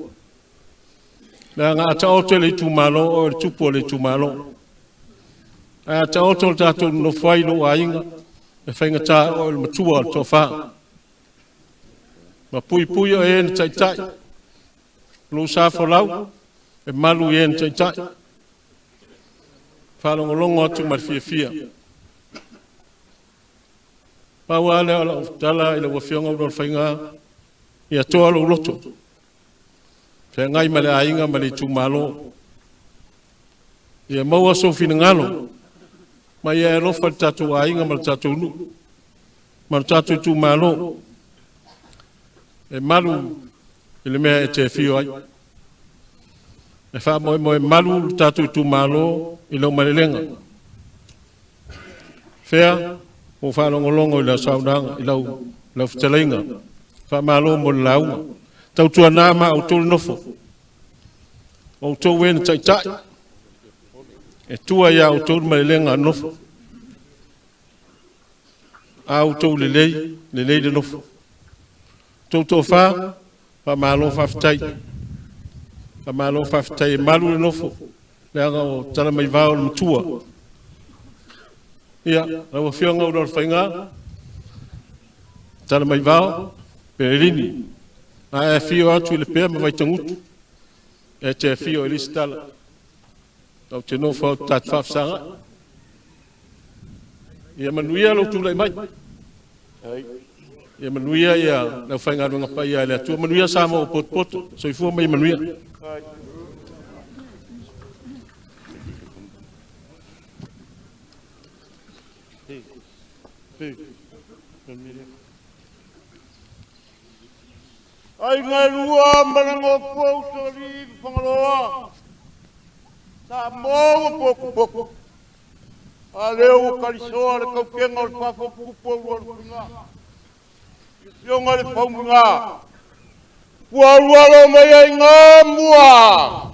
leaga a taoto i le itumalo, oe o le tupu o le itumalo. Ae a taoto le tatou nonofo ai i lou aiga, e faigata oe o le matua o le toafa. Ma puipui o e na taitai, lou sa folau, e malu i e na taitai. Faalogologo atu ma le fiafia. Pau lava lea o lau tala i lau Afioga Ulualofaiga, ia toa lou loto, feagai ma le aiga ma le itumalo, ia maua sou finagalo, ma ia e alofa i le tatou aiga ma le tatou nuu, ma le tatou itumalo, e malu i le mea e te afio ai. E faamoemoe malu le tatou itumalo i lau malelega. Fea, ua faalogologo i lau saunoaga, i lau fetalaiga, faamalo mo le lauga. Tautuana ma outou le nofo, o outou e na taitai, e tua ia outou le malelega a le nofo. A outou lelei, lelei le nofo. Outou toafa, faamalo faafetai. Faamalo faafetai e malu le nofo, leaga o Talamaivao le matua. Ia, lau Afioga Ulualofaiga, Talamaivao, Pelelini, a e afio atu i Lepea ma Vaitagutu, e te afio i le isi tala. Ou te nofo au ta te faafesagai. Ia manuia lou tulai mai. Ia manuia ia lau faigaluega paia a le Atua. Manuia Samoa ua potopoto. Soifua ma ia manuia. Aiga e lua ma le nofo usoalii ma Fagaloa, Samoa ua potopoto, a lea ua talisoa le tautega o le faafotutupu o Ulualofaiga, le afioga i le Faumuina, ua alu alo mai ai Gamua.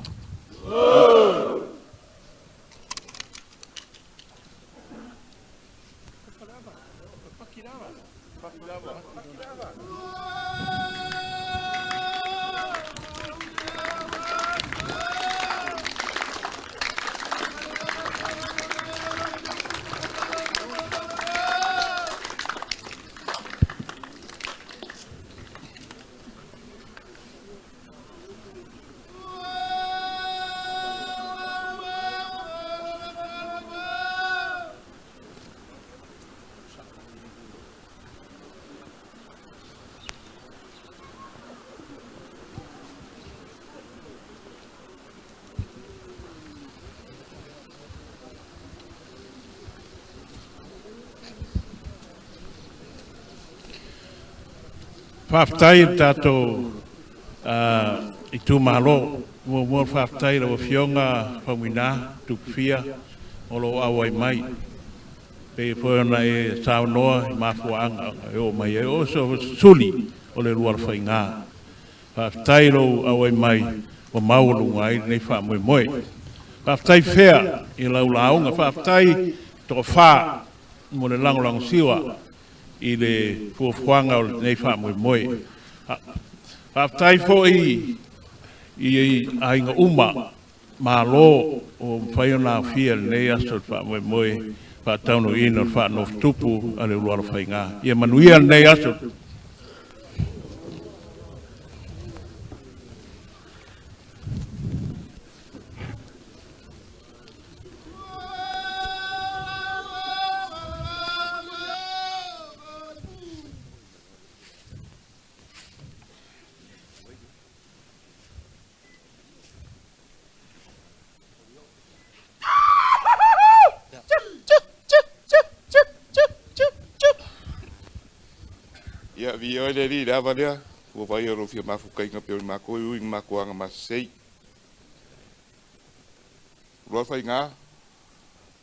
Faafetai i le tatou itumalo. Muamua ona faafetai i lau Afioga Faumuina Tupu o lo o auai mai. Pei foi ona e saunoa i mafuaaga e oo mai ai. O oe o se suli o le Ulualofaiga. Faafetai lou auai mai ua maualuga ai lenei faamoemoe. Faafetai fea i lau lauga, faafetai toafa mo le lagolagosiua i le fuafuaga o lenei faamoemoe. Faafetai foi i aiga uma malo o mafai ona aofia i lenei aso i le faamoemoe faataunuuina o le faanofotupu a le Ulualofaiga. Ia manuia lenei aso. Ia vi oi le li le ava lea, ua vai o fia mafuka inga pe o mako i ui mako anga masei. Lua fai ngā,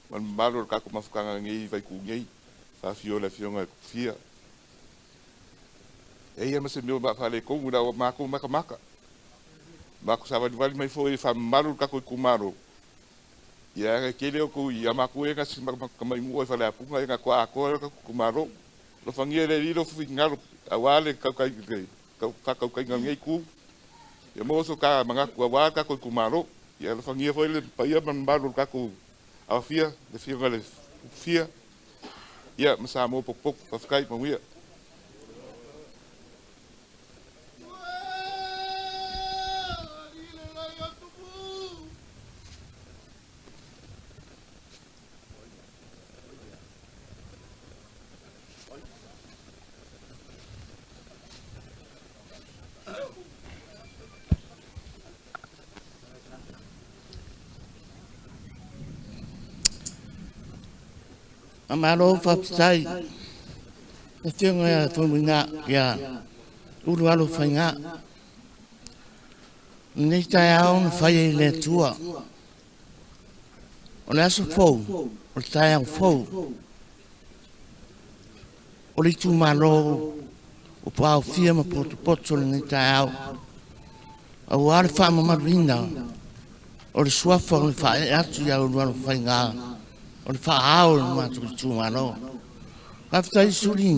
man malo le kako mafukanga ngei vai ku ngei, whawhio le fionga e kufia. E ia mase meo ma whale kongu na o mako maka maka. Mako sa wali wali mai fo e wha malo le kako i kumaro. Ia nga kele o ku ia mako e nga si maka mai mua e whale apunga e nga kwa akoa le kako kumaro. Lo whangia le lilo fufi ngaro a wale kau kai kau kau kai ngei ku. Ia mo so ka mangaku a wale kako i kumaro. Ia lo whangia foi le paia man malo le kako awafia, le fionga le fia. Ia masa mo pok pok pafkai mawia. Malo faafetai le Afioga ia Faumuina ia Ulualofaiga. Lenei taeao na fai ai le Atua. O le aso fou, o le taeao fou. O le itumalo o Paofia ma Potopoto lenei taeao. Auā le faamamaluina o le suafa o le faaee atu ia Ulualofaiga o le faaao o le matou itumalo. Faafetai suli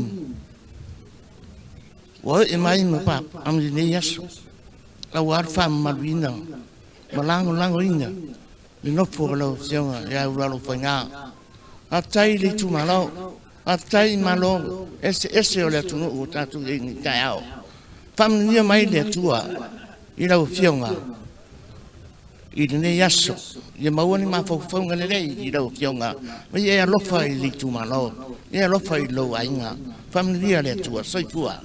ua ee mai ma papa am lenei aso. Auā le faamamaluina ma lagolagoina le nofo o lau Afioga ia Ulualofaiga. Faafetai i le itumalo, faafetai i malo eseese o le atunuu o tatou i ai nei taeao. Faamanuia mai le Atua i lau Afioga i lenei aso. Ia maua ni mafaufauga lelei i lau Afioga, ma ia e alofa i le itumalo, ia e alofa i lou aiga. Faamanuia le Atua, soifua.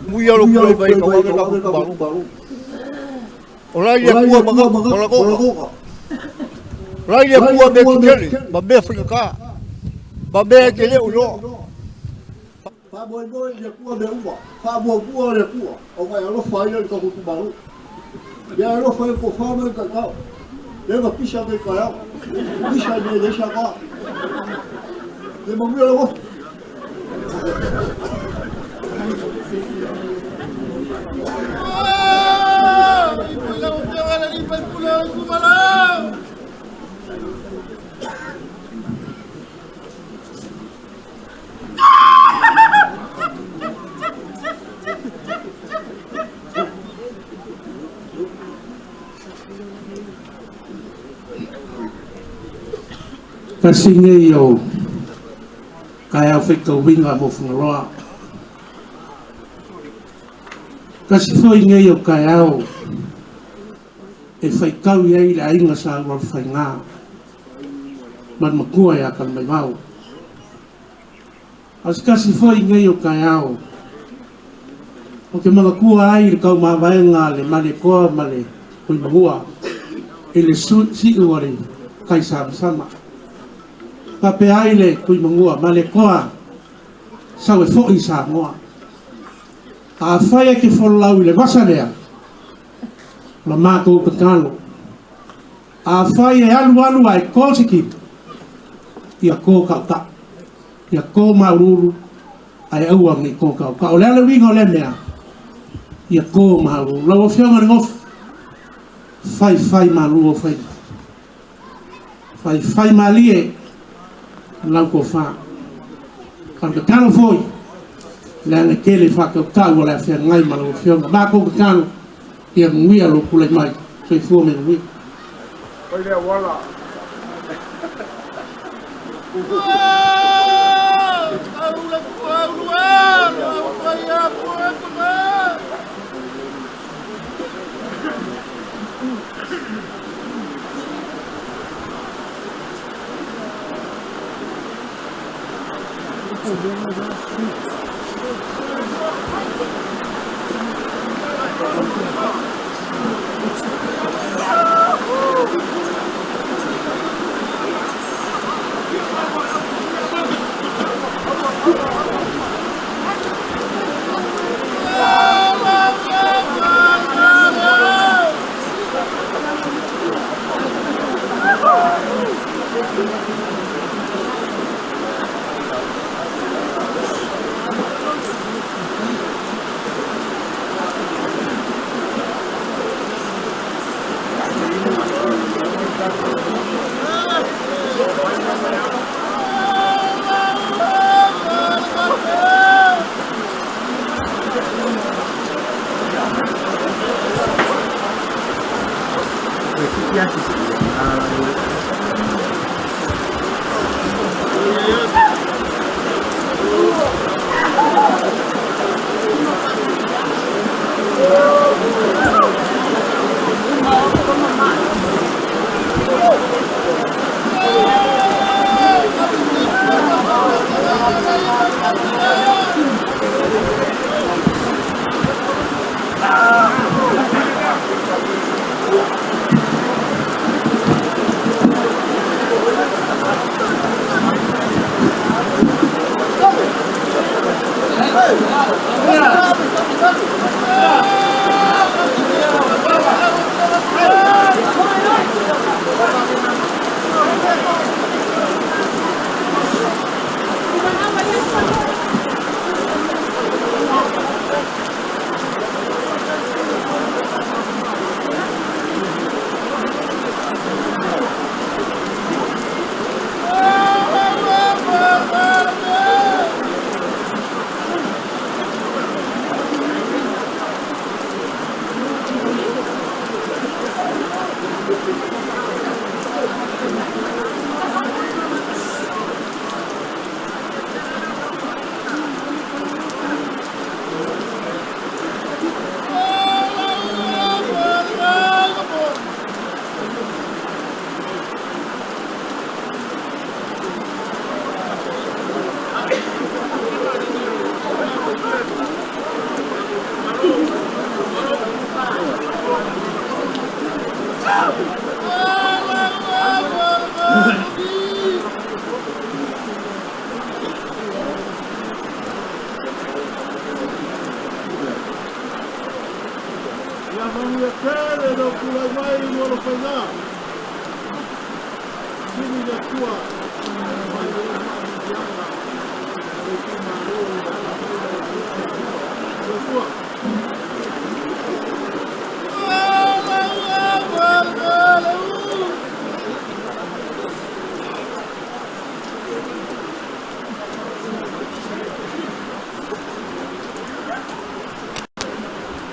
Muia lo kula bai ka waka ka baru. Ola ia kua manga kola. Ola ia kua me kikele, ma me fika ka. Ma me kele ulo. Fa boy boy ia kua me uma. Fa boy kua le kua. O mai alo fa ia ka ku baru. Ia alo fa ko fa me ka ka. Le ma pisha me ka ya. Pisha me le sha ka. Le ma muia lo. Tasi nei o taeao faitauina mo Fagaloa. Tasi foi nei o taeao e faitau i ai le aiga sa Ulualofaiga ma le matua ia Talamaivao. A o se tasi foi nei o taeao ou te manatua ai le taumavaega a le Malietoa ma le Tuimanua i le siu o le taisamasama. Faapea ai le Tuimanua, Malietoa, sau e foi i Samoa. Afai e te folau i le vasa lea, o la matou tatalo. Afai e alu alu ae to se tino, ia to tautau, ia to maualulu, ae aua ne i to tautau. O le a le uiga o lea mea? Ia to maualulu. Lau Afioga i le Nofo, faifai malu ou faiva, faifai malie lau tofa. O le tatalo foi, leaga e tele faatautau o le a feagai ma lau Afioga. Matou tatalo, ia manuia lou tulai mai. Soifua ma ia manuia. Ia manuia tele lou tulai mai Lualofaiga. Sili le Atua mai lana faamanuiaga ma le itumalo e ala ai lau Afioga. Soifua.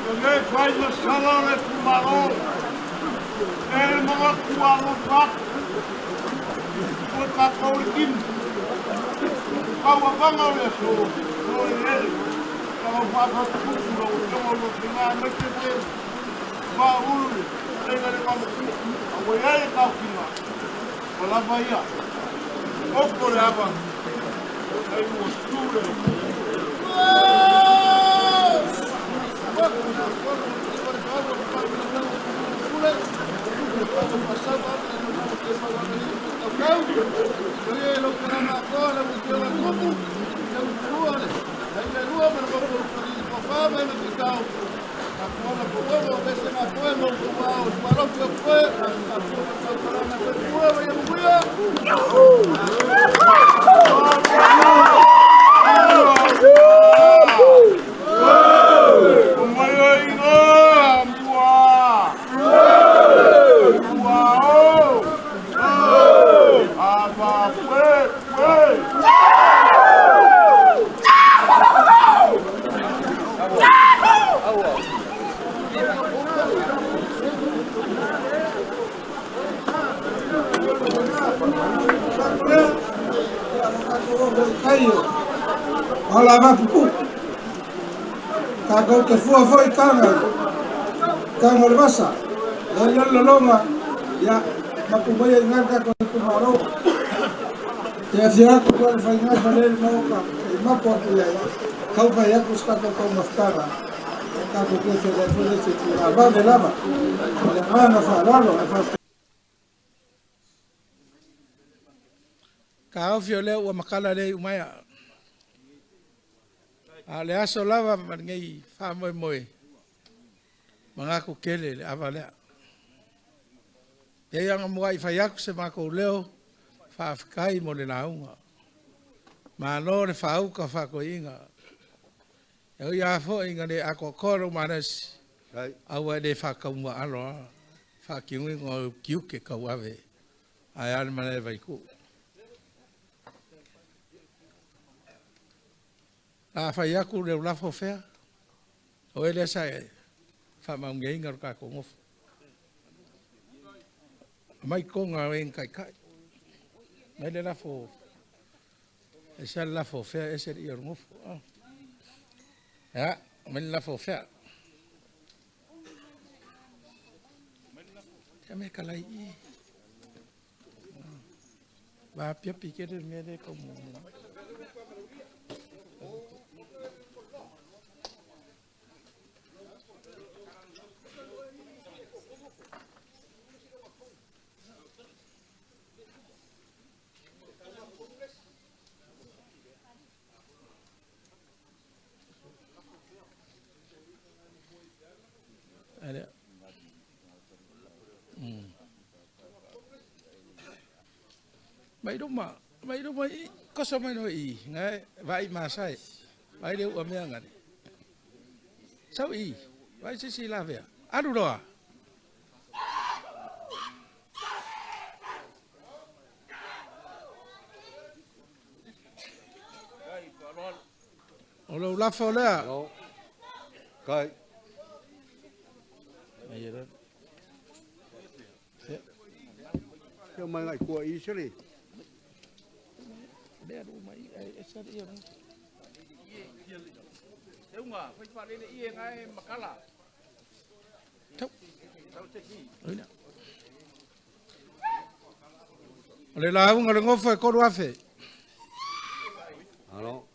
E le fai masala o le itumalo, e le manatu alofa atu. Ua Kākou le kini. Kauavaga o le aso, o le lele. Ka faafapupu lau Afioga o lo faiga aemaise le faaulu le fetalaiga le Igoamatua. A ua i ai le taofiga, ua lava ia. Opo le ava, ai ua tu le Ola mapupu. Kākou te fua foi kanga. Kanga o le vasa. Le le le longa. Ia, mapu mai ai ngā kākou te kumaro. Te awhia aku kua le whainga whale le maoka. E mapu aku ia. Kau whai aku skatou kau mafutanga. E kākou kua te le fua le te tū. A vave lava. O le nganga whaalalo. E whāte. Ka ofi o lea ua makala le umaia. A le aso lava ma lenei faamoemoe ma kele le ava lea. Ia ia mua i fai aku se makou leo faafetai mo le lauga. Malo le faauka faakoiiga. E ui a foʻi ina le atoatoa lou malosi. Aua e le faataumua alo a. Faakiugiga o kiuke tauave. Ae a le malae vaikuu. La fai aku le ulafo fea. O ele sa e faamaugeiga lo kakou gofo. Mai konga o en kai kai. Mai le lafo. E sa le lafo fea e se le ia o gofo. Ia, mai le lafo fea. Ia me kalai i. Va pia pike le mea le kau mo. Ale. Mai ruma, mai ruma i koso mai no i ngai vai masai. Vai le ua mea ngare. Sau i, vai sisi la vea. Alu roa. O le ulafo lea. Kai. Kia mai ngai kua i sere. Lea lu mai e sere ia. Te unga, whai whalele i e ngai makala. Tau. Tau te ki. Oina. O le lauga le gofo e 3,000. Alo.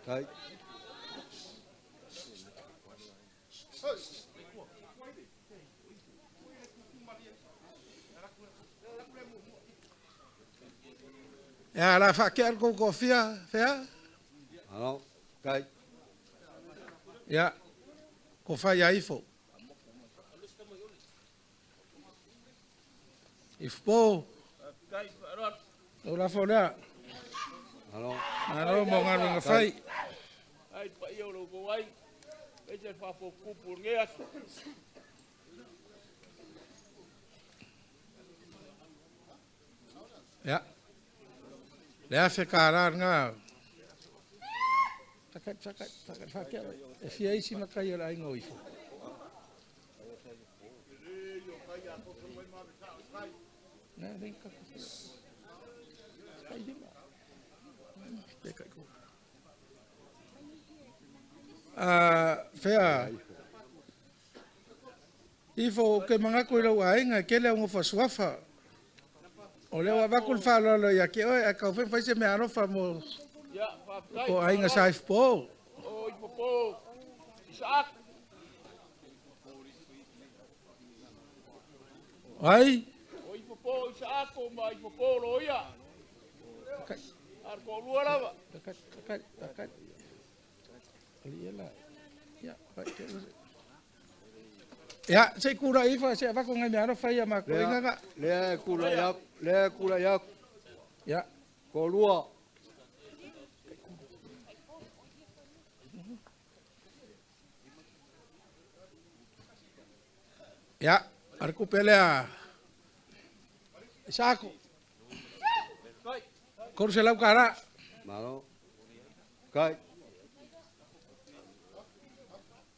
Kai. Ia la faakea le koukofia fea. Alo. Kai. Ia ko fai aifo. Ifo. O la folea. Alo. Alo mo ngā fai. Ai pa ia o lo ai. E te whafokupu nge aso. Ia. Le afe ka rā ngā. Takai, takai, takai, whakea. E fia isi makai o le ainga o ifo. Nē, nei kako. Fea. Ifo ke mangako i lau aiga e kele au gofa suafa. O lea ua avatu le faaaloalo ia te oe ae taufai ma fai se meaalofa mo po aiga sa ifo. O ipopo Isaac. Ai. O ipopo Isaac o ma ipopo loia. Ar ko lua lava. Takai, takai. Ia, se kura ifa se avako ngai meaalofa ia ma ko ingaga. Lea kula ia, lea kula ia. Ia. Ko lua. Ia, ar ku pelea. Isako. Koru se lau kara. Malo. Kai.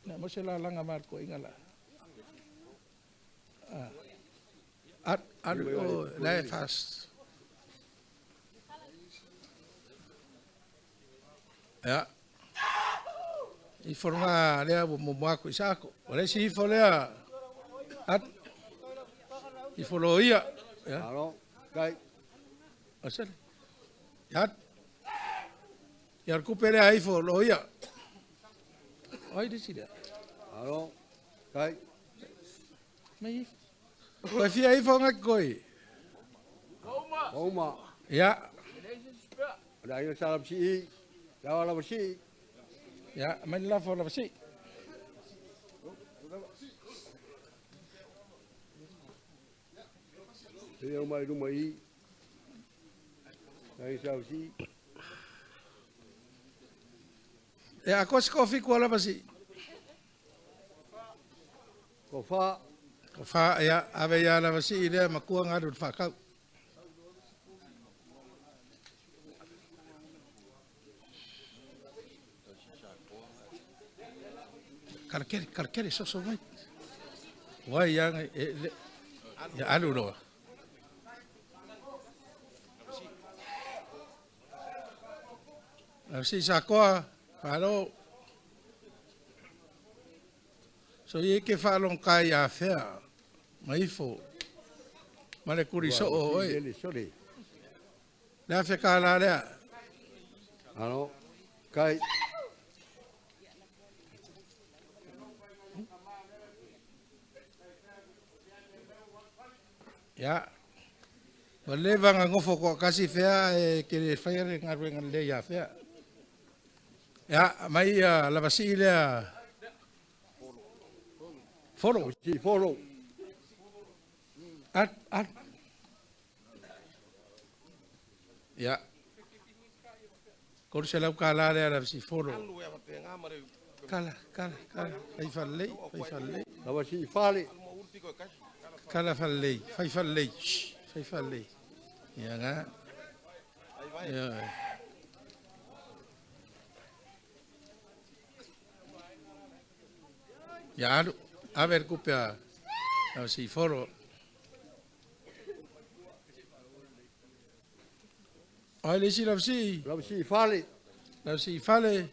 Na mo se la langa mar ko inga la. Ar ar o la fast. Ia. I forma lea mo mo ako Isako. O le si ifo lea. At ifo lo ia. Ia. Malo. Kai. Asele. Ia. Ia kupe lea ifo lo ia. Ai disi lea. Malo. Kai. Mai ifo. Koe fia ifo ngaki koi. Oma. Ia. La ina salam si. La la si. Ia, mai la fo la si. Ia mai luma i. La ina salam si. Ia, ko se kofi kua lava si. Ko fa. Ko fa, ia, ave ia lava si i lea makua ngaru le whakau. Karakere, karakere, soso mai. Wai ia ngai, e, le, ia alu loa. Lava si sa koa, whalo. So i ke whalong kai a whea, maifo, ma le kuri so o oe. Le awhea ka la lea. Ano, kai. Ia, wa le vanga ngofo ko kasi whea e ke le whaiare ngā ruenga le ia whea. Ia, mai ia lavasi lea. Foro. Si foro. At, at. Ia. Koru se lau ka la lea lavasi foro. Kala, kala, kala. Fai whalei, fai whalei. Lavasi fale. Kala whalei, fai whalei. Shh, fai whalei. Ia ngā. Ia. Ia alu. A ver kupea lavasi foro. Ai le isi lavasi. Lavasi fale. Lavasi fale.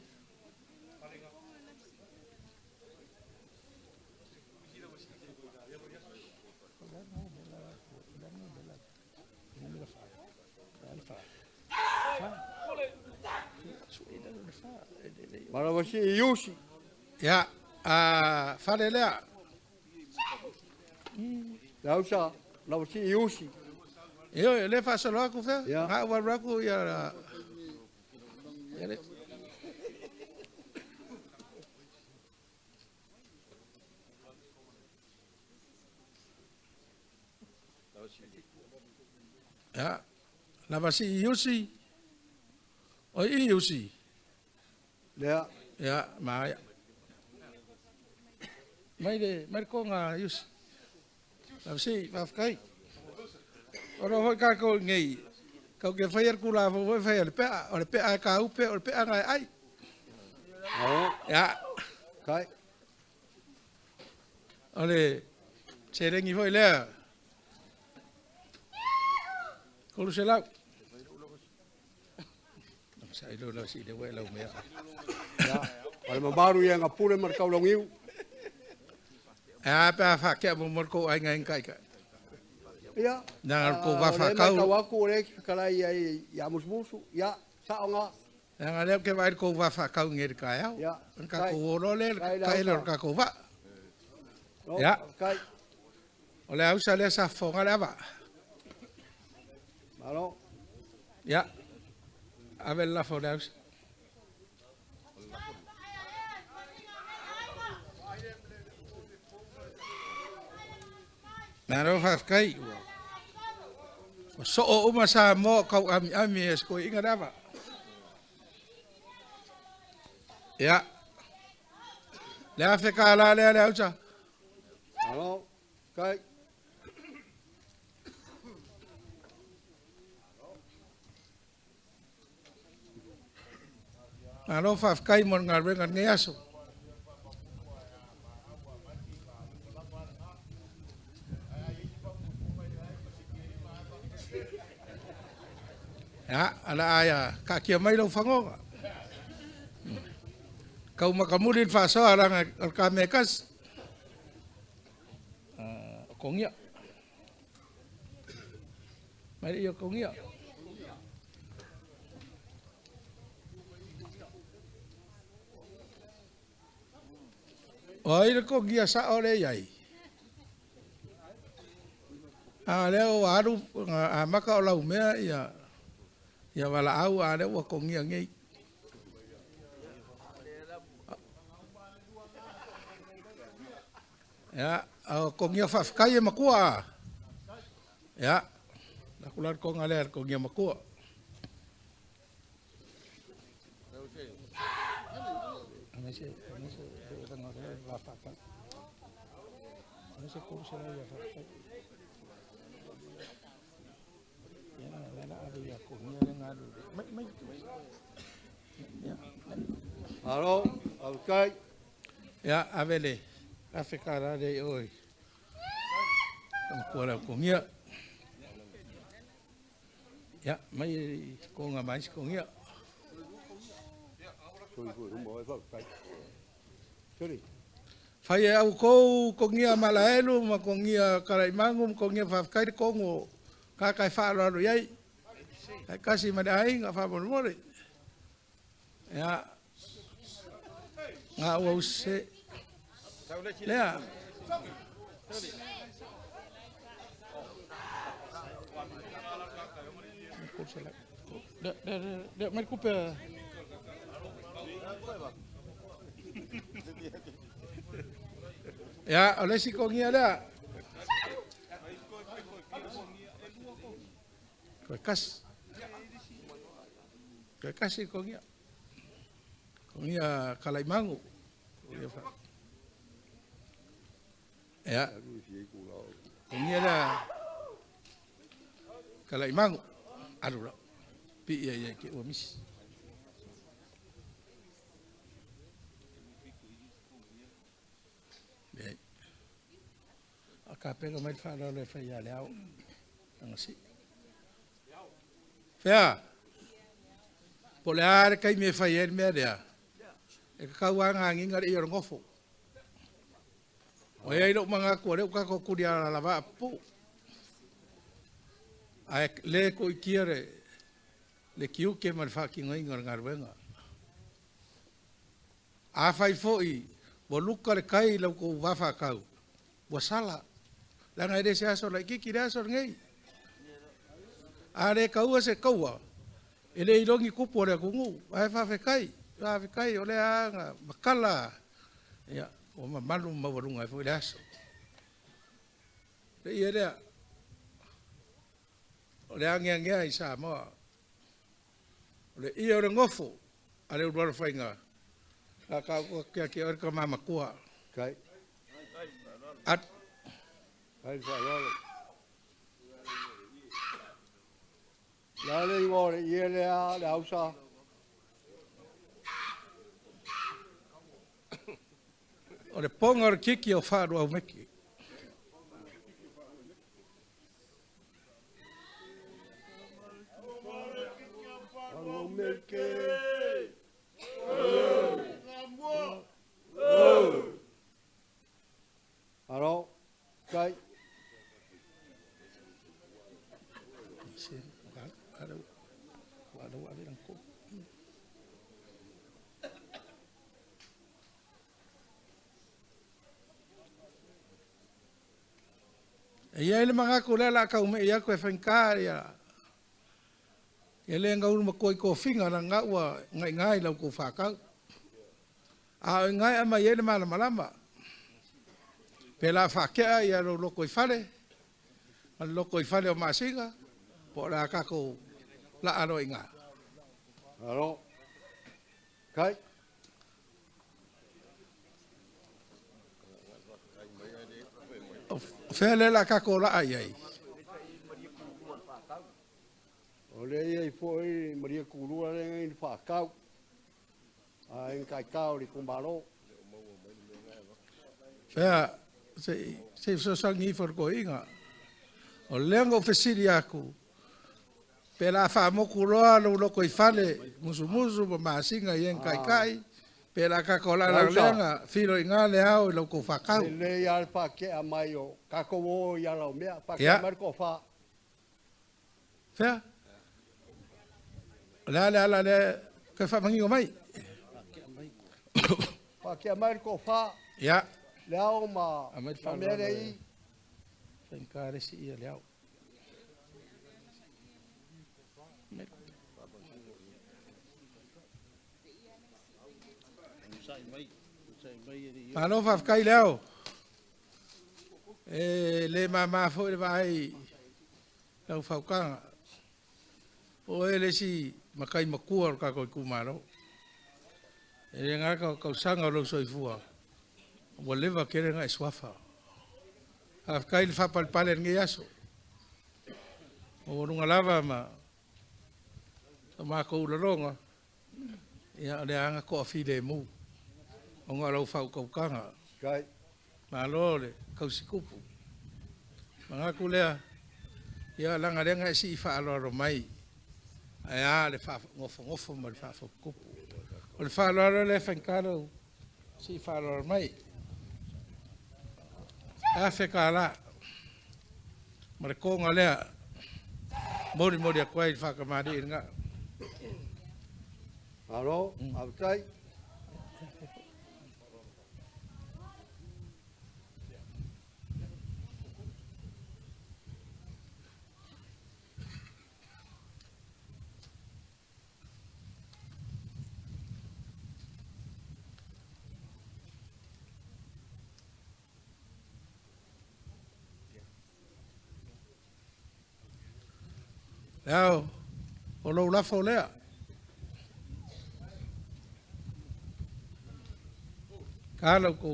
Malavasi iusi. Ia, a fale lea. Lausa, lavasi iusi. Io le fasalo aku fea. Ia. Ngā waru aku ia la. Ia le. Ia, lavasi iusi. O iusi. Lea. Ia, maia. Mai le, mai le konga iusi. Lavasi, whawhakai. Ora hoi kākou ngei. Kau ke whai ar kura fo hoi whai o le pea, o le pea e ka upe, o le pea ngai ai. Ia. Kai. O le serengi hoi lea. Koru se lau. Sa ilo la si le we lau mea. Ia, o le mamalu ia ngapule ma le kaulagiu. A pa fa ke mo mo ko ai ngai kai kai. Ia. Na ko va fa kau. O le aku o le kala ia ia musmusu. Ia, sa onga. Na le ke vai ko va fa kau ngi ka au. Ia. Ka ko ro le ka le ka ko va. Ia. Kai. O le ausa le sa fonga le ava. Malo. Ia. Ave la fo le ausa. Nā rau whawhkai ua. O so o uma sa mō kau ami ami e sko inga rava. Ia. Le afe ka la le le ausa. Malo. Kai. Nā rau whawhkai mo ngā renga ngai aso. Ia, ala aia, ka kia mai lau whangonga. Kau makamuri le whasoa ranga o ka me kas. Kongia. Mai ia kongia. O ai le kongia sa o le iai. A leo aru a maka o lau mea ia. Ia wala au a leo ua kongia ngei. Ia, a kongia whawhikai e makua. Ia, la kula konga lea kongia makua. Alo, okay. Ia, avele. Afrika la le oi. Makua la kongia. Ia, mai konga mai kongia. Whai e au kou kongia malaelu, ma kongia karaimangu, ma kongia whawhakaire kongo kakai whaaloalo iai. Kai kasi ma le ainga whamoremore. Ia, ngā ua use. Lea. Lea, mai kupe. Ia, o le si kongia lea. Koe kasi. Koe kasi kongia. Kongia kalaimangu. Ia. Kongia lea kalaimangu. Aru la. Pi ia ia ke ua misi. A ka pega mai whanau le whai a le au. Anga si. Whea. Po le are kai me whai e mea rea. E kakau a ngā nginga re i o ngofo. O ea ilo manga kua leo kako kuri ara lava pu. A e le ko ikia re le kiuke ma le whakinga inga ngā ruenga. A whai foi, wa luka le kai lau ko wafa kau. Wa sala. Langa ere se aso lai kiki le aso ngei. A le kaua se kaua. E le irongi kupu o le kungu. A e whawhekai. Whawhekai o le anga makala. Ia, o mamalu mawarunga e fo i le aso. Le ia lea. O le ange angea i Samoa. O le ia o le ngofo. A le uruara whainga. Ka ka kia kia ora ka mamakua. Kai. At. Kai whaaloalo. La le iwa o le ia lea le ausa. O le ponga o le kiki o whaarua au meki. Malo, kai. E ia le magaku le la kau me ia ko e whainka ia. Ia le ngā uru makoi ko finga la ngā ua ngai ngai lau ko whakau. A o ngai ama ia le mala malama. Pe la whakea ia lo loko i whale. Ma le loko i whale o masinga. Po la kako la alo i ngā. Alo. Kai. Fea le la kako la ai ai. O le ia i foi Maria Kulua le ngai ni whakau. A en kai kau li kumbalo. Fea se so sangi for ko inga. O lengo fesili aku. Pe la wha moku loa lo loko i fale musumusu ma masinga i en kai kai. Pe la kako la la lenga filo i ngā le au i lau ko whakau. Le ia le whakea mai o kako o ia lau mea. Whakea mai ko wha. Fea? Le ale ala le kai whamangingo mai. Whakea mai ko wha. Ia. Le au ma mea le i. Whankare si ia le au. Malo whawhakai le au. E le mama fo le vai lau whaukanga. O e le si makai makua o kako i kumaro. E le ngā kau sanga o lau soifua. Ua lewa kere ngā e suafa. Whawhakai le whapalpale ngi aso. O warunga lava ma o mākou ularonga. Ia le anga ko a file mu. O ngā lau whaukaukanga. Kai. Malo le kausikupu. Mangaku lea, ia langa lenga e si i whaaloaro mai. Ai a le wha ngofo ma le whaafokupu. O le whaaloaro le whankaro si i whaaloaro mai. A wheka la. Ma le kōnga lea, mori mori a koe i whakamari i ngā. Malo, awatai. Leo, o lou lafo lea. Ka lau ko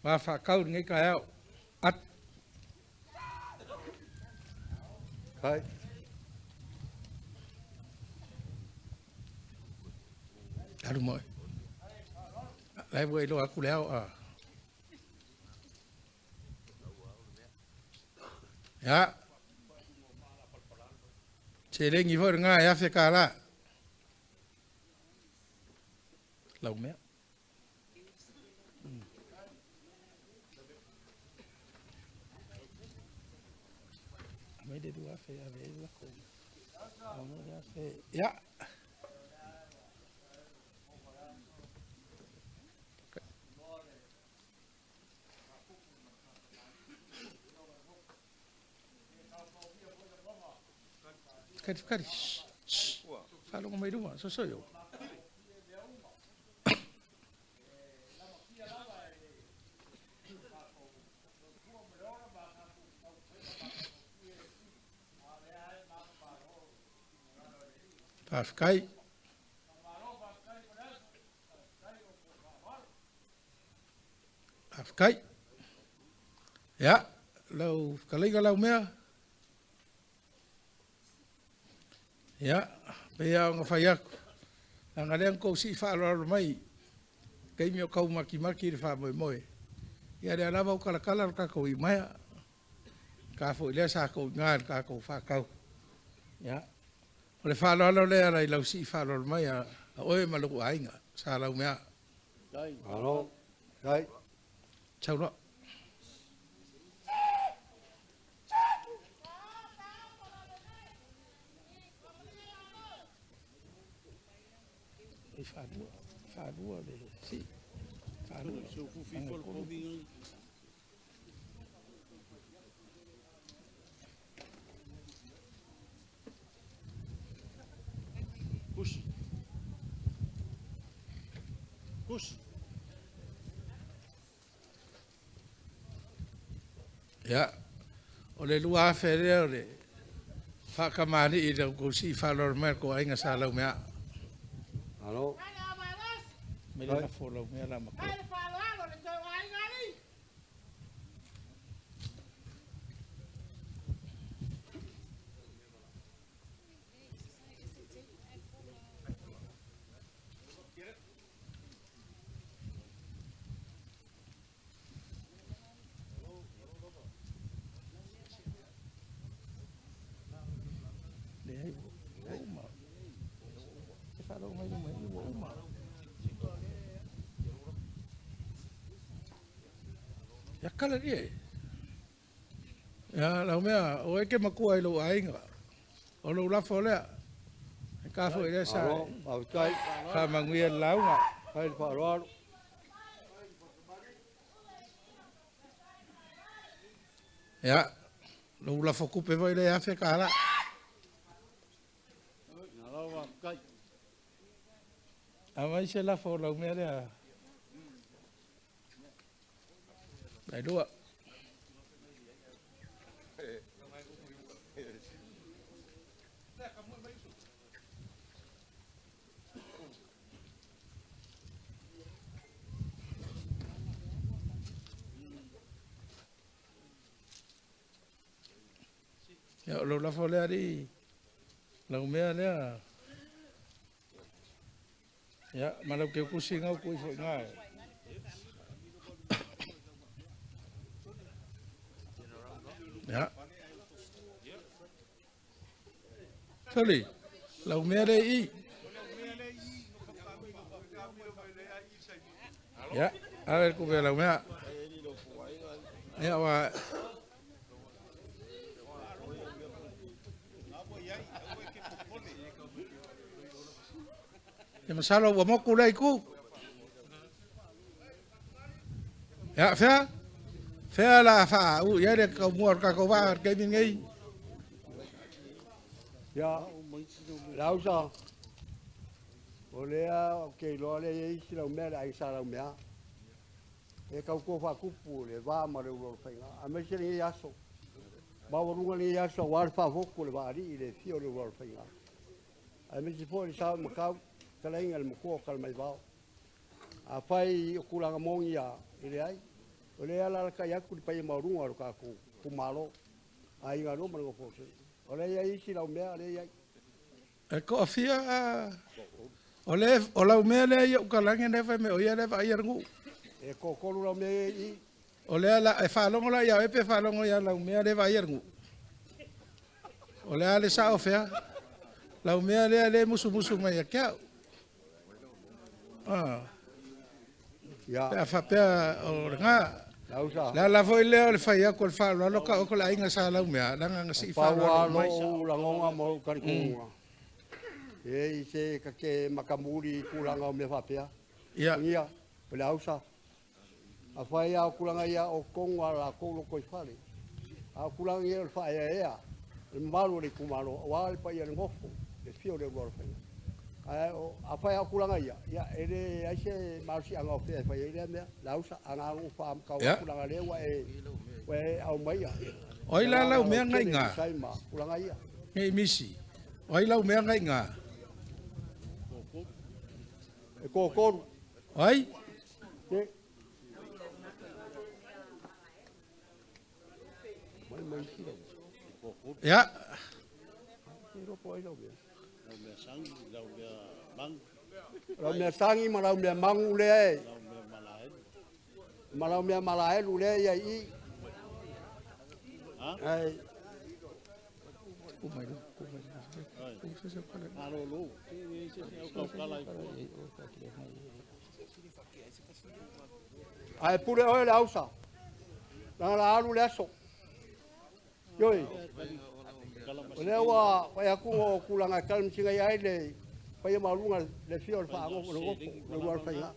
mawhakau ngai ka au. At. Kai. Aru moi. Lai wei lo aku leo a. Ya. Te lengi fo ngā e awhe ka la. Lau mea. Mai de du afe ave e lako. Au no le afe. Ya. Kari, kari. Whalongo mai runga, so so yo. Whawhikai. Whawhikai. Ia, lau whakaleiga lau mea. Ia, pea o ngā whai aku. Nā ngā leang kou si whaaloaro mai. Kei meo kau maki maki le wha moe moe. Ia lea lava o kalakala o kakou i maia. Ka fo i lea sa kou ngā le kakou whakau. Ia, O le fa'aloalo lea ala i lau si'i fa'aloalo mai a oe ma lo'u aiga sa lau mea. Malo. Dai. Sau loa. E fa'alua, fa'alua le si'i. Fa'alua. Push. Push. Ia, o le 2,000 lea o le fa'akamāli'i i lau kou si'i fa'aloalo mai a le aiga sa lau mea. Malo. Mai le lafo o lau mea la matua. Leai ua uma. E fa'alogo mai luma i ua uma. Ia kala lia e. Ia lau mea, o e ke makua i lou aiga. O lou lafo lea. E ka foi lea sa. Malo, faafetai. Fa'amanuia le lauga. Fai le fa'aloalo. Ia, lou lafo kupe foi le afe ka la. Amai se lafo o lau mea lea. Lai lua. Ia, o lou lafo lea alii lau mea lea. Ia, ma lau keukusi gau ku ifo i ngā. Ia. Soli, lau mea le i. Ia, ave le kupe lau mea. Ia, wa. Ia masalo ua moku lea i ku. Ia, fea? Fea la fa u ia le kaumua o le tatou va'a le taimi lenei. Ia, lausa. O lea o ke iloa le i isi lau mea le aiga sa lau mea. E kautua fa'atupu le va ma le ulu o le faiga. A me se lenei aso. Maualuga lenei aso auā le fa'afotu o le va'ali'i le fia o le ulu o le faiga. Aemaise foi le sao makau, talaiga le matua o Kalamaivao. Afai o tulaga moni ia e leai. O lea alalatai atu le paia maualuga o le tatou itumalo. Aiga lua ma le nofo. O lea i ai isi lau mea, lea i ai. E to'afia o le o lau mea lea ia ukalage lea fai mai o ia lea vaaia le nuu. E toatolu lau mea i. O lea la e faalogo la ia e pe faalogo ia lau mea lea vaaia le nuu. O lea le sao fea. Lau mea lea le musumusu mai ia ke au. Ah. Ia. Pe a faapea o lena. Lausa. Le ala foi lea o le fai atu o le fa'aloalo ka o ko le aiga sa lau mea laga na si'i Pau fa'aloalo mai. lou lagoga ma lou talitonuga. E i se ka ke makamuli i tulaga o mea faapea. Ia. Ia, o le ausa. Afai a o tulaga ia o tonu a latou loko i fale. A o tulaga ia o le fa'aeaea, le mamalu o le itumalo, auā le paia le nofo, le fia o le ulualo faiga. Ae o afai a o tulaga ia, ia e leai se malosiaga o fea e fai ai lea mea. Le ausa, ana ou fa'amatau atu laga lea ua e aumaia. O ai la lau mea ngai ngā? Sai ma tulaga ia. Ngai misi. O ai lau mea ngai ngā? E toatolu. O ai? Te. Mai mai isi lau. Ia. E ropo ai lau mea. Lau mea sangi, lau mea mangu. Lau mea sangi ma lau mea mangu lea e. Lau mea malaelu. Ma lau mea malaelu lea ia i. Ha? Ai. Ku mai lu, ku mai lu. Ae pule oe le ausa. Langa la alu le aso. Ioi. O lea ua fai atu o tulaga e talamasiga ai le paia maualuga le fia o le faagofo le gofo le uluai le faiga.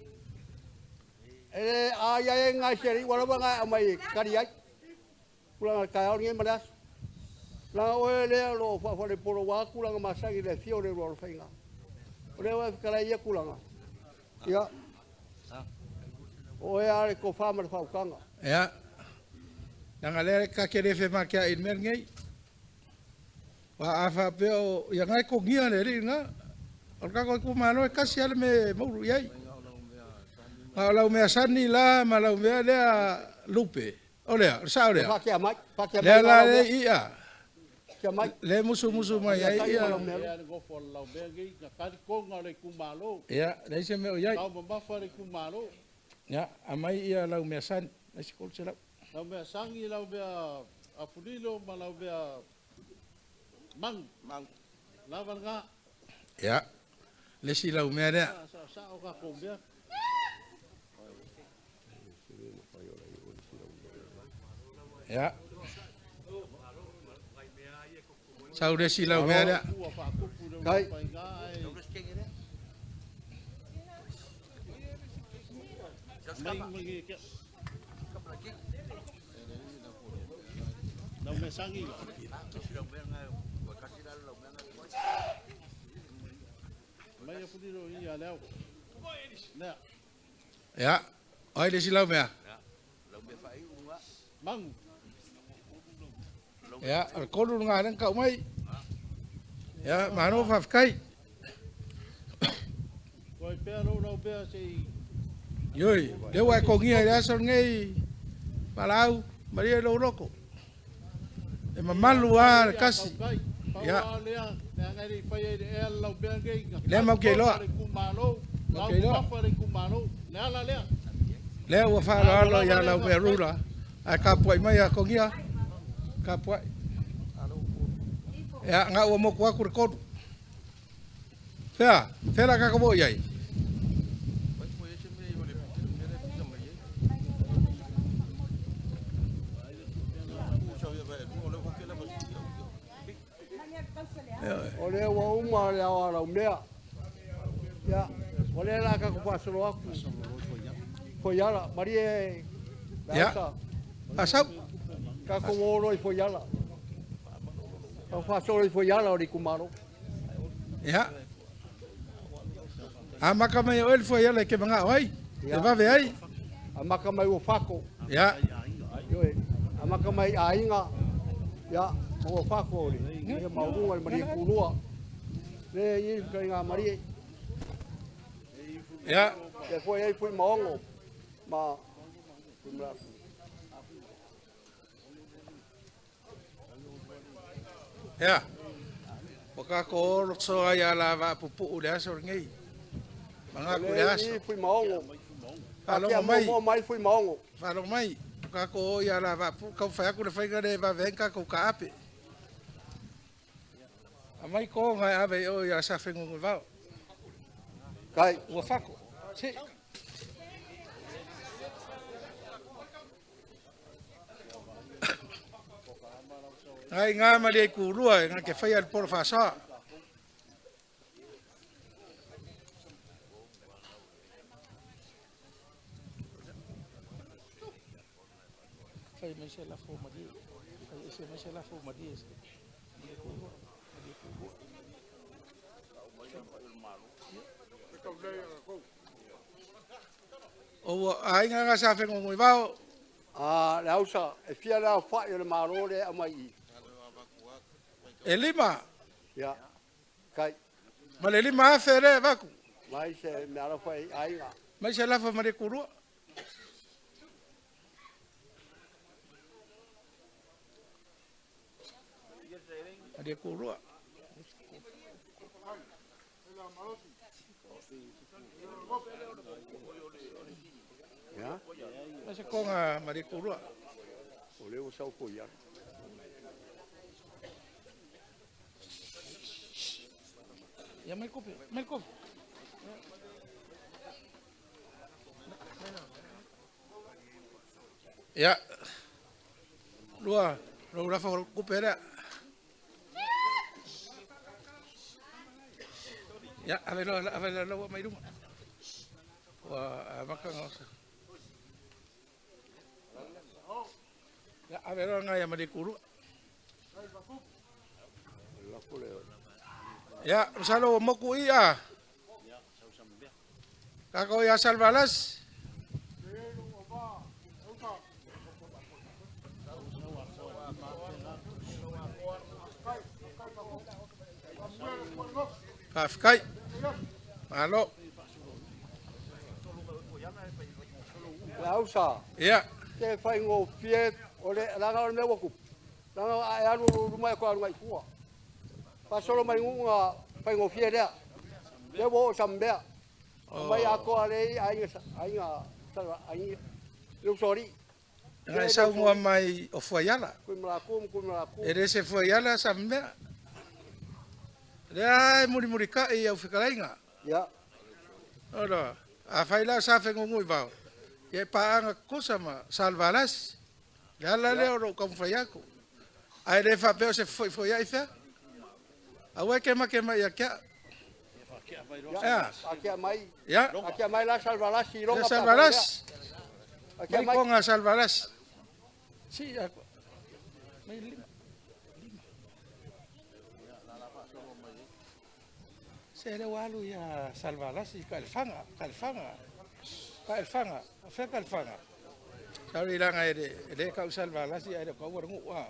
E le a ia ai ngai se ua lava ngai aumai e tali ai. Tulaga o le taeao lenei ma le aso. Langa oe lea o lo o faafalepolo ua tulaga masani le afio o le uluai le faiga. O lea ua e fetalai ia tulaga. Ia. O oe lava le tofa ma le faautaga. Ia. Leaga lea ta te le femateai i le mea lenei. Aua a faapea o ia na e togia le alii lena. O le tatou itumalo e tasi lava le mea e maulu i ai. A o lau measani la ma lau mea lea lupe, o lea, o le sao lea. Faatea mai, faatea mai Lea la lau lea mea. ia. Faatea mai. Lea musumusu mai ai ia. Lea le gofo o le laumea nei, na tali koga o le itumalo. Ia, leai se mea o i ai. Taumamafa le itumalo. Ia, aumai ia lau measani, mai se 300. Lau mea sagi, lau mea afulilo ma lau mea magu. Lava lena. Ia, le isi lau mea lea. Sa sao tatou mea. Ia. Sau le isi lau mea lea. Kai. Lau mea sagi. Mai afulilo ia leo. Lea. Ia, o ai le isi lau mea? Magu. Ia, o le tolu lena lea na tau mai. Ia, malo faafetai. Koe pea lou lau mea se i. Ioi, lea ua e togia i le aso lenei, Valaau, malie lou loto. E mamalu lava le tasi. Ia. Lea matou te iloa. Matou te iloa. Lea ua faaaloalo ia lau mea rula, ae tapuai mai a togia. Tapuai. Ia, na ua moku atu le tolu. Fea, fea la tatou oo i ai? O lea ua uma le ao a laumea. Ia, o lea la tatou faasolo atu. Foiala, malie le Ia. ausa. Faasau. Tatou o loa i Foiala. Tatou faasolo i Foiala o le itumalo. Ia. Amata mai e oe le fuaiala e te manao ai, e vave ai. Amata mai ua fako. Ia. Ioe, amata mai aiga. Ia, ma ua fako o le ia maualuga le malie kulua. Le i le fetalaiga malie. Ia. Ia foi ai fui maogo ma fui malafu. Ia. Ua tatou oloso ai a la vaapupuu le aso lenei. Magaku le aso. Le i fui maogo. Faalogo mai. Mo mai fui maogo. Faalogo mai. Ua tatou o ia la vaapupuu kau fai atu le faiga le vave ai tatou kaape. Aumai koga e ave i o ia sa whengungu vao. Kai. Ua fako. Si. Ngai ngā ma le kurua e ngā ke whai al poro whasoa. Whai mai se lafo mali. Whai se mai se lafo mali. Mali kurua. Mali kurua. O ua aiga ngā sa whengungu vao. A le ausa, e fia le au whai o le maro le a mai i. E lima. Ia, kai. Ma le lima afe le vaku. Mai se mea ala whai aiga. Mai se lafa ma le kurua. Ma le kurua. Ia. Mai se konga ma le kurua. O leo sau ko ia. Ia mai kope, mai kope. Ia. Lua, lou lafa o kupe lea. Ia, ave loa, ave loa lau mai luma. Ua amaka nga. Ia, ave loa ngai ma le kuru. Ia, masalo o moku ia. Kako ia salvalas. Faafetai. Malo. Le ausa. Ia. Te whai ngō fie o le langa o le mea waku. Langa a e alu ruma e ko alu ngai tua. Pasolo mai ngunga whai ngō fie lea. Le wo o sambea. O mai ako a le ainga ainga ainga le sori. Ngai sau mua mai o fuaiala. Kui malaku kui malaku. E le se fuaiala sa mea. Lea e muri muri ka i au whikalaiga. Ia. Ora, a whai la sa whengungu i vao. Ia e paanga kosa ma salvalas. Le ala lea o rou kaumawhai aku. Ai le whapeo se foi foi ai fea. Aua ke ma ke ma ia kia. Ia. Akia mai. Ia. Akia mai la salvalas i longa. Salvalas. Akia Mai mai. konga salvalas. Si aku. Mai lima. Se le walu ia salvalas i kalfanga, kalfanga. Kalfanga, fe kalfanga. Sauri langa e le kau salvalas ia le kau warangu wa.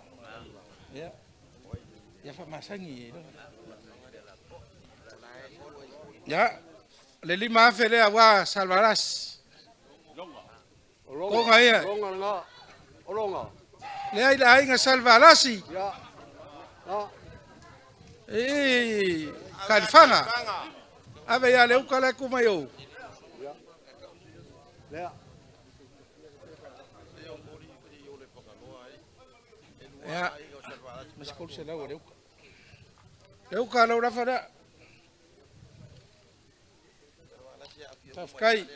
Ya. Ya fa masangi. Ya. Le lima afe le awa salvalas. Konga ia. Longa nga. Olonga. Le ai la ainga salvalasi. Ia. Na. E kalfanga. Ave ia le ukala kuma yo. Ia. Lea. Ya. Mas kol se la le uka. Le uka la urafa la. Tafkai.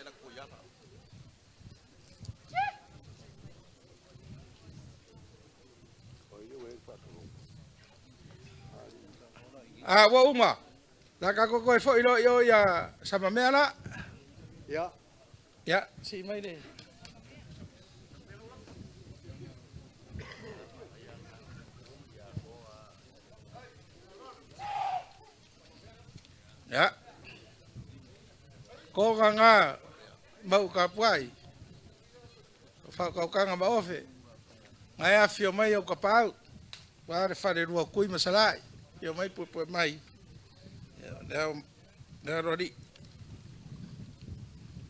A ua uma. La ka koko e foi lo io ia samamea la. Ia. Ia, si mai le. Ia. Ko ngā mau ka puai. Whakaukanga ma ofe. Ngai a whio mai au ka pau. Wā re whare rua kui masalai. Whio mai pue pue mai. Lea lea rori.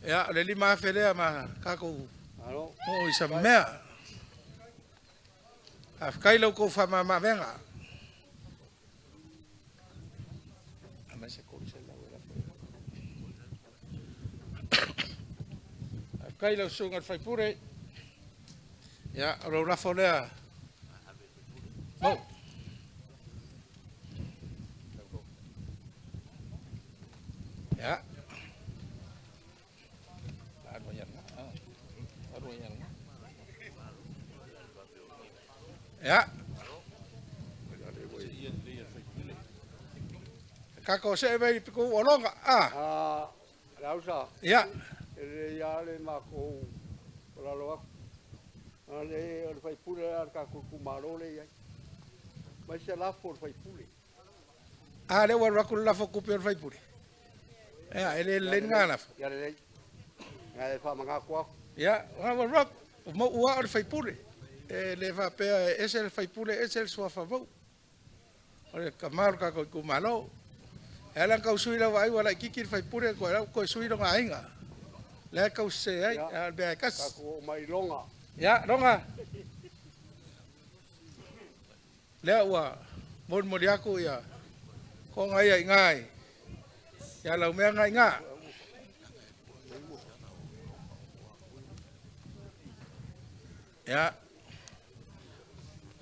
Ia, le lima afe lea ma kākou Alo. o i sa mea. A whakai lau kou whamamavenga. A mai se kou se lau e la A whakai lau sunga whaipure. Ia, o rau rafo lea. Mau. Ia. Aru ia nga. Aru ia nga. Ia. Kako se mei piku o longa. Ah. Ah, le ausa. Ia. E le ia le makou o lalo aku. A le o le faipule a le kākou itumalo le iai. Mai se lafo o le faipule. A le ua raku le lafo kupe o le faipule. Ia, e le le ngā lafo. Ia lelei. Ngai e whaamanga aku aku. Ia, ua raku. O mau ua o le faipule. E le whapea e ese le faipule, ese le suafa mau. O le kamaru kako i kumalo. E ala kau sui lau ai wala i kiki le faipule, koe lau koe sui longa ainga. Le kau se ai, a bea e kasi. Kākou o mai longa. Ia, longa. Lea ua molimoli aku ia ko ngai ia i ngai. Ia lau mea ngai ngā. Ia.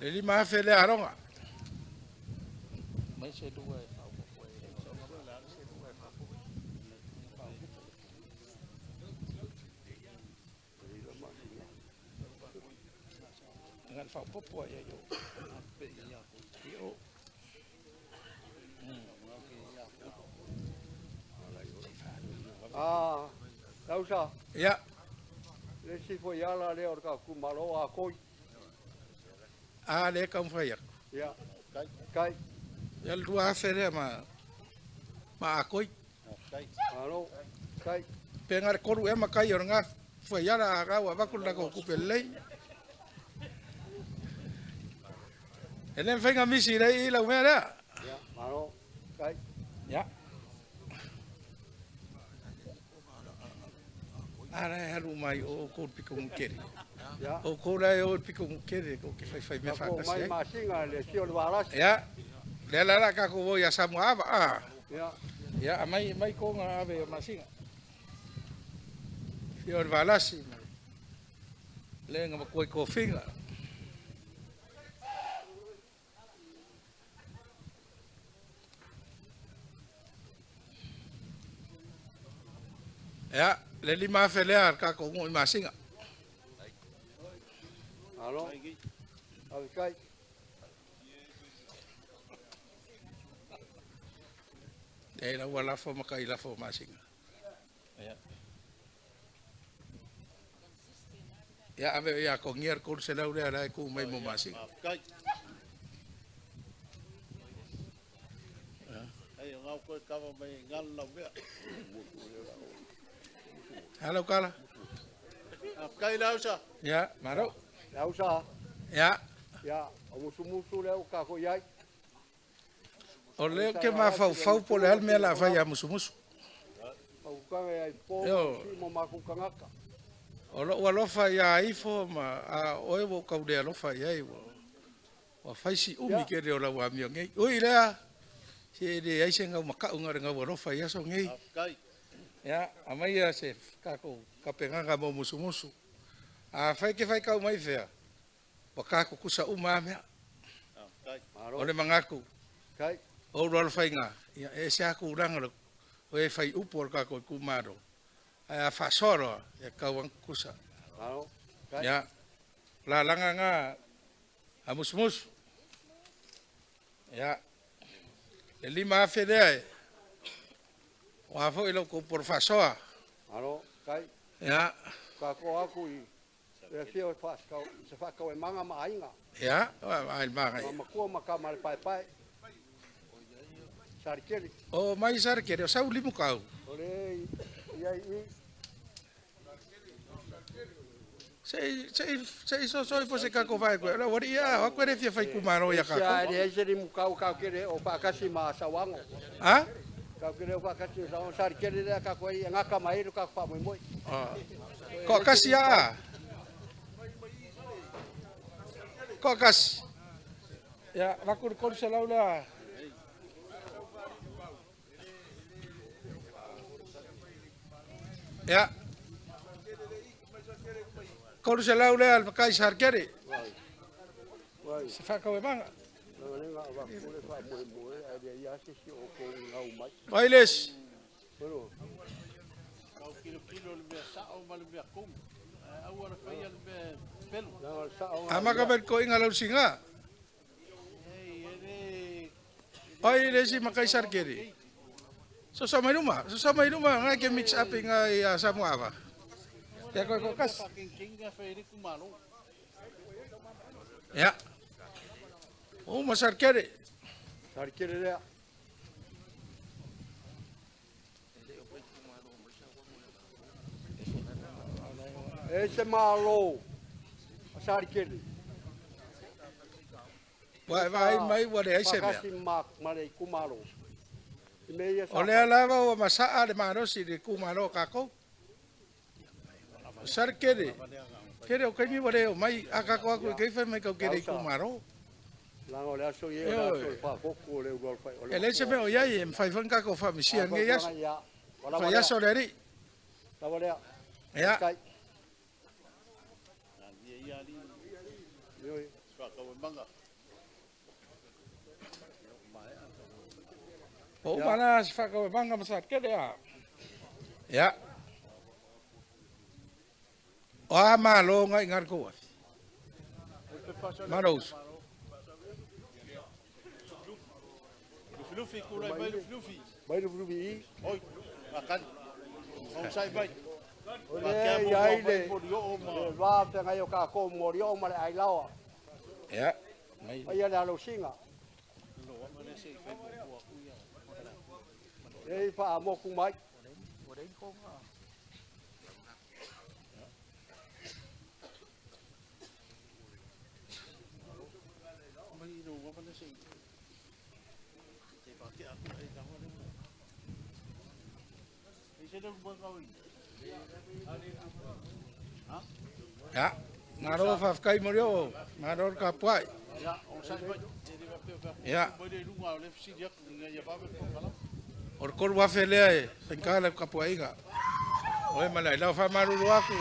Le lima afe lea aronga. Mai se lua e. le faaopoopo ai ai o. I o. Ah, lausa. Ia. Le isi foi ala lea o le tatou itumalo a koi. A lea e taumafai atu. Ia. Kai. Ia le 2,000 lea ma ma akoi. Malo. Kai. Pe na le 3 ea makai o lena fuaiala a gau avatu le latou tupe lelei. E le mafai ona misi i lau mea lea. Ia, malo. Kai. Ia. A la e alu mai o outou le pito kere. Ia. O outou la e o le pito kere ko ke faifai mea Tatou faatasi mai ai. Masina le afio o le Valasi. Ia. Lea la la tatou o ia Samoa ava a. Ia. Ia amai mai konga ave o Masina. Fio o le Valasi. Le nga makua i kofinga. Ia, le 5,000 lea le tatou nuu i Masina. Malo. Ave kai. E la ua lafo ma kai lafo o Masina. Ia. Ia ave ia ko ngiar ko se lau lea la e ku mai mo Masina. Kai. Ai o ngau koe kava mai ngalo lau mea. Hello kala. Kai lausa. Ia, malo. Lausa. Ia. Ia, o musumusu lea ua tatou i ai. O lea ke mafaufau po le a le mea la fai ia musumusu. Paukaga ia i po Io. si mo makou tagata. O lou alofa ia ifo ma a oe ua ou kaulea alofa i ai ua ua fai si umi kele o lau amio nei. Ui lea, se e leai se gaumaka'uga o le gau alofa i aso nei. Kai. Ia, aumaia se takou kapegaga mo musumusu. A fai ke fai kau mai fea, ua takukusa uma a mea. Malo. O le magatu. Kai. O ulu alofaiga, ia e ese lava tulaga o e faiupu o le takou itumalo. Ae a faasoa loa, ia tau lava ona tutusa. Malo. Kai. Ia, lalaga na a musumusu. Ia, le 5,000 lea e, o a foi lau kou faasoa. Malo. Kai. Ia, Tatou aku i le afio e faasakau se faakauemaga ma aiga. Ia, ai le magaia. Ma makua ma kama le paepae. Salikeli. O mai Salikele, o sau limu kau. O le i ai i. Se se se so so fo se kako vai ko. La wari ia, wa ko re fia fai kumaro ia Ia kako. e se limu kau kau kere o faakasi ma sauago. Ha? Kau kere o faakasi ma sauago. Salikele lea kako ai e gaka mai lo kako faamoemoe. Ah. Ko kasi ia. Ko kasi. Ia, va ko ko se laula. Ia. Ko se laula al kai sarkere. Se fa ko manga. Leaga avatu le faamoemoe ae leai lava se isi o outou gau mai. Vai les. Bueno. Kau kilokilo le mea sa'o ma le mea komu. Ae aua le faia le mea pelu. Amaka bel ko inga lau singa. Oi le si makai sarkere. So sa mai luma, so sa mai luma ngai ke mix up inga ia Samoa ava. Ia ko ko kas. Kinga fai le kumalo. Ia. O ma sarkere. Salikele lea. E se malo a Salikele. Vai vai mai ua leai se mea. Faakasi ma ma le itumalo. I mea ia O lea lava ua masa'a le malosi i le itumalo o takou. O Salikele. Kere o kaimi ua le o mai a takou aku i kaifa mai kau kere itumalo. Leaga o le aso ia o le aso o le faafotu o le ulu alofai o le E leai se mea o iai e mafai foi ona takou faamisia lenei aso. Fai aso le alii. Lava lea. Ia. Kai. Ia ali. Faakauemaga. O uma la se faakauemaga ma Salikele a. Ia. O a malo ngai ngā kou afi. Malo uso. Lufilufi, kulai mai Lufilufi. Mai Lufilufi i. Oi, makani. Sai mai. O le iai le va whengai o kākou mori o ma le ailaoa. Ia. Ai le alosinga. E wha moku mai. Ia, malo faafetai mo le oo, malo le tapuai. Ia. O le 3,000 lea e faigata le tapuaiga. O e ma le ailao faamalulu atu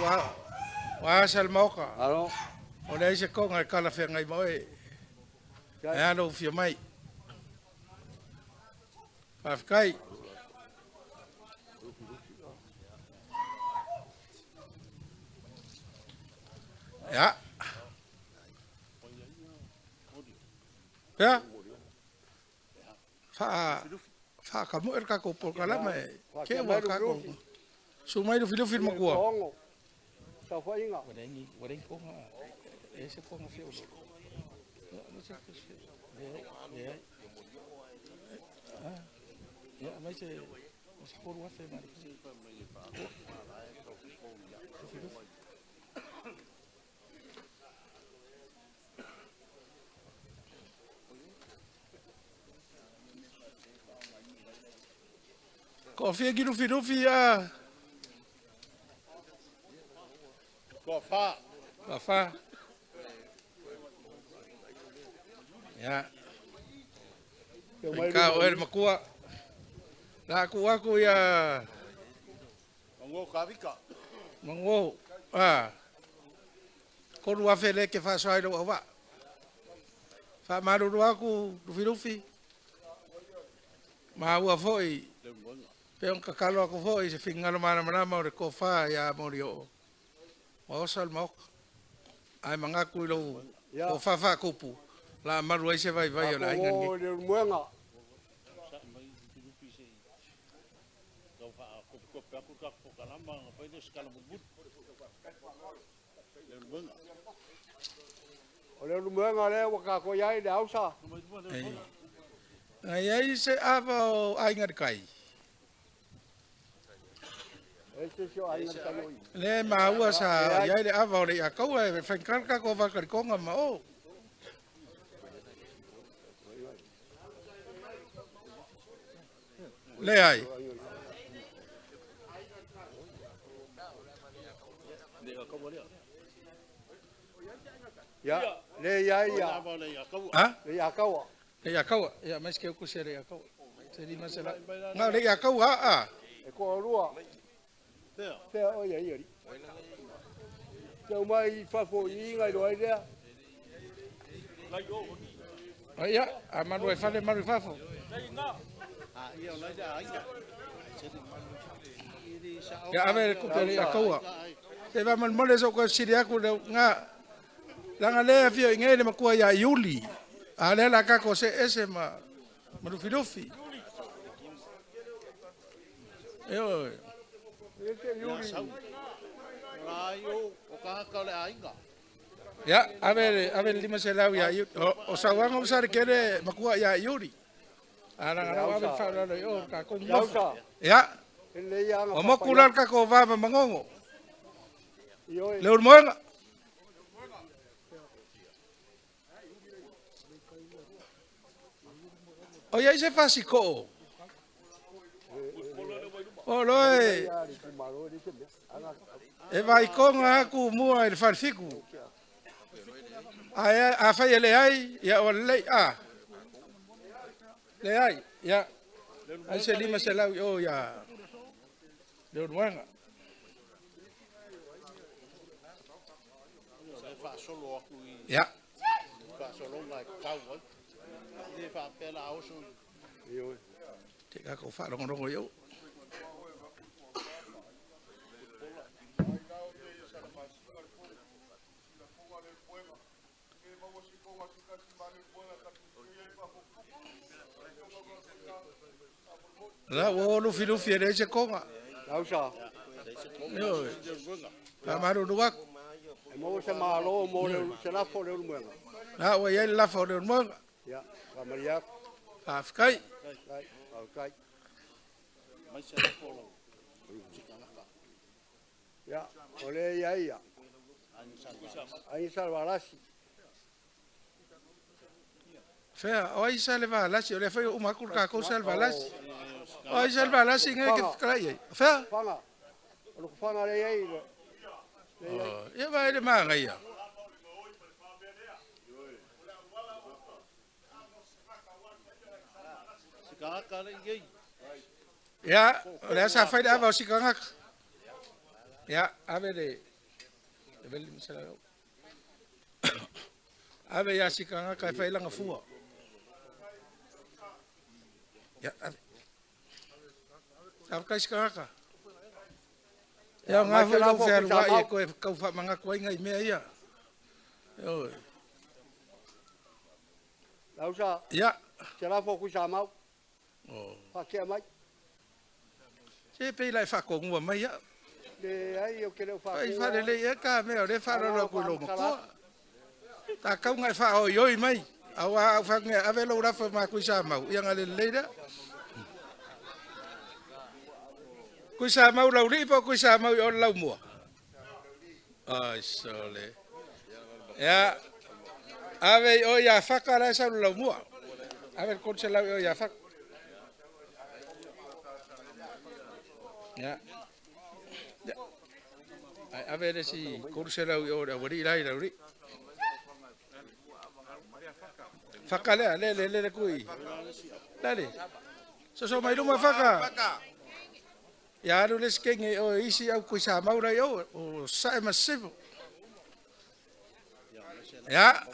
ua asa le maoka. O leai se toga e talafeagai ma oe. Ae a lou fia mai. Faafetai. Ia. Pea. Whaakamoe le kākou polokalama e ke ua kākou. Su mai Lufilufi le makua. Tauwhainga. Ua lei konga. E se konga whio. Ia, mai se koru afe mai. Lufilufi. Ko fia ki Lufilufi a. Ko wha. Ko wha. Ia. Ka o ele makua. La ku aku ia. Mango kavika. Mango. Ah. Koru afe le ke whasoai lo awa. Wha maruru aku Lufilufi. Maua foi. Pe on kakalo aku foi se fingalo mana mana o le kofa ia mori o. Wa osa le maoka. Ai mangaku i lou o whawha kupu. La maru ai se vai vai o la inga ni. Le muenga. O le muenga le waka ko iai le hausa. Ai ai se ava o ainga kai. Le maua sa iai le ava o le ia kaua e whenkarka ko wakarikonga ma o. Le ai. Ia, le ia ia. Ha? Le ia kaua. Le ia kaua. Ia mais que eu kusi le ia kaua. Se lima se la. Nga le ia kaua a. E ko rua. Te o ia ia. Te mai fafo inga i lo idea. Ia, a manu e fale manu fafo. Ia ave le kupe le ia kaua. Te va mal mole so ko siri aku le nga langa le afio inge le makua ia Iuli. A le la kako se ese ma Lufilufi. E oi. Ia, ave le lima se lau ia Iuli. O sauanga o sare kere makua ia Iuli. A langa lau ave whaulalo i o kako mofu. Ia, o moku lal kako vava mangongo. Le urmoenga. O ia i se fasiko. O loe. E vai konga aku mua i le falfiku. A whai e le ai, ia o lei a. Le ai, ia. Ai se lima se lau i o ia. Le urmoenga. Ia. Te kako whaarongorongo i o. La ua lufilufi e leai se koga. Lausa. Ioe. Faamalulu atu. E maua se malo mo le se lafo o le ulumoega. La ua iai le lafo o le ulumoega. Ia, faamalie atu. Faafetai. Faafetai. Ia, o le ia ia. Ai sa valasi. Fea, o ai sa le valasi, o le fai o uma aku le kākou sa le valasi. O ai sa le valasi ngai ke whakalai ai. Fea? Fanga. O le fanga le iai. Ia vai le maanga ia. Ia, o le asa fai le ava o sikangaka. Ia, ave le... Ave le misala lau. Ave ia sikangaka e fai langa fua. Ia, ave. Ave kai sikangaka. Ia, ngā fai lau fea lua i e koe kau wha ai ngai mea ia. Ioe. Lausa. Ia. Se lafo kui sa mau. Oh. Whakea mai. Se pei lai whakongua mai ia. Le ai o ke leo whakongua. Ai whare le ia ka mea o le wharara kui lo makoa. Ta kaunga e whaoi oi mai. Aua au whakangea ave lau rafa ma kui sa mau. Ia ngā le leira. Kui sa mau lau lipo, kui sa mau i o lau mua. Ai sole. Ia, ave i o ia whaka lai sau lau mua. Ave le konse lau i o ia whaka. Ia. Ia. Ai ave le si konse lau i o le awari lai lau ri. Whaka lea, le le le le kui. Lale. So mai luma whaka. Ia alu le skenge o isi au kui sa maura i o, o sae masivo. Ia.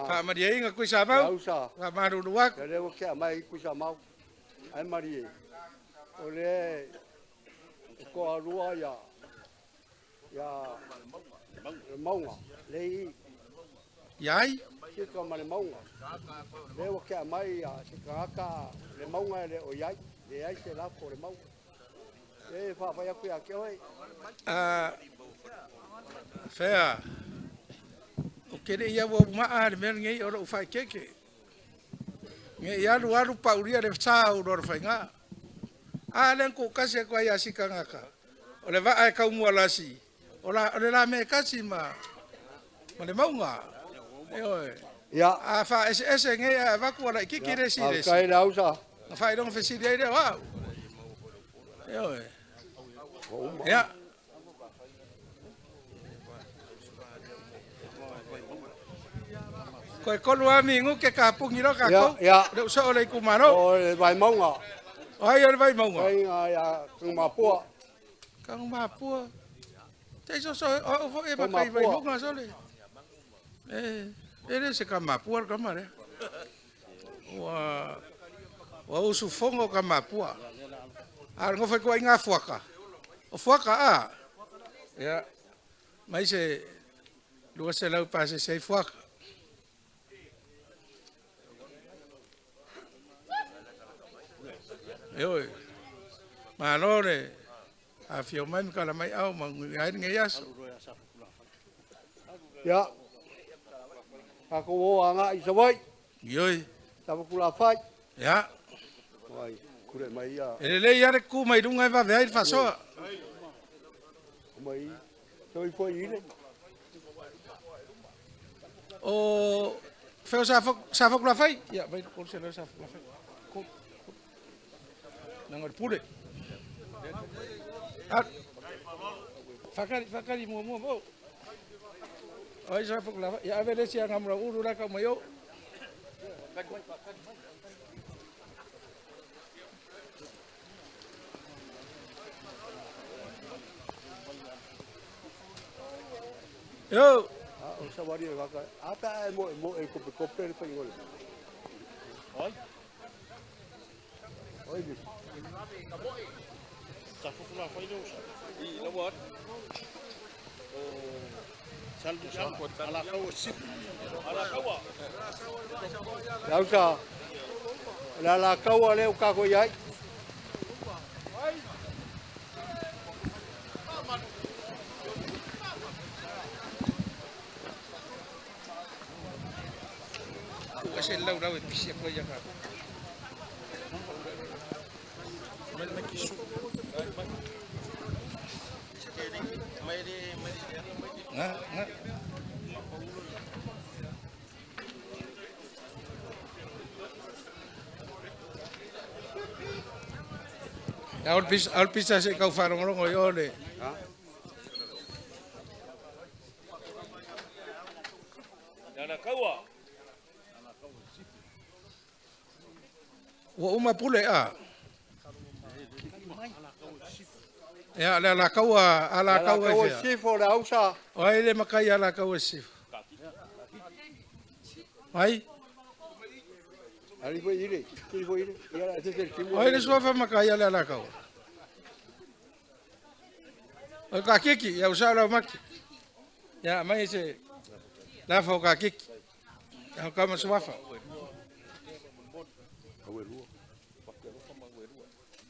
Whaamaria inga kui sa mau. Whaamaruru aku. Ia leo kia mai kui sa mau. Ai marie. O le e koa rua ia. Ia le maunga. Le i. Iai? Sika ma le maunga. Leo kia mai ia se kangaka le maunga le o iai. Le ai se lafo le maunga. E whaafai aku ia ke oe. Whea. O kere ia ua umaa le mea ngei o lou whaikeke. Ngei alu alu pauria le whaa o lora whainga. A le nko kasi ako ai asika ngaka. O le waa e kaumua lasi. O le la me kasi ma le maunga. E oe. Ia. A wha ese ese ngei a waku ala i kiki resi resi. A kai le ausa. Na whailonga whesiri ai reo au. E oe. Ia. Koe kolu ami ngu ke kapungi ro kako. Ia. Le uso o le ikumaro. O le vai maunga. O ai o le vai maunga. Ai ngā ia kangumapua. Kangumapua. Te so so o fo e makai vai maunga sole. E le se kamapua kamare. Ua ua usu fongo kamapua. A ngofai koa i ngā fuaka. O fuaka a. Ia. Mai se lua se lau pase sei fuaka. Eoi. Malo le a fio mai mkala mai au ma ngai ngai aso. Ia. Kako o anga i sawai. Ioi. Tavakula fai. Ia. Wai, kure mai ia. E le ia le ku mai lunga e vave ai le fasoa. Mai, toi foi ile. O feo sa fo kula fai. Ia, vai ko se le sa fo kula fai. Ko. Nanga le pule. Fakari fakari mua mua mo. Ai sa fo kula fai. Ia ave le sia ngamura uru la ka mai o. Yo. O sawari e waka. Ata e mo e kope kope le paingole. Oi. Oi ni. Sa fukula fai le usa. I la wat. O Le ausa, o le alakaua lea ua tatou i ai. Ese lau lau e pisi aku ia ka. Mai mai kisu. Nga nga. Ia ol pisa se kau wharongorongo i ole. Ua uma pule a. Ia le alakaua alakaua e sifo le ausa. O ai le makai alakaua e sifo. Ai. Ali foi ile, kili foi ile. Ia la te te timu. O ai le suafa makai ale alakaua. O ka kiki, ia usa lau maki. Ia mai se la fo ka kiki. Ia ka ma suafa.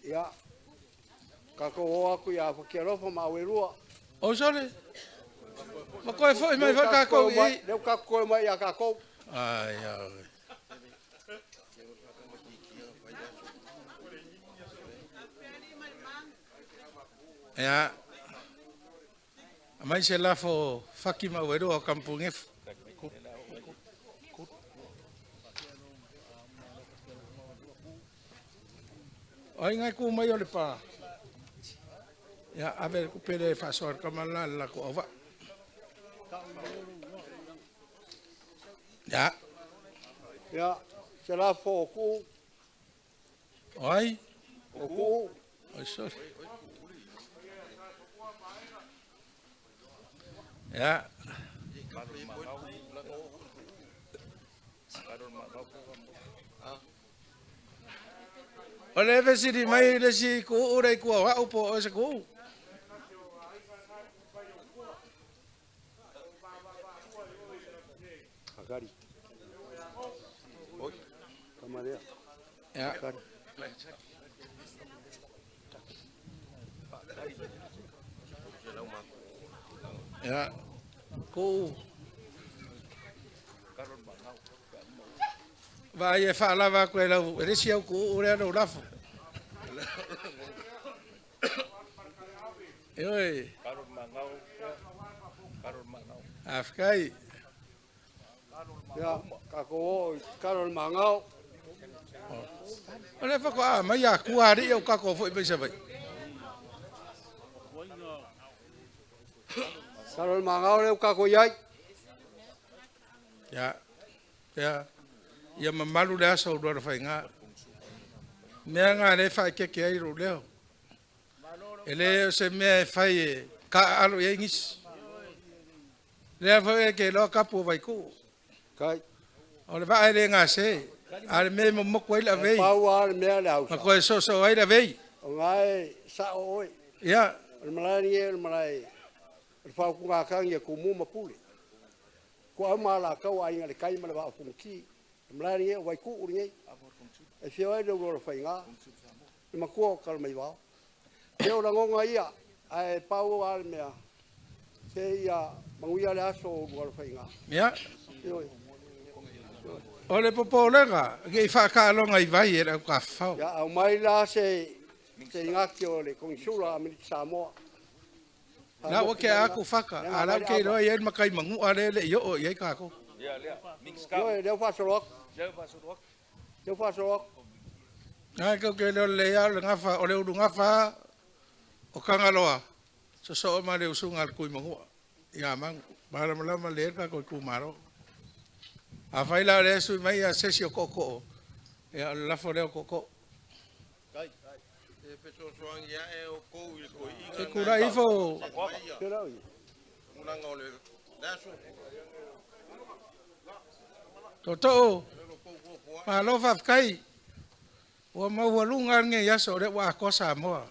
Ia ka ko o aku ia fakialofa ma auelua. O sole. Ma koe foi mai foi ka ko i. Leu ka koe mai ia ka ko. Ai ai. Ia mai se lafo faki ma auelua o kampungefu. Ai ngai ku mai o le pa. Ia ave ku pele whasoa kamala la ko awa. Ia. Ia, se lafo o ku. Ai. O ku. Ai sorry. Ia. O le fesili mai le si ku ure ku au po o se ku. Akari. Oi. Kamalea. Ia. Akari. Ia. Ku. Vai e whaalava koe lau, e resi au ku ure anu lafo. E oi. Afkai. Ia, ka ko o karo le mangao. O le whako a mai a kuari au kako foi mai vai. Karo le mangao leu kako iai. Ia. Ia. Ia mamalu le asa o luara whainga. Mea ngā le whae keke ai ro leo. E le o se mea e whai e ka alo i ngisi. Lea whai e ke loa kapu o waiku. Kai. O le vaa le ngā se. A le mea momoku ai la vei. E pau a le mea le hausa. Ma koe soso ai la vei. O ngai sa o oi. Ia. O le malae ni e o le malae. O le whau ngā kangi e kumu mapule. Ko au maa la kau a inga le kai ma le waa fungi. Le malae ni e o waiku uri nei. E whio ai le uro whai ngā. Le makua o kala mai wao. Te o rangonga ia. A e pau a le mea. Se ia manguia le aso o uro whai ngā. Ia. Ioi. O le popolega, ke i whakaalonga i vai e rau ka whau. Ia, au mai la se ingaki o le Konsula Amerika Samoa. La o ke aku whaka, a lau ke roa i makai mangu a lele i o i ai kako. Ia, lea, mix ka. Oi, leo whasoroak. Leo whasoroak. Leo whasoroak. Ngai kau ke leo le ia le ngawha, o le uru ngawha o kangaloa. So so ma le usunga le kui mangua. Ia mangu, malamalama le erka koi kumaro. A whai la le sui mai a sesi o koko. Ia o le lafo leo koko. Kai. E fesoasoani ia e o kou i le toeaina Te kura ifo. Tulaga o le aso. Toto. Malo whawhkai. Ua maua lunga nge aso o le ua akoa Samoa.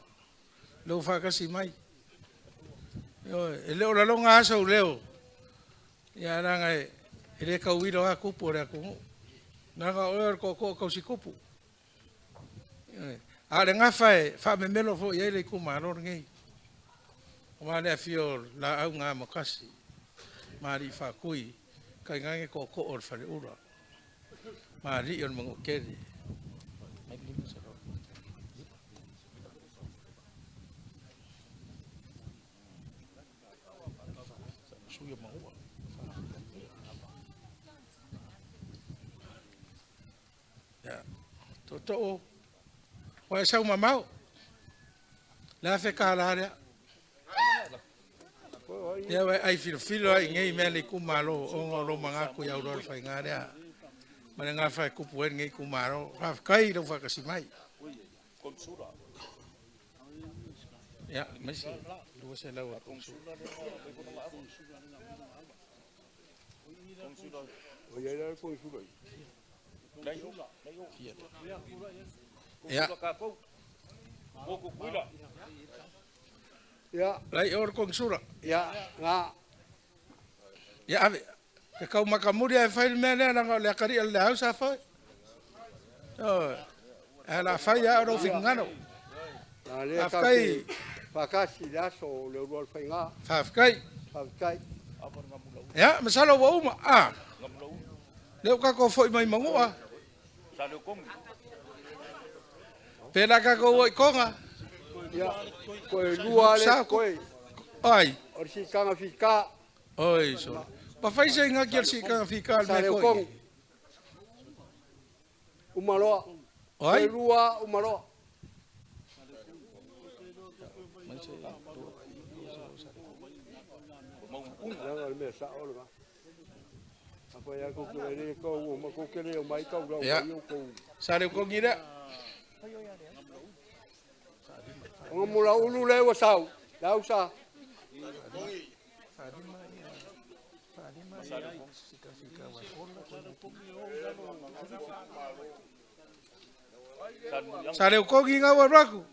Leo whakasi mai. E leo lalonga aso leo. Ia laga e e le kauilo a kupu o le atunuu. Naga o oe o le tootoo tausi tupu. A o le gafa e faamemelo foi i ai le itumalo lenei. Aua le afio o Laau na Amotasi, ma Alii Faatui, tainane tootoo o le Faleula, ma alii o le Manuatele. Tootoo, ua e sau mamao, le $1,000 lea. Ia ua e ai filofilo ai i nei mea le itumalo ona o lou manatu i Aulualu Faiga lea. Ma le gafa e tupu ai lenei itumalo. Faafetai i lou faatasi mai. Ia, mai se 200 a konsula. Ia. Ia. Lai o le konsula. Ia, nga. Ia ave. Te kau makamuri ae fai le mea lea leaga o le atalii o le leau sa fai. Ioe. Ae o le a fai lava o lou finagalo. Na lea Faafetai. Faatasi i le aso o le Ulualufaiga. Faafetai. Faafetai. Ia, masalo ua uma. Ah. Lea ua tatou foi mai Manua. Pe la tatou o i Toga. Ia, koe lua le koe. Ai. O le sikaga fika. Oi, so. Pa fai se inga ki o le sikaga fika le mea koe. Umaloa. Oi. Koe lua umaloa. Leaga le mea sao le va. Afai a kou ke le kou o ma kou ke le o mai kau lau Ia. mai o kou. Sa le kongi lea. O mula ulu le ua sau. Lau sa. Sa le kongi ngau a raku.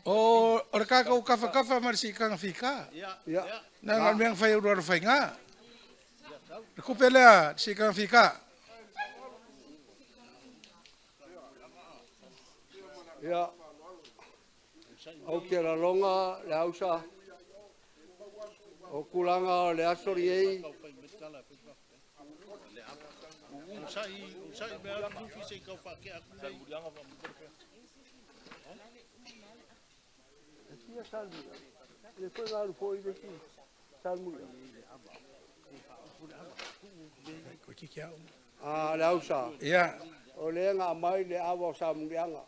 O o le kākou kafakafa ma le sikaga fika. Ia. Na ngā mea whai uru whai ngā. Le kupe lea, le sikaga fika. Ia. Au ke lalonga le ausa. O kulanga o le aso i ei. E fia salmuia. Le koe ngalu foi le ki salmuia. Ah, le ausa. Ia. O le ngā mai le awa o Samuliaga.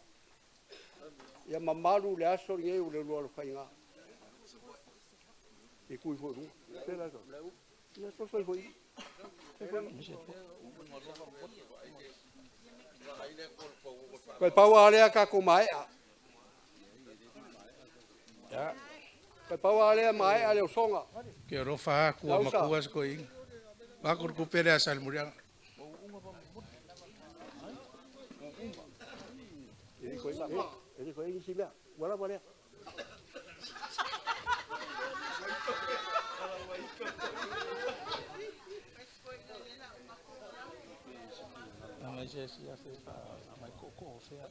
Ia mamalu le aso i ei o le lua le whainga. I kui foi runga. Pela ka. Ia so foi foi. Koe pau a lea ka ko maea. Ia. Koe pau a lea maea le osonga. Ke alofa aku a makua se koe inga. Wako le kupe lea sa le murianga. E koe e koe ingi si mea. Wala wala. Mai se si afe fa mai koko o fea.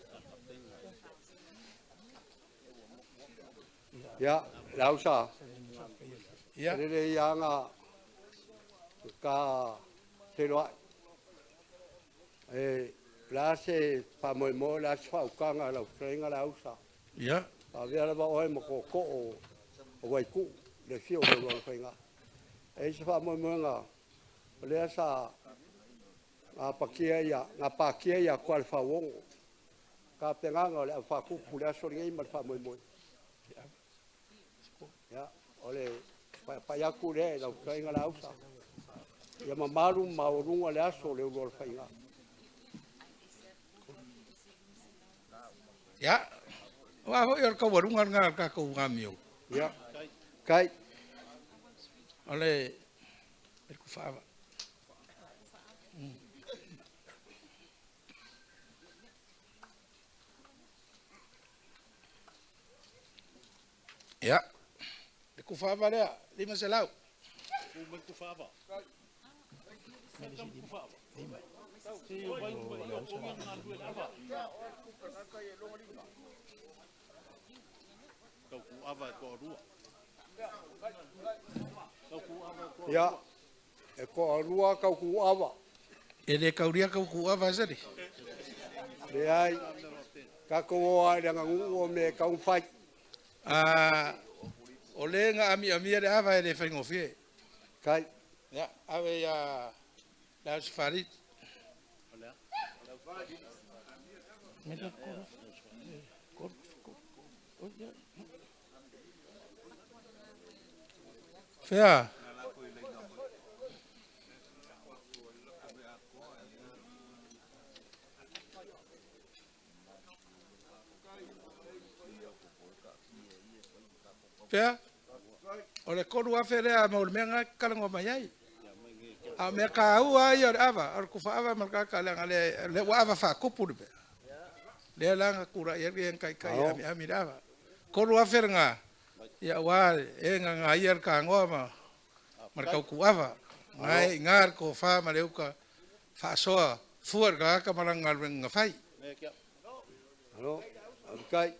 Ia, le ausa. Ia. Lele ia nga ka te loa. E la se pa moe moe la se whaukanga lau whainga la ausa. Ia. Pa vea lava oe ma ko ko o o waiku le fio o le whainga. E se wha moe moe ngā o lea sa ngā pakia ia, ngā pākia ia kua le whawongo. Ka penganga o le au whakupu le aso ringai ma le wha moe moe. Ia, o le pai aku le lau whainga la ausa. Ia mamalu ma o runga le aso le ulu o le whainga. Ia. Wa hoi o le kawarunga ngā kākou ngā mio. Ia. Kai. O le le kuwhaava. Ia. Le kufaava lea, 500. Ia, e toalua tautuava. E le kaulia tautuava sali. Leai, tatou o lava i le aganuu o mea e tatau ona fai. O le na amiamia le ava e le faigofie. Kai. Ia, ave ia le Ausfari. Fea. Fea. O le 3,000 lea mo le mea na kalagoa mai ai. A o mea taua ia o le ava, o le kufa ava ma le kaka leaga le ua ava faakupu le mea. Lea la na tulai ai le taitai e amiami le ava. 3,000 lena, ia aua e gagaia le tagoa ma le tautuava. Ngai i le tofa ma le uta faasoa fua i le tagata ma lana galuega na fai. Alo, kai.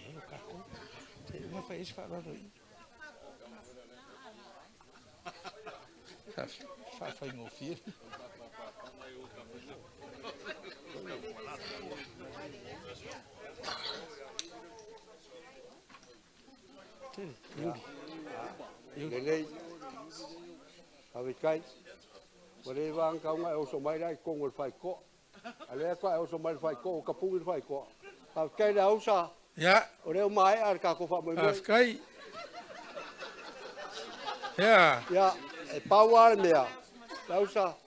E o kākou. Te uma fai isi faaaloalo i. Faafaigofie. Tele, Iuli. Lelei. Faafetai. Ua le va ona e oso mai la i totonu o le faitotoa. A lea faatoa e oso mai i le faitotoa ua tapuni le faitotoa. Faafetai le ausa. Ia. O lea ua maea le tatou faamoemoe. Faafetai. Ia. Ia, e pau lava le mea, le ausa,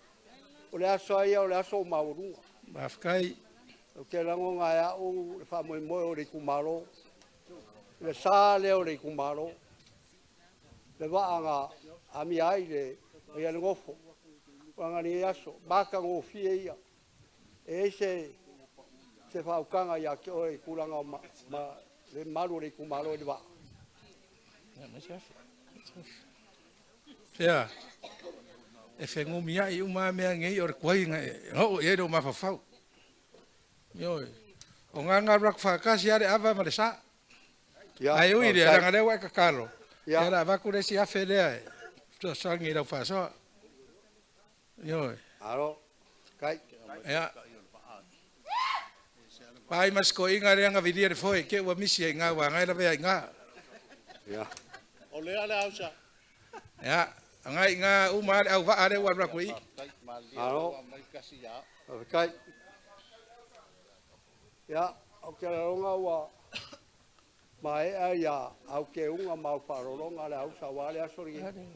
o le aso ia o le aso o maualuga. Faafetai. Ou te lagona e au le faamoemoe o le itumalo. Le sa lea o le itumalo. Le vaa na amia ai le ia le gofo. Ua lenei aso, matagofie ia. E ai se faautaga ia te oe i tulaga o ma le malu o le itumalo i le vaa. Fea. E fegumiai uma mea nei o le kuai e oo i ai lou mafaufau. Ioe. O ngā rak whakasi ale ava ma le sa. Ia, Ai ui le faafetai. langa lea ua e kakalo. Ia. Ia la avaku le isi afe lea e fesoasoani i lau faasoa. Ioe. Alo, kai. Ia. Pai mas ko inga lea nga vilia le foe ke ua misi ai ngā wa ngai lavea i ngā. Ia. O lea le ausa. Ia, ngai ngā uma ale au vaa le ua raku i. Alo. Faafetai. Ia, ou te lagona ua maea ia au keuga ma au faalologa le ausa aua le aso lenei.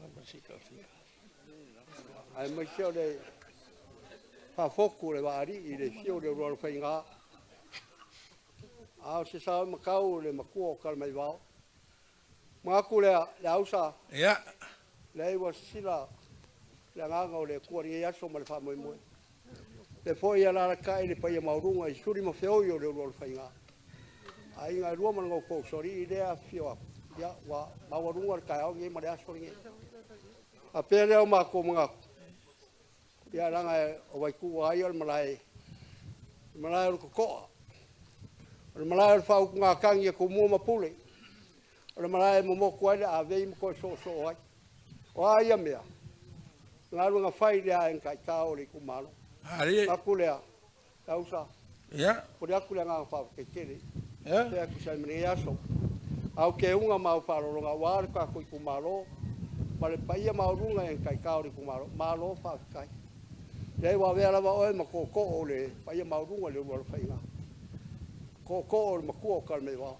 Aemaise o le faafotu le vaalii i le fio o le ulualofaiga. A o se sao matau o le matua o Kalamaivao. Manatu lea le ausa. Ia. Leai ua sisila le agaga o le Atua i lenei aso ma le faamoemoe. Le foi alalatai le paia maualuga i suli ma feoi o le ulualofaiga. Aiga e lua ma le nofo usoalii lea afifio atu. Ia, ua maualuga le taeao lenei ma le aso lenei. Faapea lea o matou manatu. Ia, leaga o Vaituua ia o le malae, le malae o le totoa. O le malae o le faautugatagi a Tumua ma Pule. O le malae e momotu ai le avei ma toe soosoo ai. O a ia mea, galuega fai lea e gaitā o le itumalo. Ali. Aku lea, lausa. Ia. Pule aku le agaga faafetai tele. Ia. Pe aku sai ma lenei aso. Au keuga ma au faalologa aua le tatou itumalo ma le paia maualuga e gaitā o le itumalo. Malo faafetai. Leai ua avea lava oe ma tootoo o le paia maualuga i le ulualofaiga. Tootoo o le matua o Kalamaivao.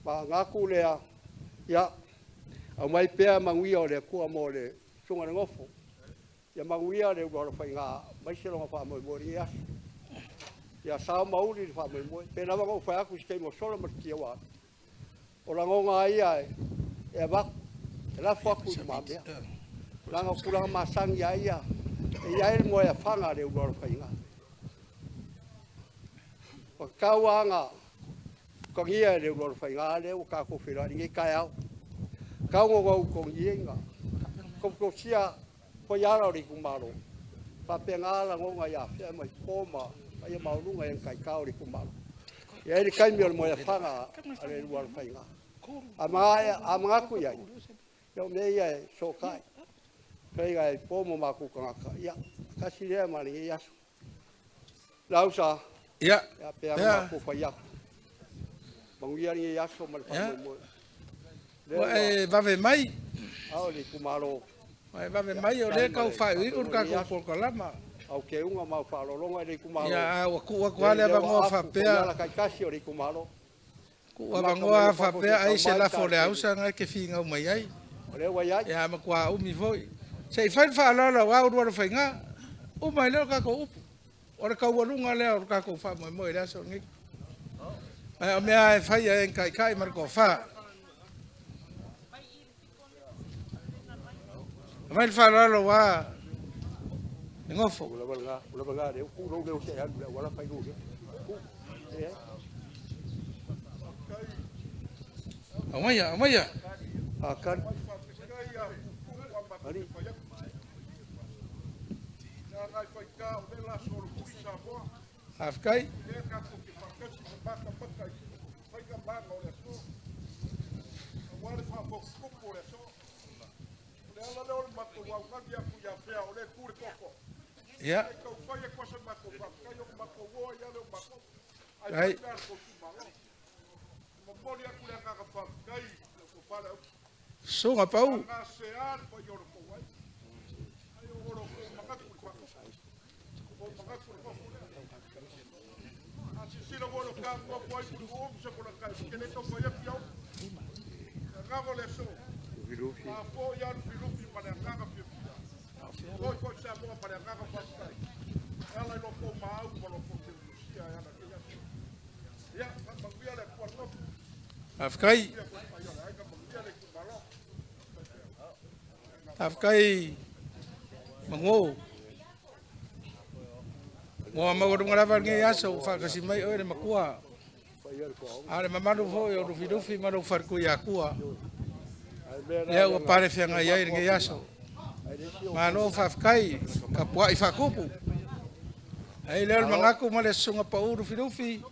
Ma agaku lea, ia, aumai pea manuia o le Atua mo le susuga i le nofo. Ia manuia le ulualofaiga aemaise lona faamoemoe i lenei aso. Ia sao ma uli le faamoemoe. Pe lava ona ou fai atu i se taimi ua sola ma le tia ua alu. O lagona ia e avatu, e lafo atu i lumamea. Leaga o tulaga masani a ia, e i ai le moeafaga a le ulualofaiga. O tau anga ukagia e le ulualofaiga lea ua tatou feiloai i lenei taeao. Tau ona ua utogiaina tautosia foiala o le itumalo faapena lagona ia afea mai po ma paia maualuga i ana taitao o le itumalo. E i ai le taimi o le moeafaga a le ulualofaiga. A manatu i ai, ia o mea ia e fesootai. Faiga e po ma matou tagata, ia tasi lea ma lenei aso. Lausa, ia, pe a matou fai atu. Manuia lenei aso ma le faamoemoe. Ua e vave mai. A o le itumalo. Ua e vave mai o lea tau faaiuiu le tatou polokalama. Au teuga ma au faaaloaloga i le itumalo. Ia, a ua tuu atu lava le avanoa faapea. Ala taitasi o le itumalo. Tuu avanoa faapea ai se lafo o le ausa na e te finau mai ai. O lea ua i ai. Ia matua umi foi. Se i fai le faaaloalo aua Ulualofaiga. Uma ai lea o le tatou upu. O le taualuga lea o le tatou faamoemoe i le aso lenei. Ae o mea e fai e kaikai ma le tofa. Aumai le faaaloalo aua le gofo. Ua lava lena, ua lava lena lea. Tuu lou leo se i alu i le auala fai lou leo. Tuu. E. Aumaia, aumaia. Akali. Ali. Faafetai. Ia. Ai. Susuga Pau. Faafetai. Faafetai Mago. Ua maualuga lava lenei aso ua faatasi mai oe le matua. A o le mamalu foi o Lufilufi ma lou Faletuiatua. Lea ua palefeagai ai lenei aso. Malo faafetai tapuai faatupu. Ai lea o le manatu ma le susuga pau Lufilufi.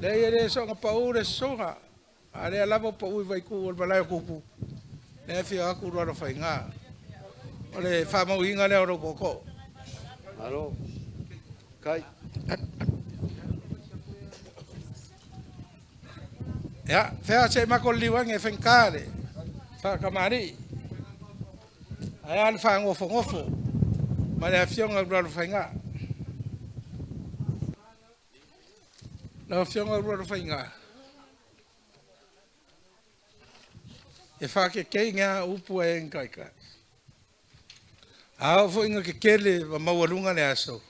Lea e le soona pau le susuga. A lea lava pau i vaiku o le malae o tupu. Lea afio atu Lualofaiga. O le faamauina lea o lou tootoo. Malo. Kai. Ia, fea se mako le liuage e faigata le faakamali'i. Ae a le faagofogofo'o ma le afioga i Lualofaiga. Lau afioga Lualofaiga, e faakekeiga upu a e kaikai. A oo foi ina kekele ma maualuga le aso,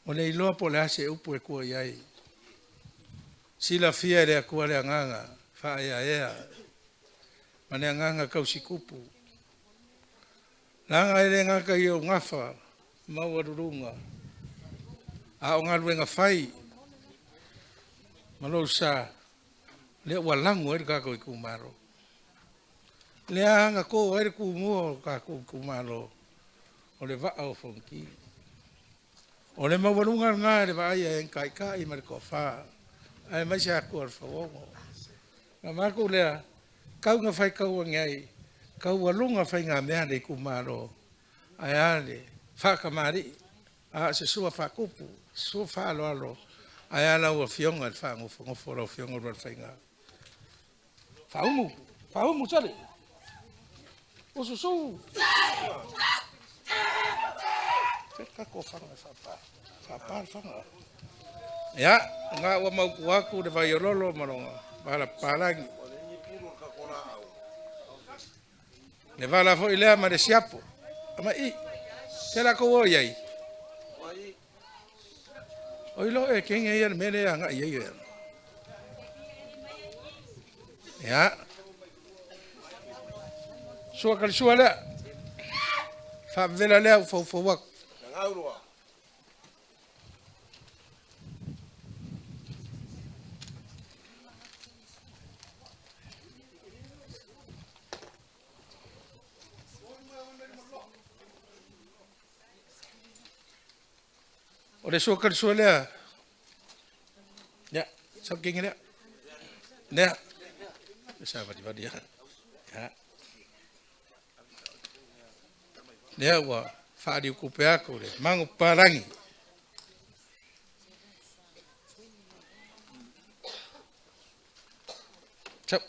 o le iloa po o le a se upu e tua i ai. Silafia e le Atua le agaga faaeaea ma le agaga tausitupu. Leaga e le gata i ou gafa maualuluga, a o galuega fai ma lou sa, lea ua lago ai le tatou itumalo. Lea agato ai le tumua o le tatou itumalo, o le Vaa o Fonoti. O le maualuga lena i le vaai a e taitai ma le toafa, aemaise Atua o le Fauono. Na matou lea, tau na faitau ane ai, taualuga faigamea a le itumalo, ae a le faatamalii, a o se sua faatupu, sua faaaloalo, ae a lau afioga i le faagofogofo'o lau afioga Lualofaiga. Faaumu, faaumu sole. Ususu. Fea faga faapa. Faapa le faga. Ia, nga ua mautu atu le vaiololo ma lona valapalagi. Le vala foi lea ma le siapo. Ama i. Se la kou o iai. O ilo e kenge ia le mele anga i ai. Ia. Sua kali sua lea. Faavela lea ufaufau atu. O le sua kalisua lea. Ia, sau kingi lea. Lea. Le sa vali vali ia. Ia. Lea ua whaari ukupe aku le mangu parangi. Sau.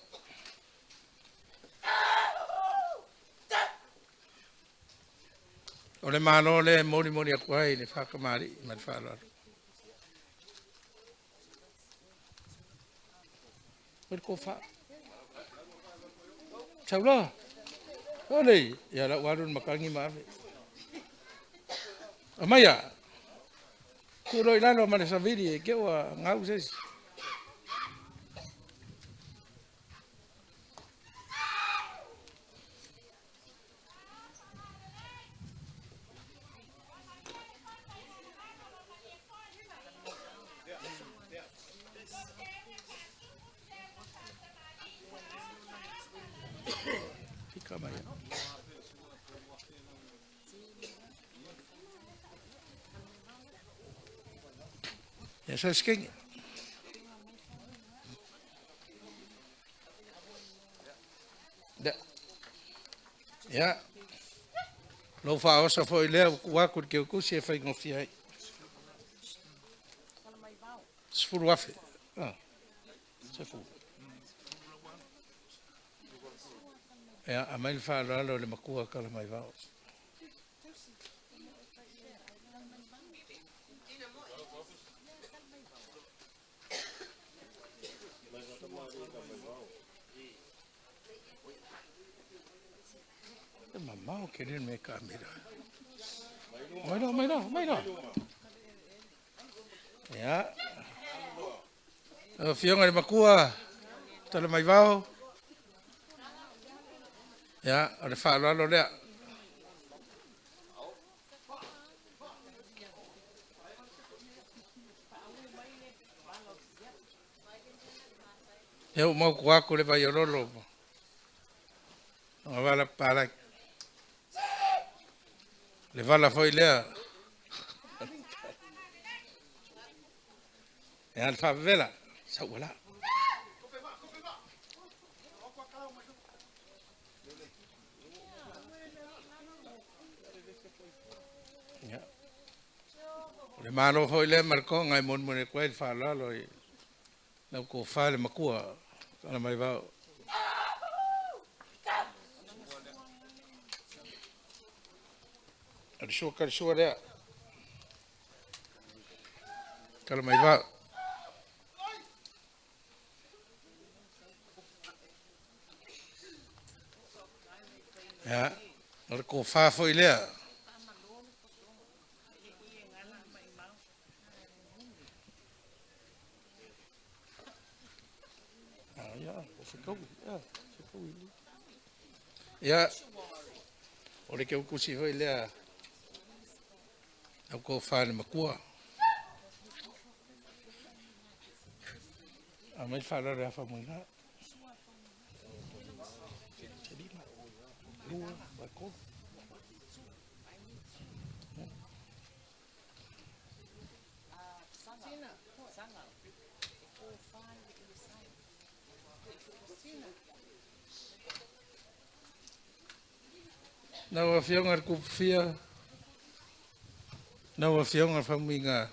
O le malo le moli moli aku ai le whakamari ma le whaaloalo. O le kofa. Sau la. Ole, ia la waru makangi ma ave. Amaia. Kuro i lalo ma le saviri e ke ua ngau sesi. Fika mai. Ia sa skengi. Da. Ia. Lau whaosa foi lea ku aku ke kusi e whai ngofia ai. 10,000. Ah. 10. Ia, a mai le whaaloalo le makua kala mai vao. E mamao ke le me kamera. Mai la, mai la, mai la. Ia. O fionga le makua, tala mai vao. Ia, o le whaaloalo lea. Ia u mau ku aku le vai ololo. Nga wala palaki. Le vala foi lea. Ia le whaavela. Sau wala. Ia. O le malo foi lea marko ngai mon mon e koe le whaalalo i lau ko wha le makua. Kana mai vao. A le sua kari sua lea. Kala mai vao. Ia, o le ko wha foi lea. Ah, ia, o whakau, ia, whakau i. Ia, o le keu kusi foi lea. Au ko wha le makua. A mai wha le afa mui ngā. Te lima, lua, wa kolu. Nau a fionga le kupufia, nau a fionga le whamuinga.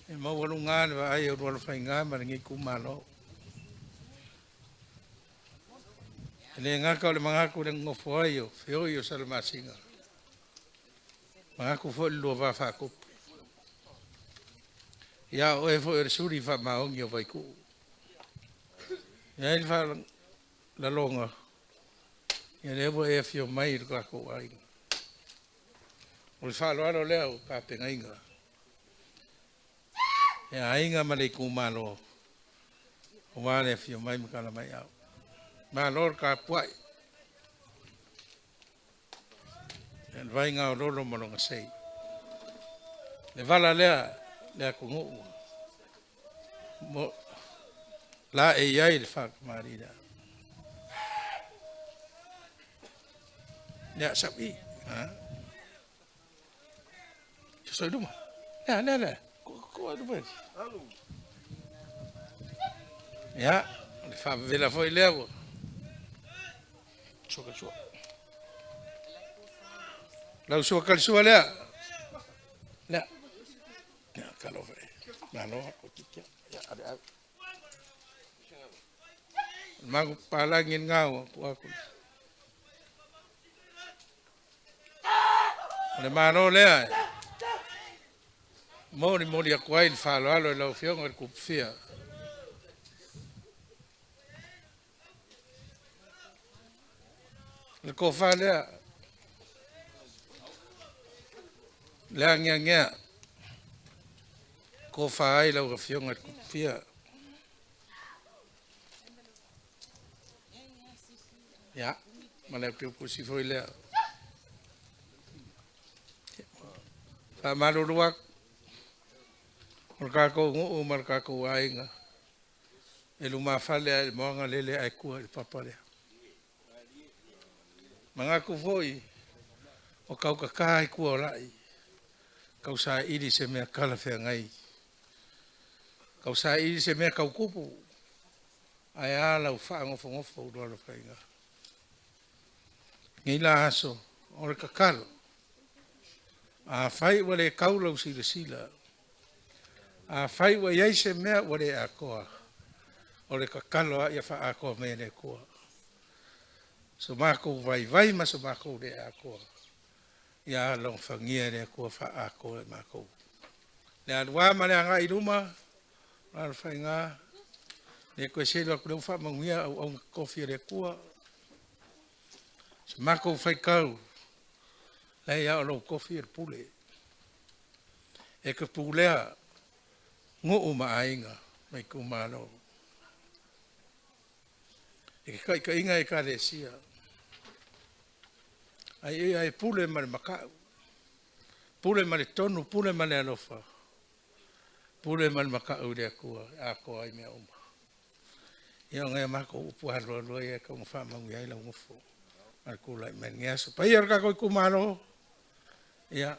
E maualuga le vaai o lualofaiga ma lenei itumalo. E le gata o le magaku le gogofo ai o feoi o Salamasina. Magaku foi le lua va faakupu. Ia oe foi o le suli faamaogi o Vaikuu. Ia ai le faalaloga, ia lea ua e afio mai i le tatou aiga. O le faaaloalo lea o tapegaiga. E aiga ma le itumalo, o wā le afio mai ma kala mai au. Malo le kapuai. E le vainga o lolo ma longa sei. Le vala lea, le atunuu. Mo, la e iai le whakamari lea. Lea sau i. Ha? Te soi luma. Ia, lea, lea. Ko ai le. Ia, le faavela foi lea ua. Sua sua. Lau sua kalisua lea. Lea. Ia, talofa e. Malo, ko tikia. Ia, ale au. Magu palagi ngau aku aku. O le malo lea. Moli moli aku ai le faaaloalo i lau Afioga i le Kupufia. Le kofa lea. Le ageagea. Kofa ai lau Afioga i le Kupufia. Ia, ma le apiupusi foi lea. Faamalulu atu. O le kākou nuu ma le kākou aiga. E lumafale ai le moaga lele ae kua i le papa lea. Manatu foi o kaukaka i kua o lai. Kau saili se mea talafeagai. Kau saili se mea tautupu. Ae a lau faagofogofoulualo faiga. Nei la aso o le kakalo. Afai ua le kau lau silasila. Afai ua iai se mea ua le atoa. O le kakalo a ia faaatoa mai e le Atua. So mākou vaivai ma so mākou le atoa. Ia alofagia e le Atua faaatoa e mākou. Le alua ma le agai i luma, alo faiga, le koe selu aku leu faamanuia au au kofi e le Atua. So mākou faitau, lei ia o lou kofi e le pule. E ka pulea, nguu ma aiga, mai kumalo. E ke kaikaiga e ekalesia. Ai e ai pule ma le makau. Pule ma le tonu, pule ma le alofa. Pule ma le makau i le Atua, atoa ai mea uma. Ia o ngai mākou upu aloaloa ia ka faamanuia ai lau gofo. Ma le tulai mai lenei aso. Paia o le kākou itumalo, ia,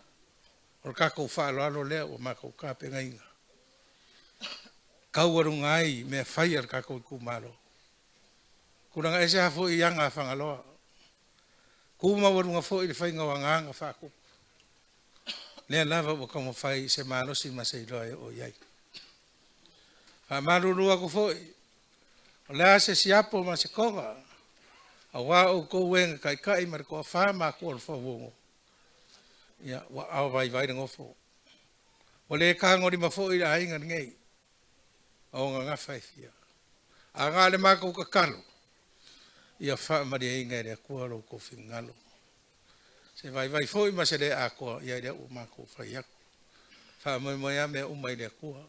o le kākou faaaloalo lea ua matou tapenaina. Taualuga ai mea fai a le kākou itumalo. Tulaga ese lava foi i aga a Fagaloa. Tu maualuga foi le faiga o agaga faatupu. Lea lava ua taumafai i se malosi ma se iloa e oo i ai. Faamalulu atu foi, o le a se siapo ma se toga, auā outou e na taitai ma le toafa ma atua o le fauogo. Ia, ua ao vaivai le nofo. Ua le tagolima foi le aiga lenei. O gagafa e fia. Aga le matou tatalo, ia faamalieina e le Atua lo outou finagalo. Se vaivai foi ma se le atoa, ia lea ua matou fai atu. Faamoemoe lava mea uma i le Atua.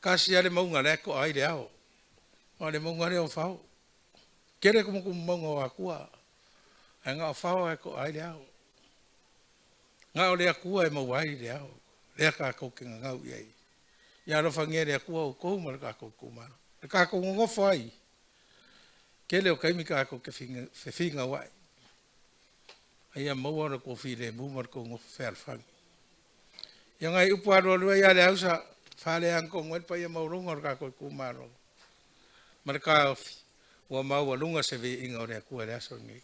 Tasi lava le mauga la e toa ai le ao. O le mauga lea o Fao. Tele tumutumu mauga o Atua. Ae na o Fao e toa ai le ao. Na o le Atua e maua ai le ao. Lea kākou te gagau i ai. Ia alofagia e le Atua outou ma le kākou itumalo. Le kākou nonofo ai. Tele o taimi kākou te fefinauai. Ai ia maua le tou filemu ma le tou nofo fealofani. Ia ngai upu alualua ia le ausa faaleaga tonu ai le paia maualuga o le kākou itumalo. Ma le taofi ua maualuga se viiga o le Atua i le aso lenei.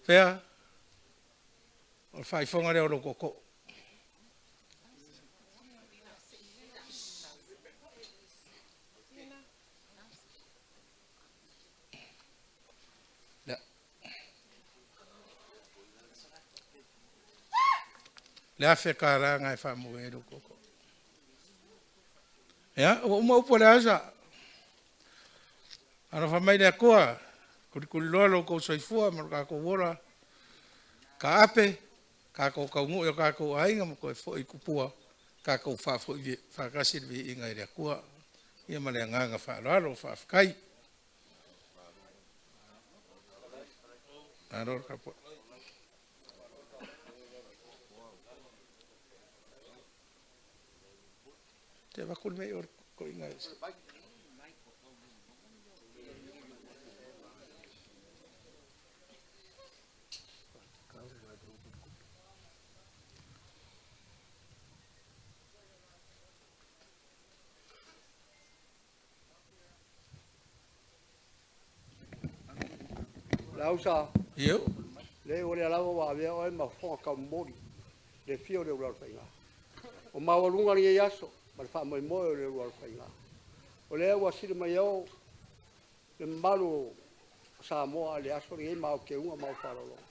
Fea, o le faaifoga lea o lou tootoo. Le le afe $1 ngai faamoe ai lou tootoo. Ia, ua uma upu o le ausa. Alofa mai le Atua, kulikuliloa lo outou soifua ma lo tatou ola. Kaape, kākou taunuu i o kākou aiga ma toe foi i Tupua, kākou faafoi faatasi le viiga i le Atua. Ia ma le agaga faaaloalo, faafetai. Malo le tapuai. Te avatu le mea i o le koiga e se. Lausa. Io. Le o le lava ua avea oe ma fofoga taumomoli le fia o le ulualofaiga. O maualuga lenei aso ma le faamoemoe o le ulualofaiga. O lea ua sili mai ao le mamalu o Samoa i le aso lenei ma au keuga ma au faaaloaloga.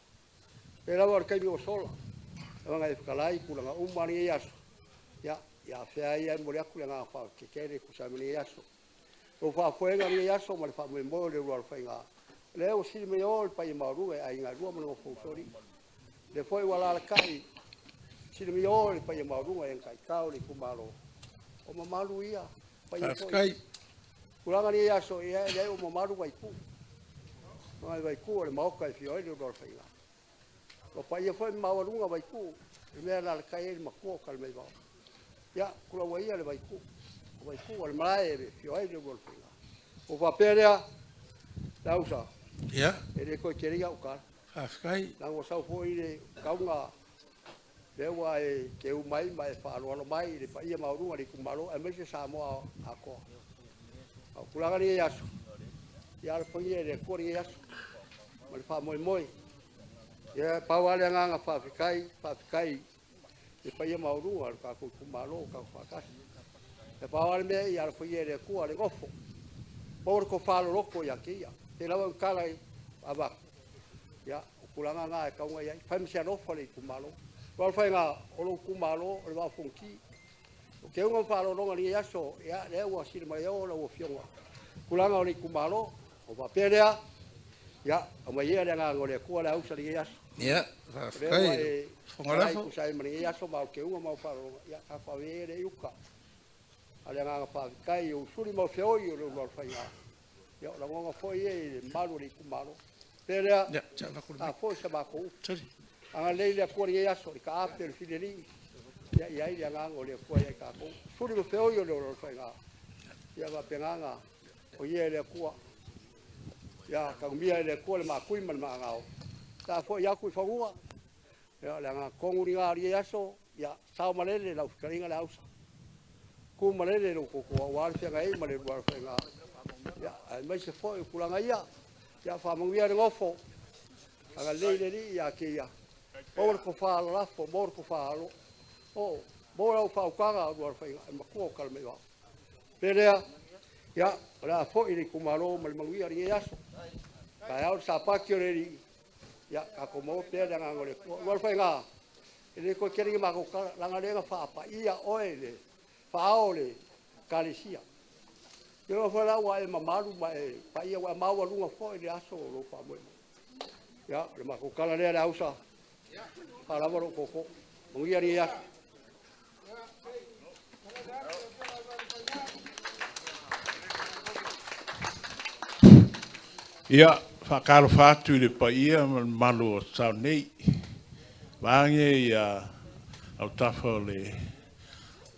Pei lava o le taimi ua sola, lauga e fetalai i tulaga uma lenei aso, ia, ia afea ai e momoli atu le agaga faafetai tele e tusa ai ma lenei aso. Ua faafoega lenei aso ma le faamoemoe o le ulualofaiga. O lea ua sili mai o le paia maualuga e aiga e lua ma le nofo usoalii. O lea foi ua alalatai sili mai o le paia maualuga e taitao le itumalo. O mamalu ia, paia foi. Faafetai. Tulaga lenei aso, ia e leai o mamalu Vaipu. O Vaipu o le maota e fio ai le ulualofaiga. O paia foi maualuga Vaipu, le mea e alalatai ai le matua o Talamaivao. Ia, tulaua ia le Vaipu. O Vaipu o le malae e fio ai le ulualofaiga. Ua faapea lea, Lausa. Ia. E le toe tele au tala. Faafetai. Leaga ua sau foi le tauga lea ua e teu mai ma e faaaloalo mai i le paia maualuga o le itumalo aemaise Samoa atoa. A o tulaga lenei aso, ia alofagia e le Atua lenei aso ma le faamoemoe. Ia pau lava le agaga faafetai, faafetai i le paia maualuga o le tatou itumalo o tatou faatasi. Ia pau lava le mea ia alofagia e le Atua le nofo, maua le tofa loloto ia te ia. Pei lava o tala e avatu, ia o tulaga na e tatau ona i ai. Fai ma se alofa le itumalo. Aua o le faiga o lou itumalo o le Vaa o Fonoti. O teuga ma faaaloaloga i lenei aso, ia lea ua sili mai ao lau Afioga tulaga o le itumalo. O faapea lea, ia aumai ia le agaga o le Atua le ausa i lenei aso. Ia, faafetai. Fofoga Lafo. Lafo. Tusa ai ma lenei aso ma au teuga ma au faaaloaloga, ia tatou ave ia le iuta. A le agaga faafetai i usuli ma feoi o le ulualofaiga. Ia o lagona foi ia i le malu o le itumalo. Pe lea, a foi sa matou upu. Agalelei le Atua i lenei aso, i taape o le fileli, ia i ai le agaga o le Atua ia i tatou. Suli ma feoi o le ulualofaiga. Ia faapena na o ia e le Atua. Ia taumia e le Atua le maatui ma le maagao. Ta foi atu i fanua. Ia o le agaga tonu lena o lenei aso, ia sao malele lau fetalaiga le ausa. Ku malele lou toto aua le feagai ai ma le ulualofaiga. Ia, aemaise foi o tulaga ia. Ia faamanuia le nofo. Agalelei le Alii ia te ia. Maua le tofa lalafo, maua le tofa alo. O, maua lau faautaga o ulualofaiga e matua o Talamaivao. Pe lea, ia, o le a foi le itumalo ma le manuia o lenei aso. Taeao le sapati o le Alii, ia tatou maua pea le agaga o le Atua. Ulualofaiga, e le toe tele ni matou tala, leaga o lea na faapaia oe le faaao o le Ekalesia. Ia foi la ua e mamalu ma e paia ua e maualuga foi le aso o lou faamoemoe. Ia, o le matou tala lea le ausa, faalava lou tootoo. Manuia lenei aso. Ia, faatalofa atu i le paia ma le mamalu o sao nei. Vaeane ia autafa o le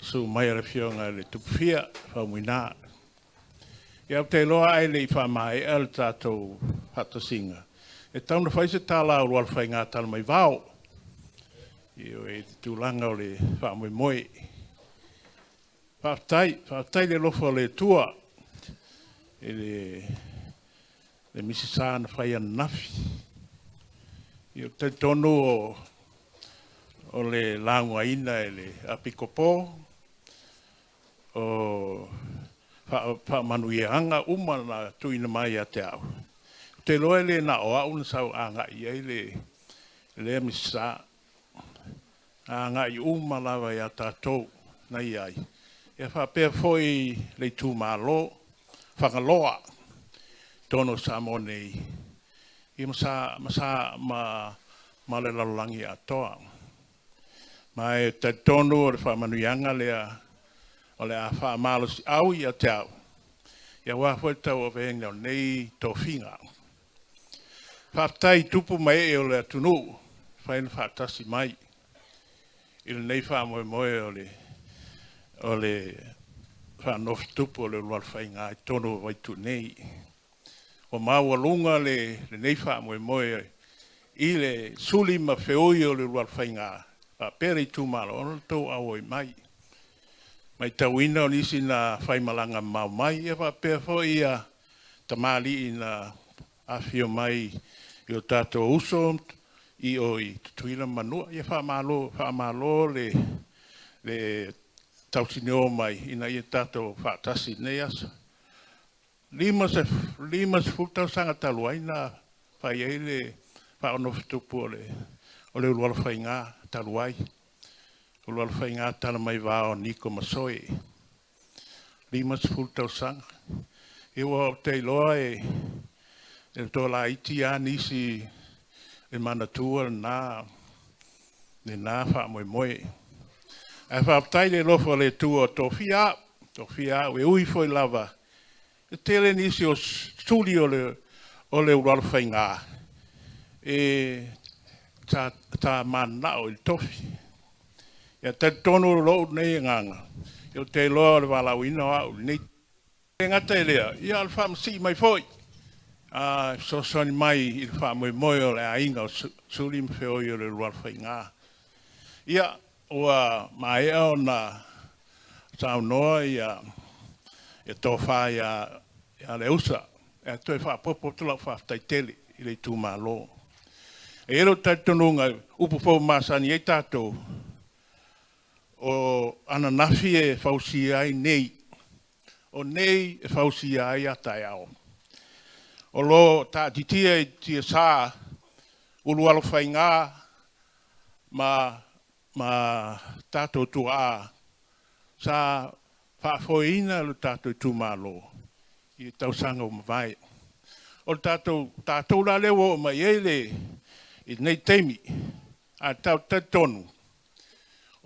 susu mai o le Afioga i le Tupufia Faumuina. Ia, ou te iloa ai le i faamaea le tatou faatasiga, e tatau ona fai se tala a Ulualofaiga Talamaivao i le tulaga o le faamoemoe. Faafetai, faafetai i le alofa o le Atua i le Misasa na fai ananafi. Ia, ou te talitonu o le laugaina e le Apikopo, o faamanuiaga uma na tuuina mai ia te au. Ou te iloa e le na o au na sau agai i ai lea Misasa. Agai uma lava ia tatou na i ai. Ia faapea foi le itumalo Fagaloa, totonu o Samoa nei, ia ma, ma, ma le lalolagi atoa. Ma e talitonu o le faamanuiaga lea o le a faamalosi au ia te au, ia aua foi le tauaveina o lenei tofiga. Faafetai i tupu ma ee o le atunuu, fai na faatasi mai i lenei faamoemoe o le faanofotupu o le ulualofaiga i totonu o Vaituunei. Ua maualuga lenei faamoemoe i le suli ma feoi o le ulualofaiga faapea le itumalo ona outou auai mai. Matauina o nisi na faimalaga mamao mai, ia faapea foi ia tamalii na afifio mai. i o tātou uso i o i Tutuila ma Manua. Ia faamalo, faamalo le tausinio mai ina ia tātou faatasi i lenei aso. 50 tausaga talu ai na fai ai le faaonofotupu o le ulualofaiga talu ai. Ulualofaiga tala mai vao Niko Masoe. 50 tausaga. Ia ua ou te iloa e toa laiti lava nisi e manatua lena faamoemoe. Ae faafetai le alofa o le Atua o tofia au e ui foi lava e tele nisi o suli o le ulualofaiga e sa mananao i le tofi. Ia talitonu lou nei agaga, ou te iloa o le valaauina o au lenei. E gata i lea, ia o le faamasii mai foi, fesoasoani mai i le faamoemoe o le aiga o Suli ma Feoi o le ulualofaiga. Ia, ua maea ona saunoa ia tofa ia Leausa, e toe faaopoopo atu lau faafetai tele i le itumalo. E i ai lou talitonuga, upu foi ua masani ai tatou, o ananafi e fausia ai nei, o nei e fausia ai a taeao. O lo o taatitia i tiasa ulualofaiga ma tatou tuaa sa faafoeina le tatou itumalo i tausaga ua mavae. O le tatou la lea ua oo mai i ai lenei taimi, ae tatou te talitonu,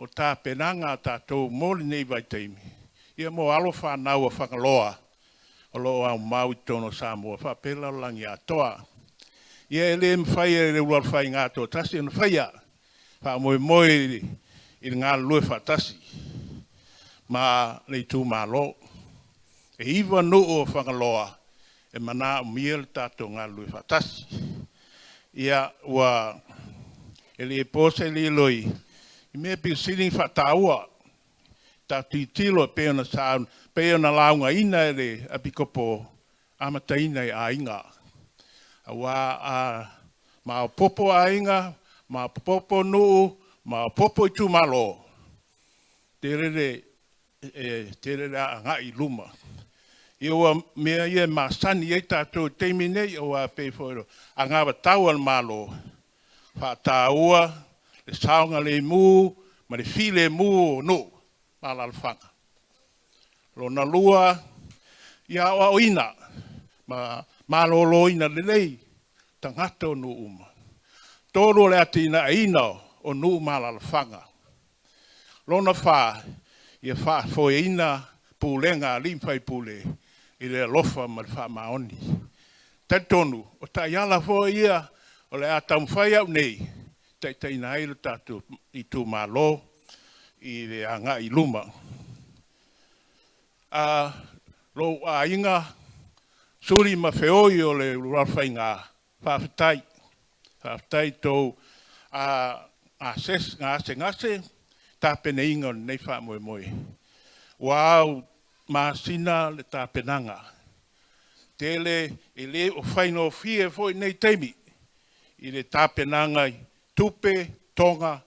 o tapenaga a tatou mo lenei vaitaimi, ia mo alo fanau a Fagaloa o lo o aumau i totonu o Samoa faapea le lalolagi atoa. Ia e le mafai e le ulualofaiga toatasi ona faia, faamoemoe i le galulue faatasi ma le itumalo. E 9 nuu o Fagaloa e manaomia le tatou galulue faatasi. Ia, ua e le po se lilo i mea pito sili ona faataua. Tatou tilotilo e pei ona laugaina e le Epikopo amataina i aiga. Aua a maopoopo aiga, maopoopo nuu, maopoopo itumalo, tele le agai i luma. Ia ua mea ia e masani ai tatou i le taimi nei, aua pei foi o anavatau a le Malo, faataua le saogalemu ma le filemu o nuu ma alaalafaga. Lona lua, ia aoaoina ma maloloina lelei tagata o nuu uma. 3, o le atinaeina o nuu ma alaalafaga. Lona 4, ia faafoeina pulega a alii ma faipule i le alofa ma le faamaoni. Talitonu, o taiala foi ia o le a taumafai au nei, taitaiina ai le tatou itumalo i le agai i luma. Lou aiga, Suli ma Feoi o le ulualofaiga, faafetai. Faafetai tou gasegase, tapenaina o lenei faamoemoe. Ua au masina le tapenaga. Tele e le o faigofie foi nei taimi i le tapenaga i tupe, toga,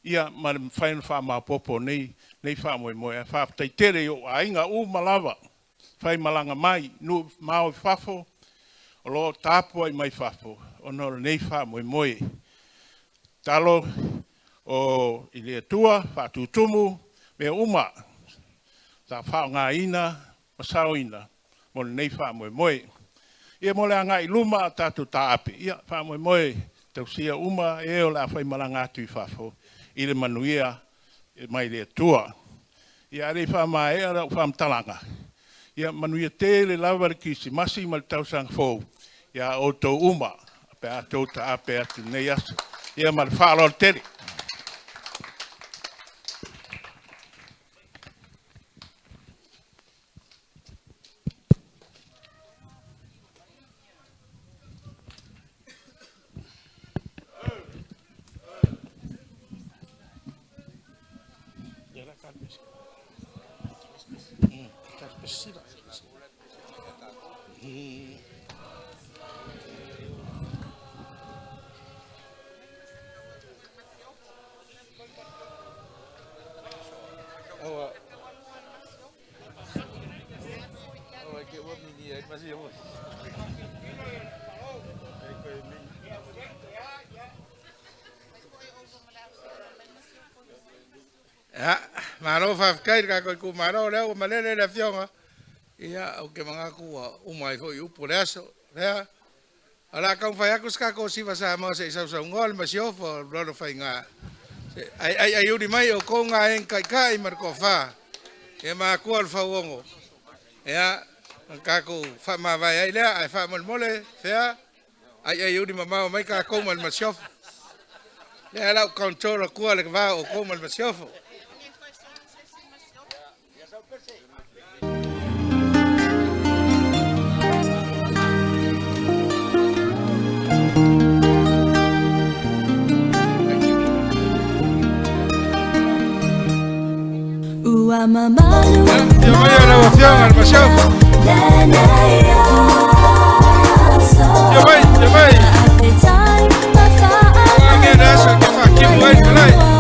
ia ma le mafai ona faamaopoopo nei faamoemoe. Faafetai tele i ou aiga uma lava, faimalaga mai, nuu mamao i fafo, o lo o tapuai mai fafo, ona o lenei faamoemoe. Talo o i le Atua, faatutumu, mea uma, sa faaaogaina ma saoina mo lenei faamoemoe. Ia mo le agai i luma a tatou taape, ia faamoemoe tausia uma e o le a faimalaga atu i fafo i le manuia mai le Atua. Ia a le i faamaea lau faamatalaga, ia manuia tele lava le Kerisimasi ma le tausaga fou ia outou uma, pe a outou taape atu i lenei aso. Ia ma le faaaloalo tele. Awa. Awa ke ua mini ai masi o. Ia, malo faafetai le tatou itumalo lea ua malele le afioga. Ia, ou te manatu ua uma ai foi upu o le aso. Lea, o le a taumafai atu se tatou siva Samoa se i sausaunoa le masiofo o Lolo Faiga. Ai ai ai uli mai o kou ngā eng kai kai ma le tofa. Ia matua le fauogo. Ia, na tatou faamavae ai lea, ae faamolemole, fea, ai ai uli mamao mai tatou ma le masiofo. Lea lau control atua le va o kou ma le masiofo. Ua mamalu Ia mai lau afioga le masiofo. Ia mai, ia mai. Ngā le aso ke whakimu ai le malae.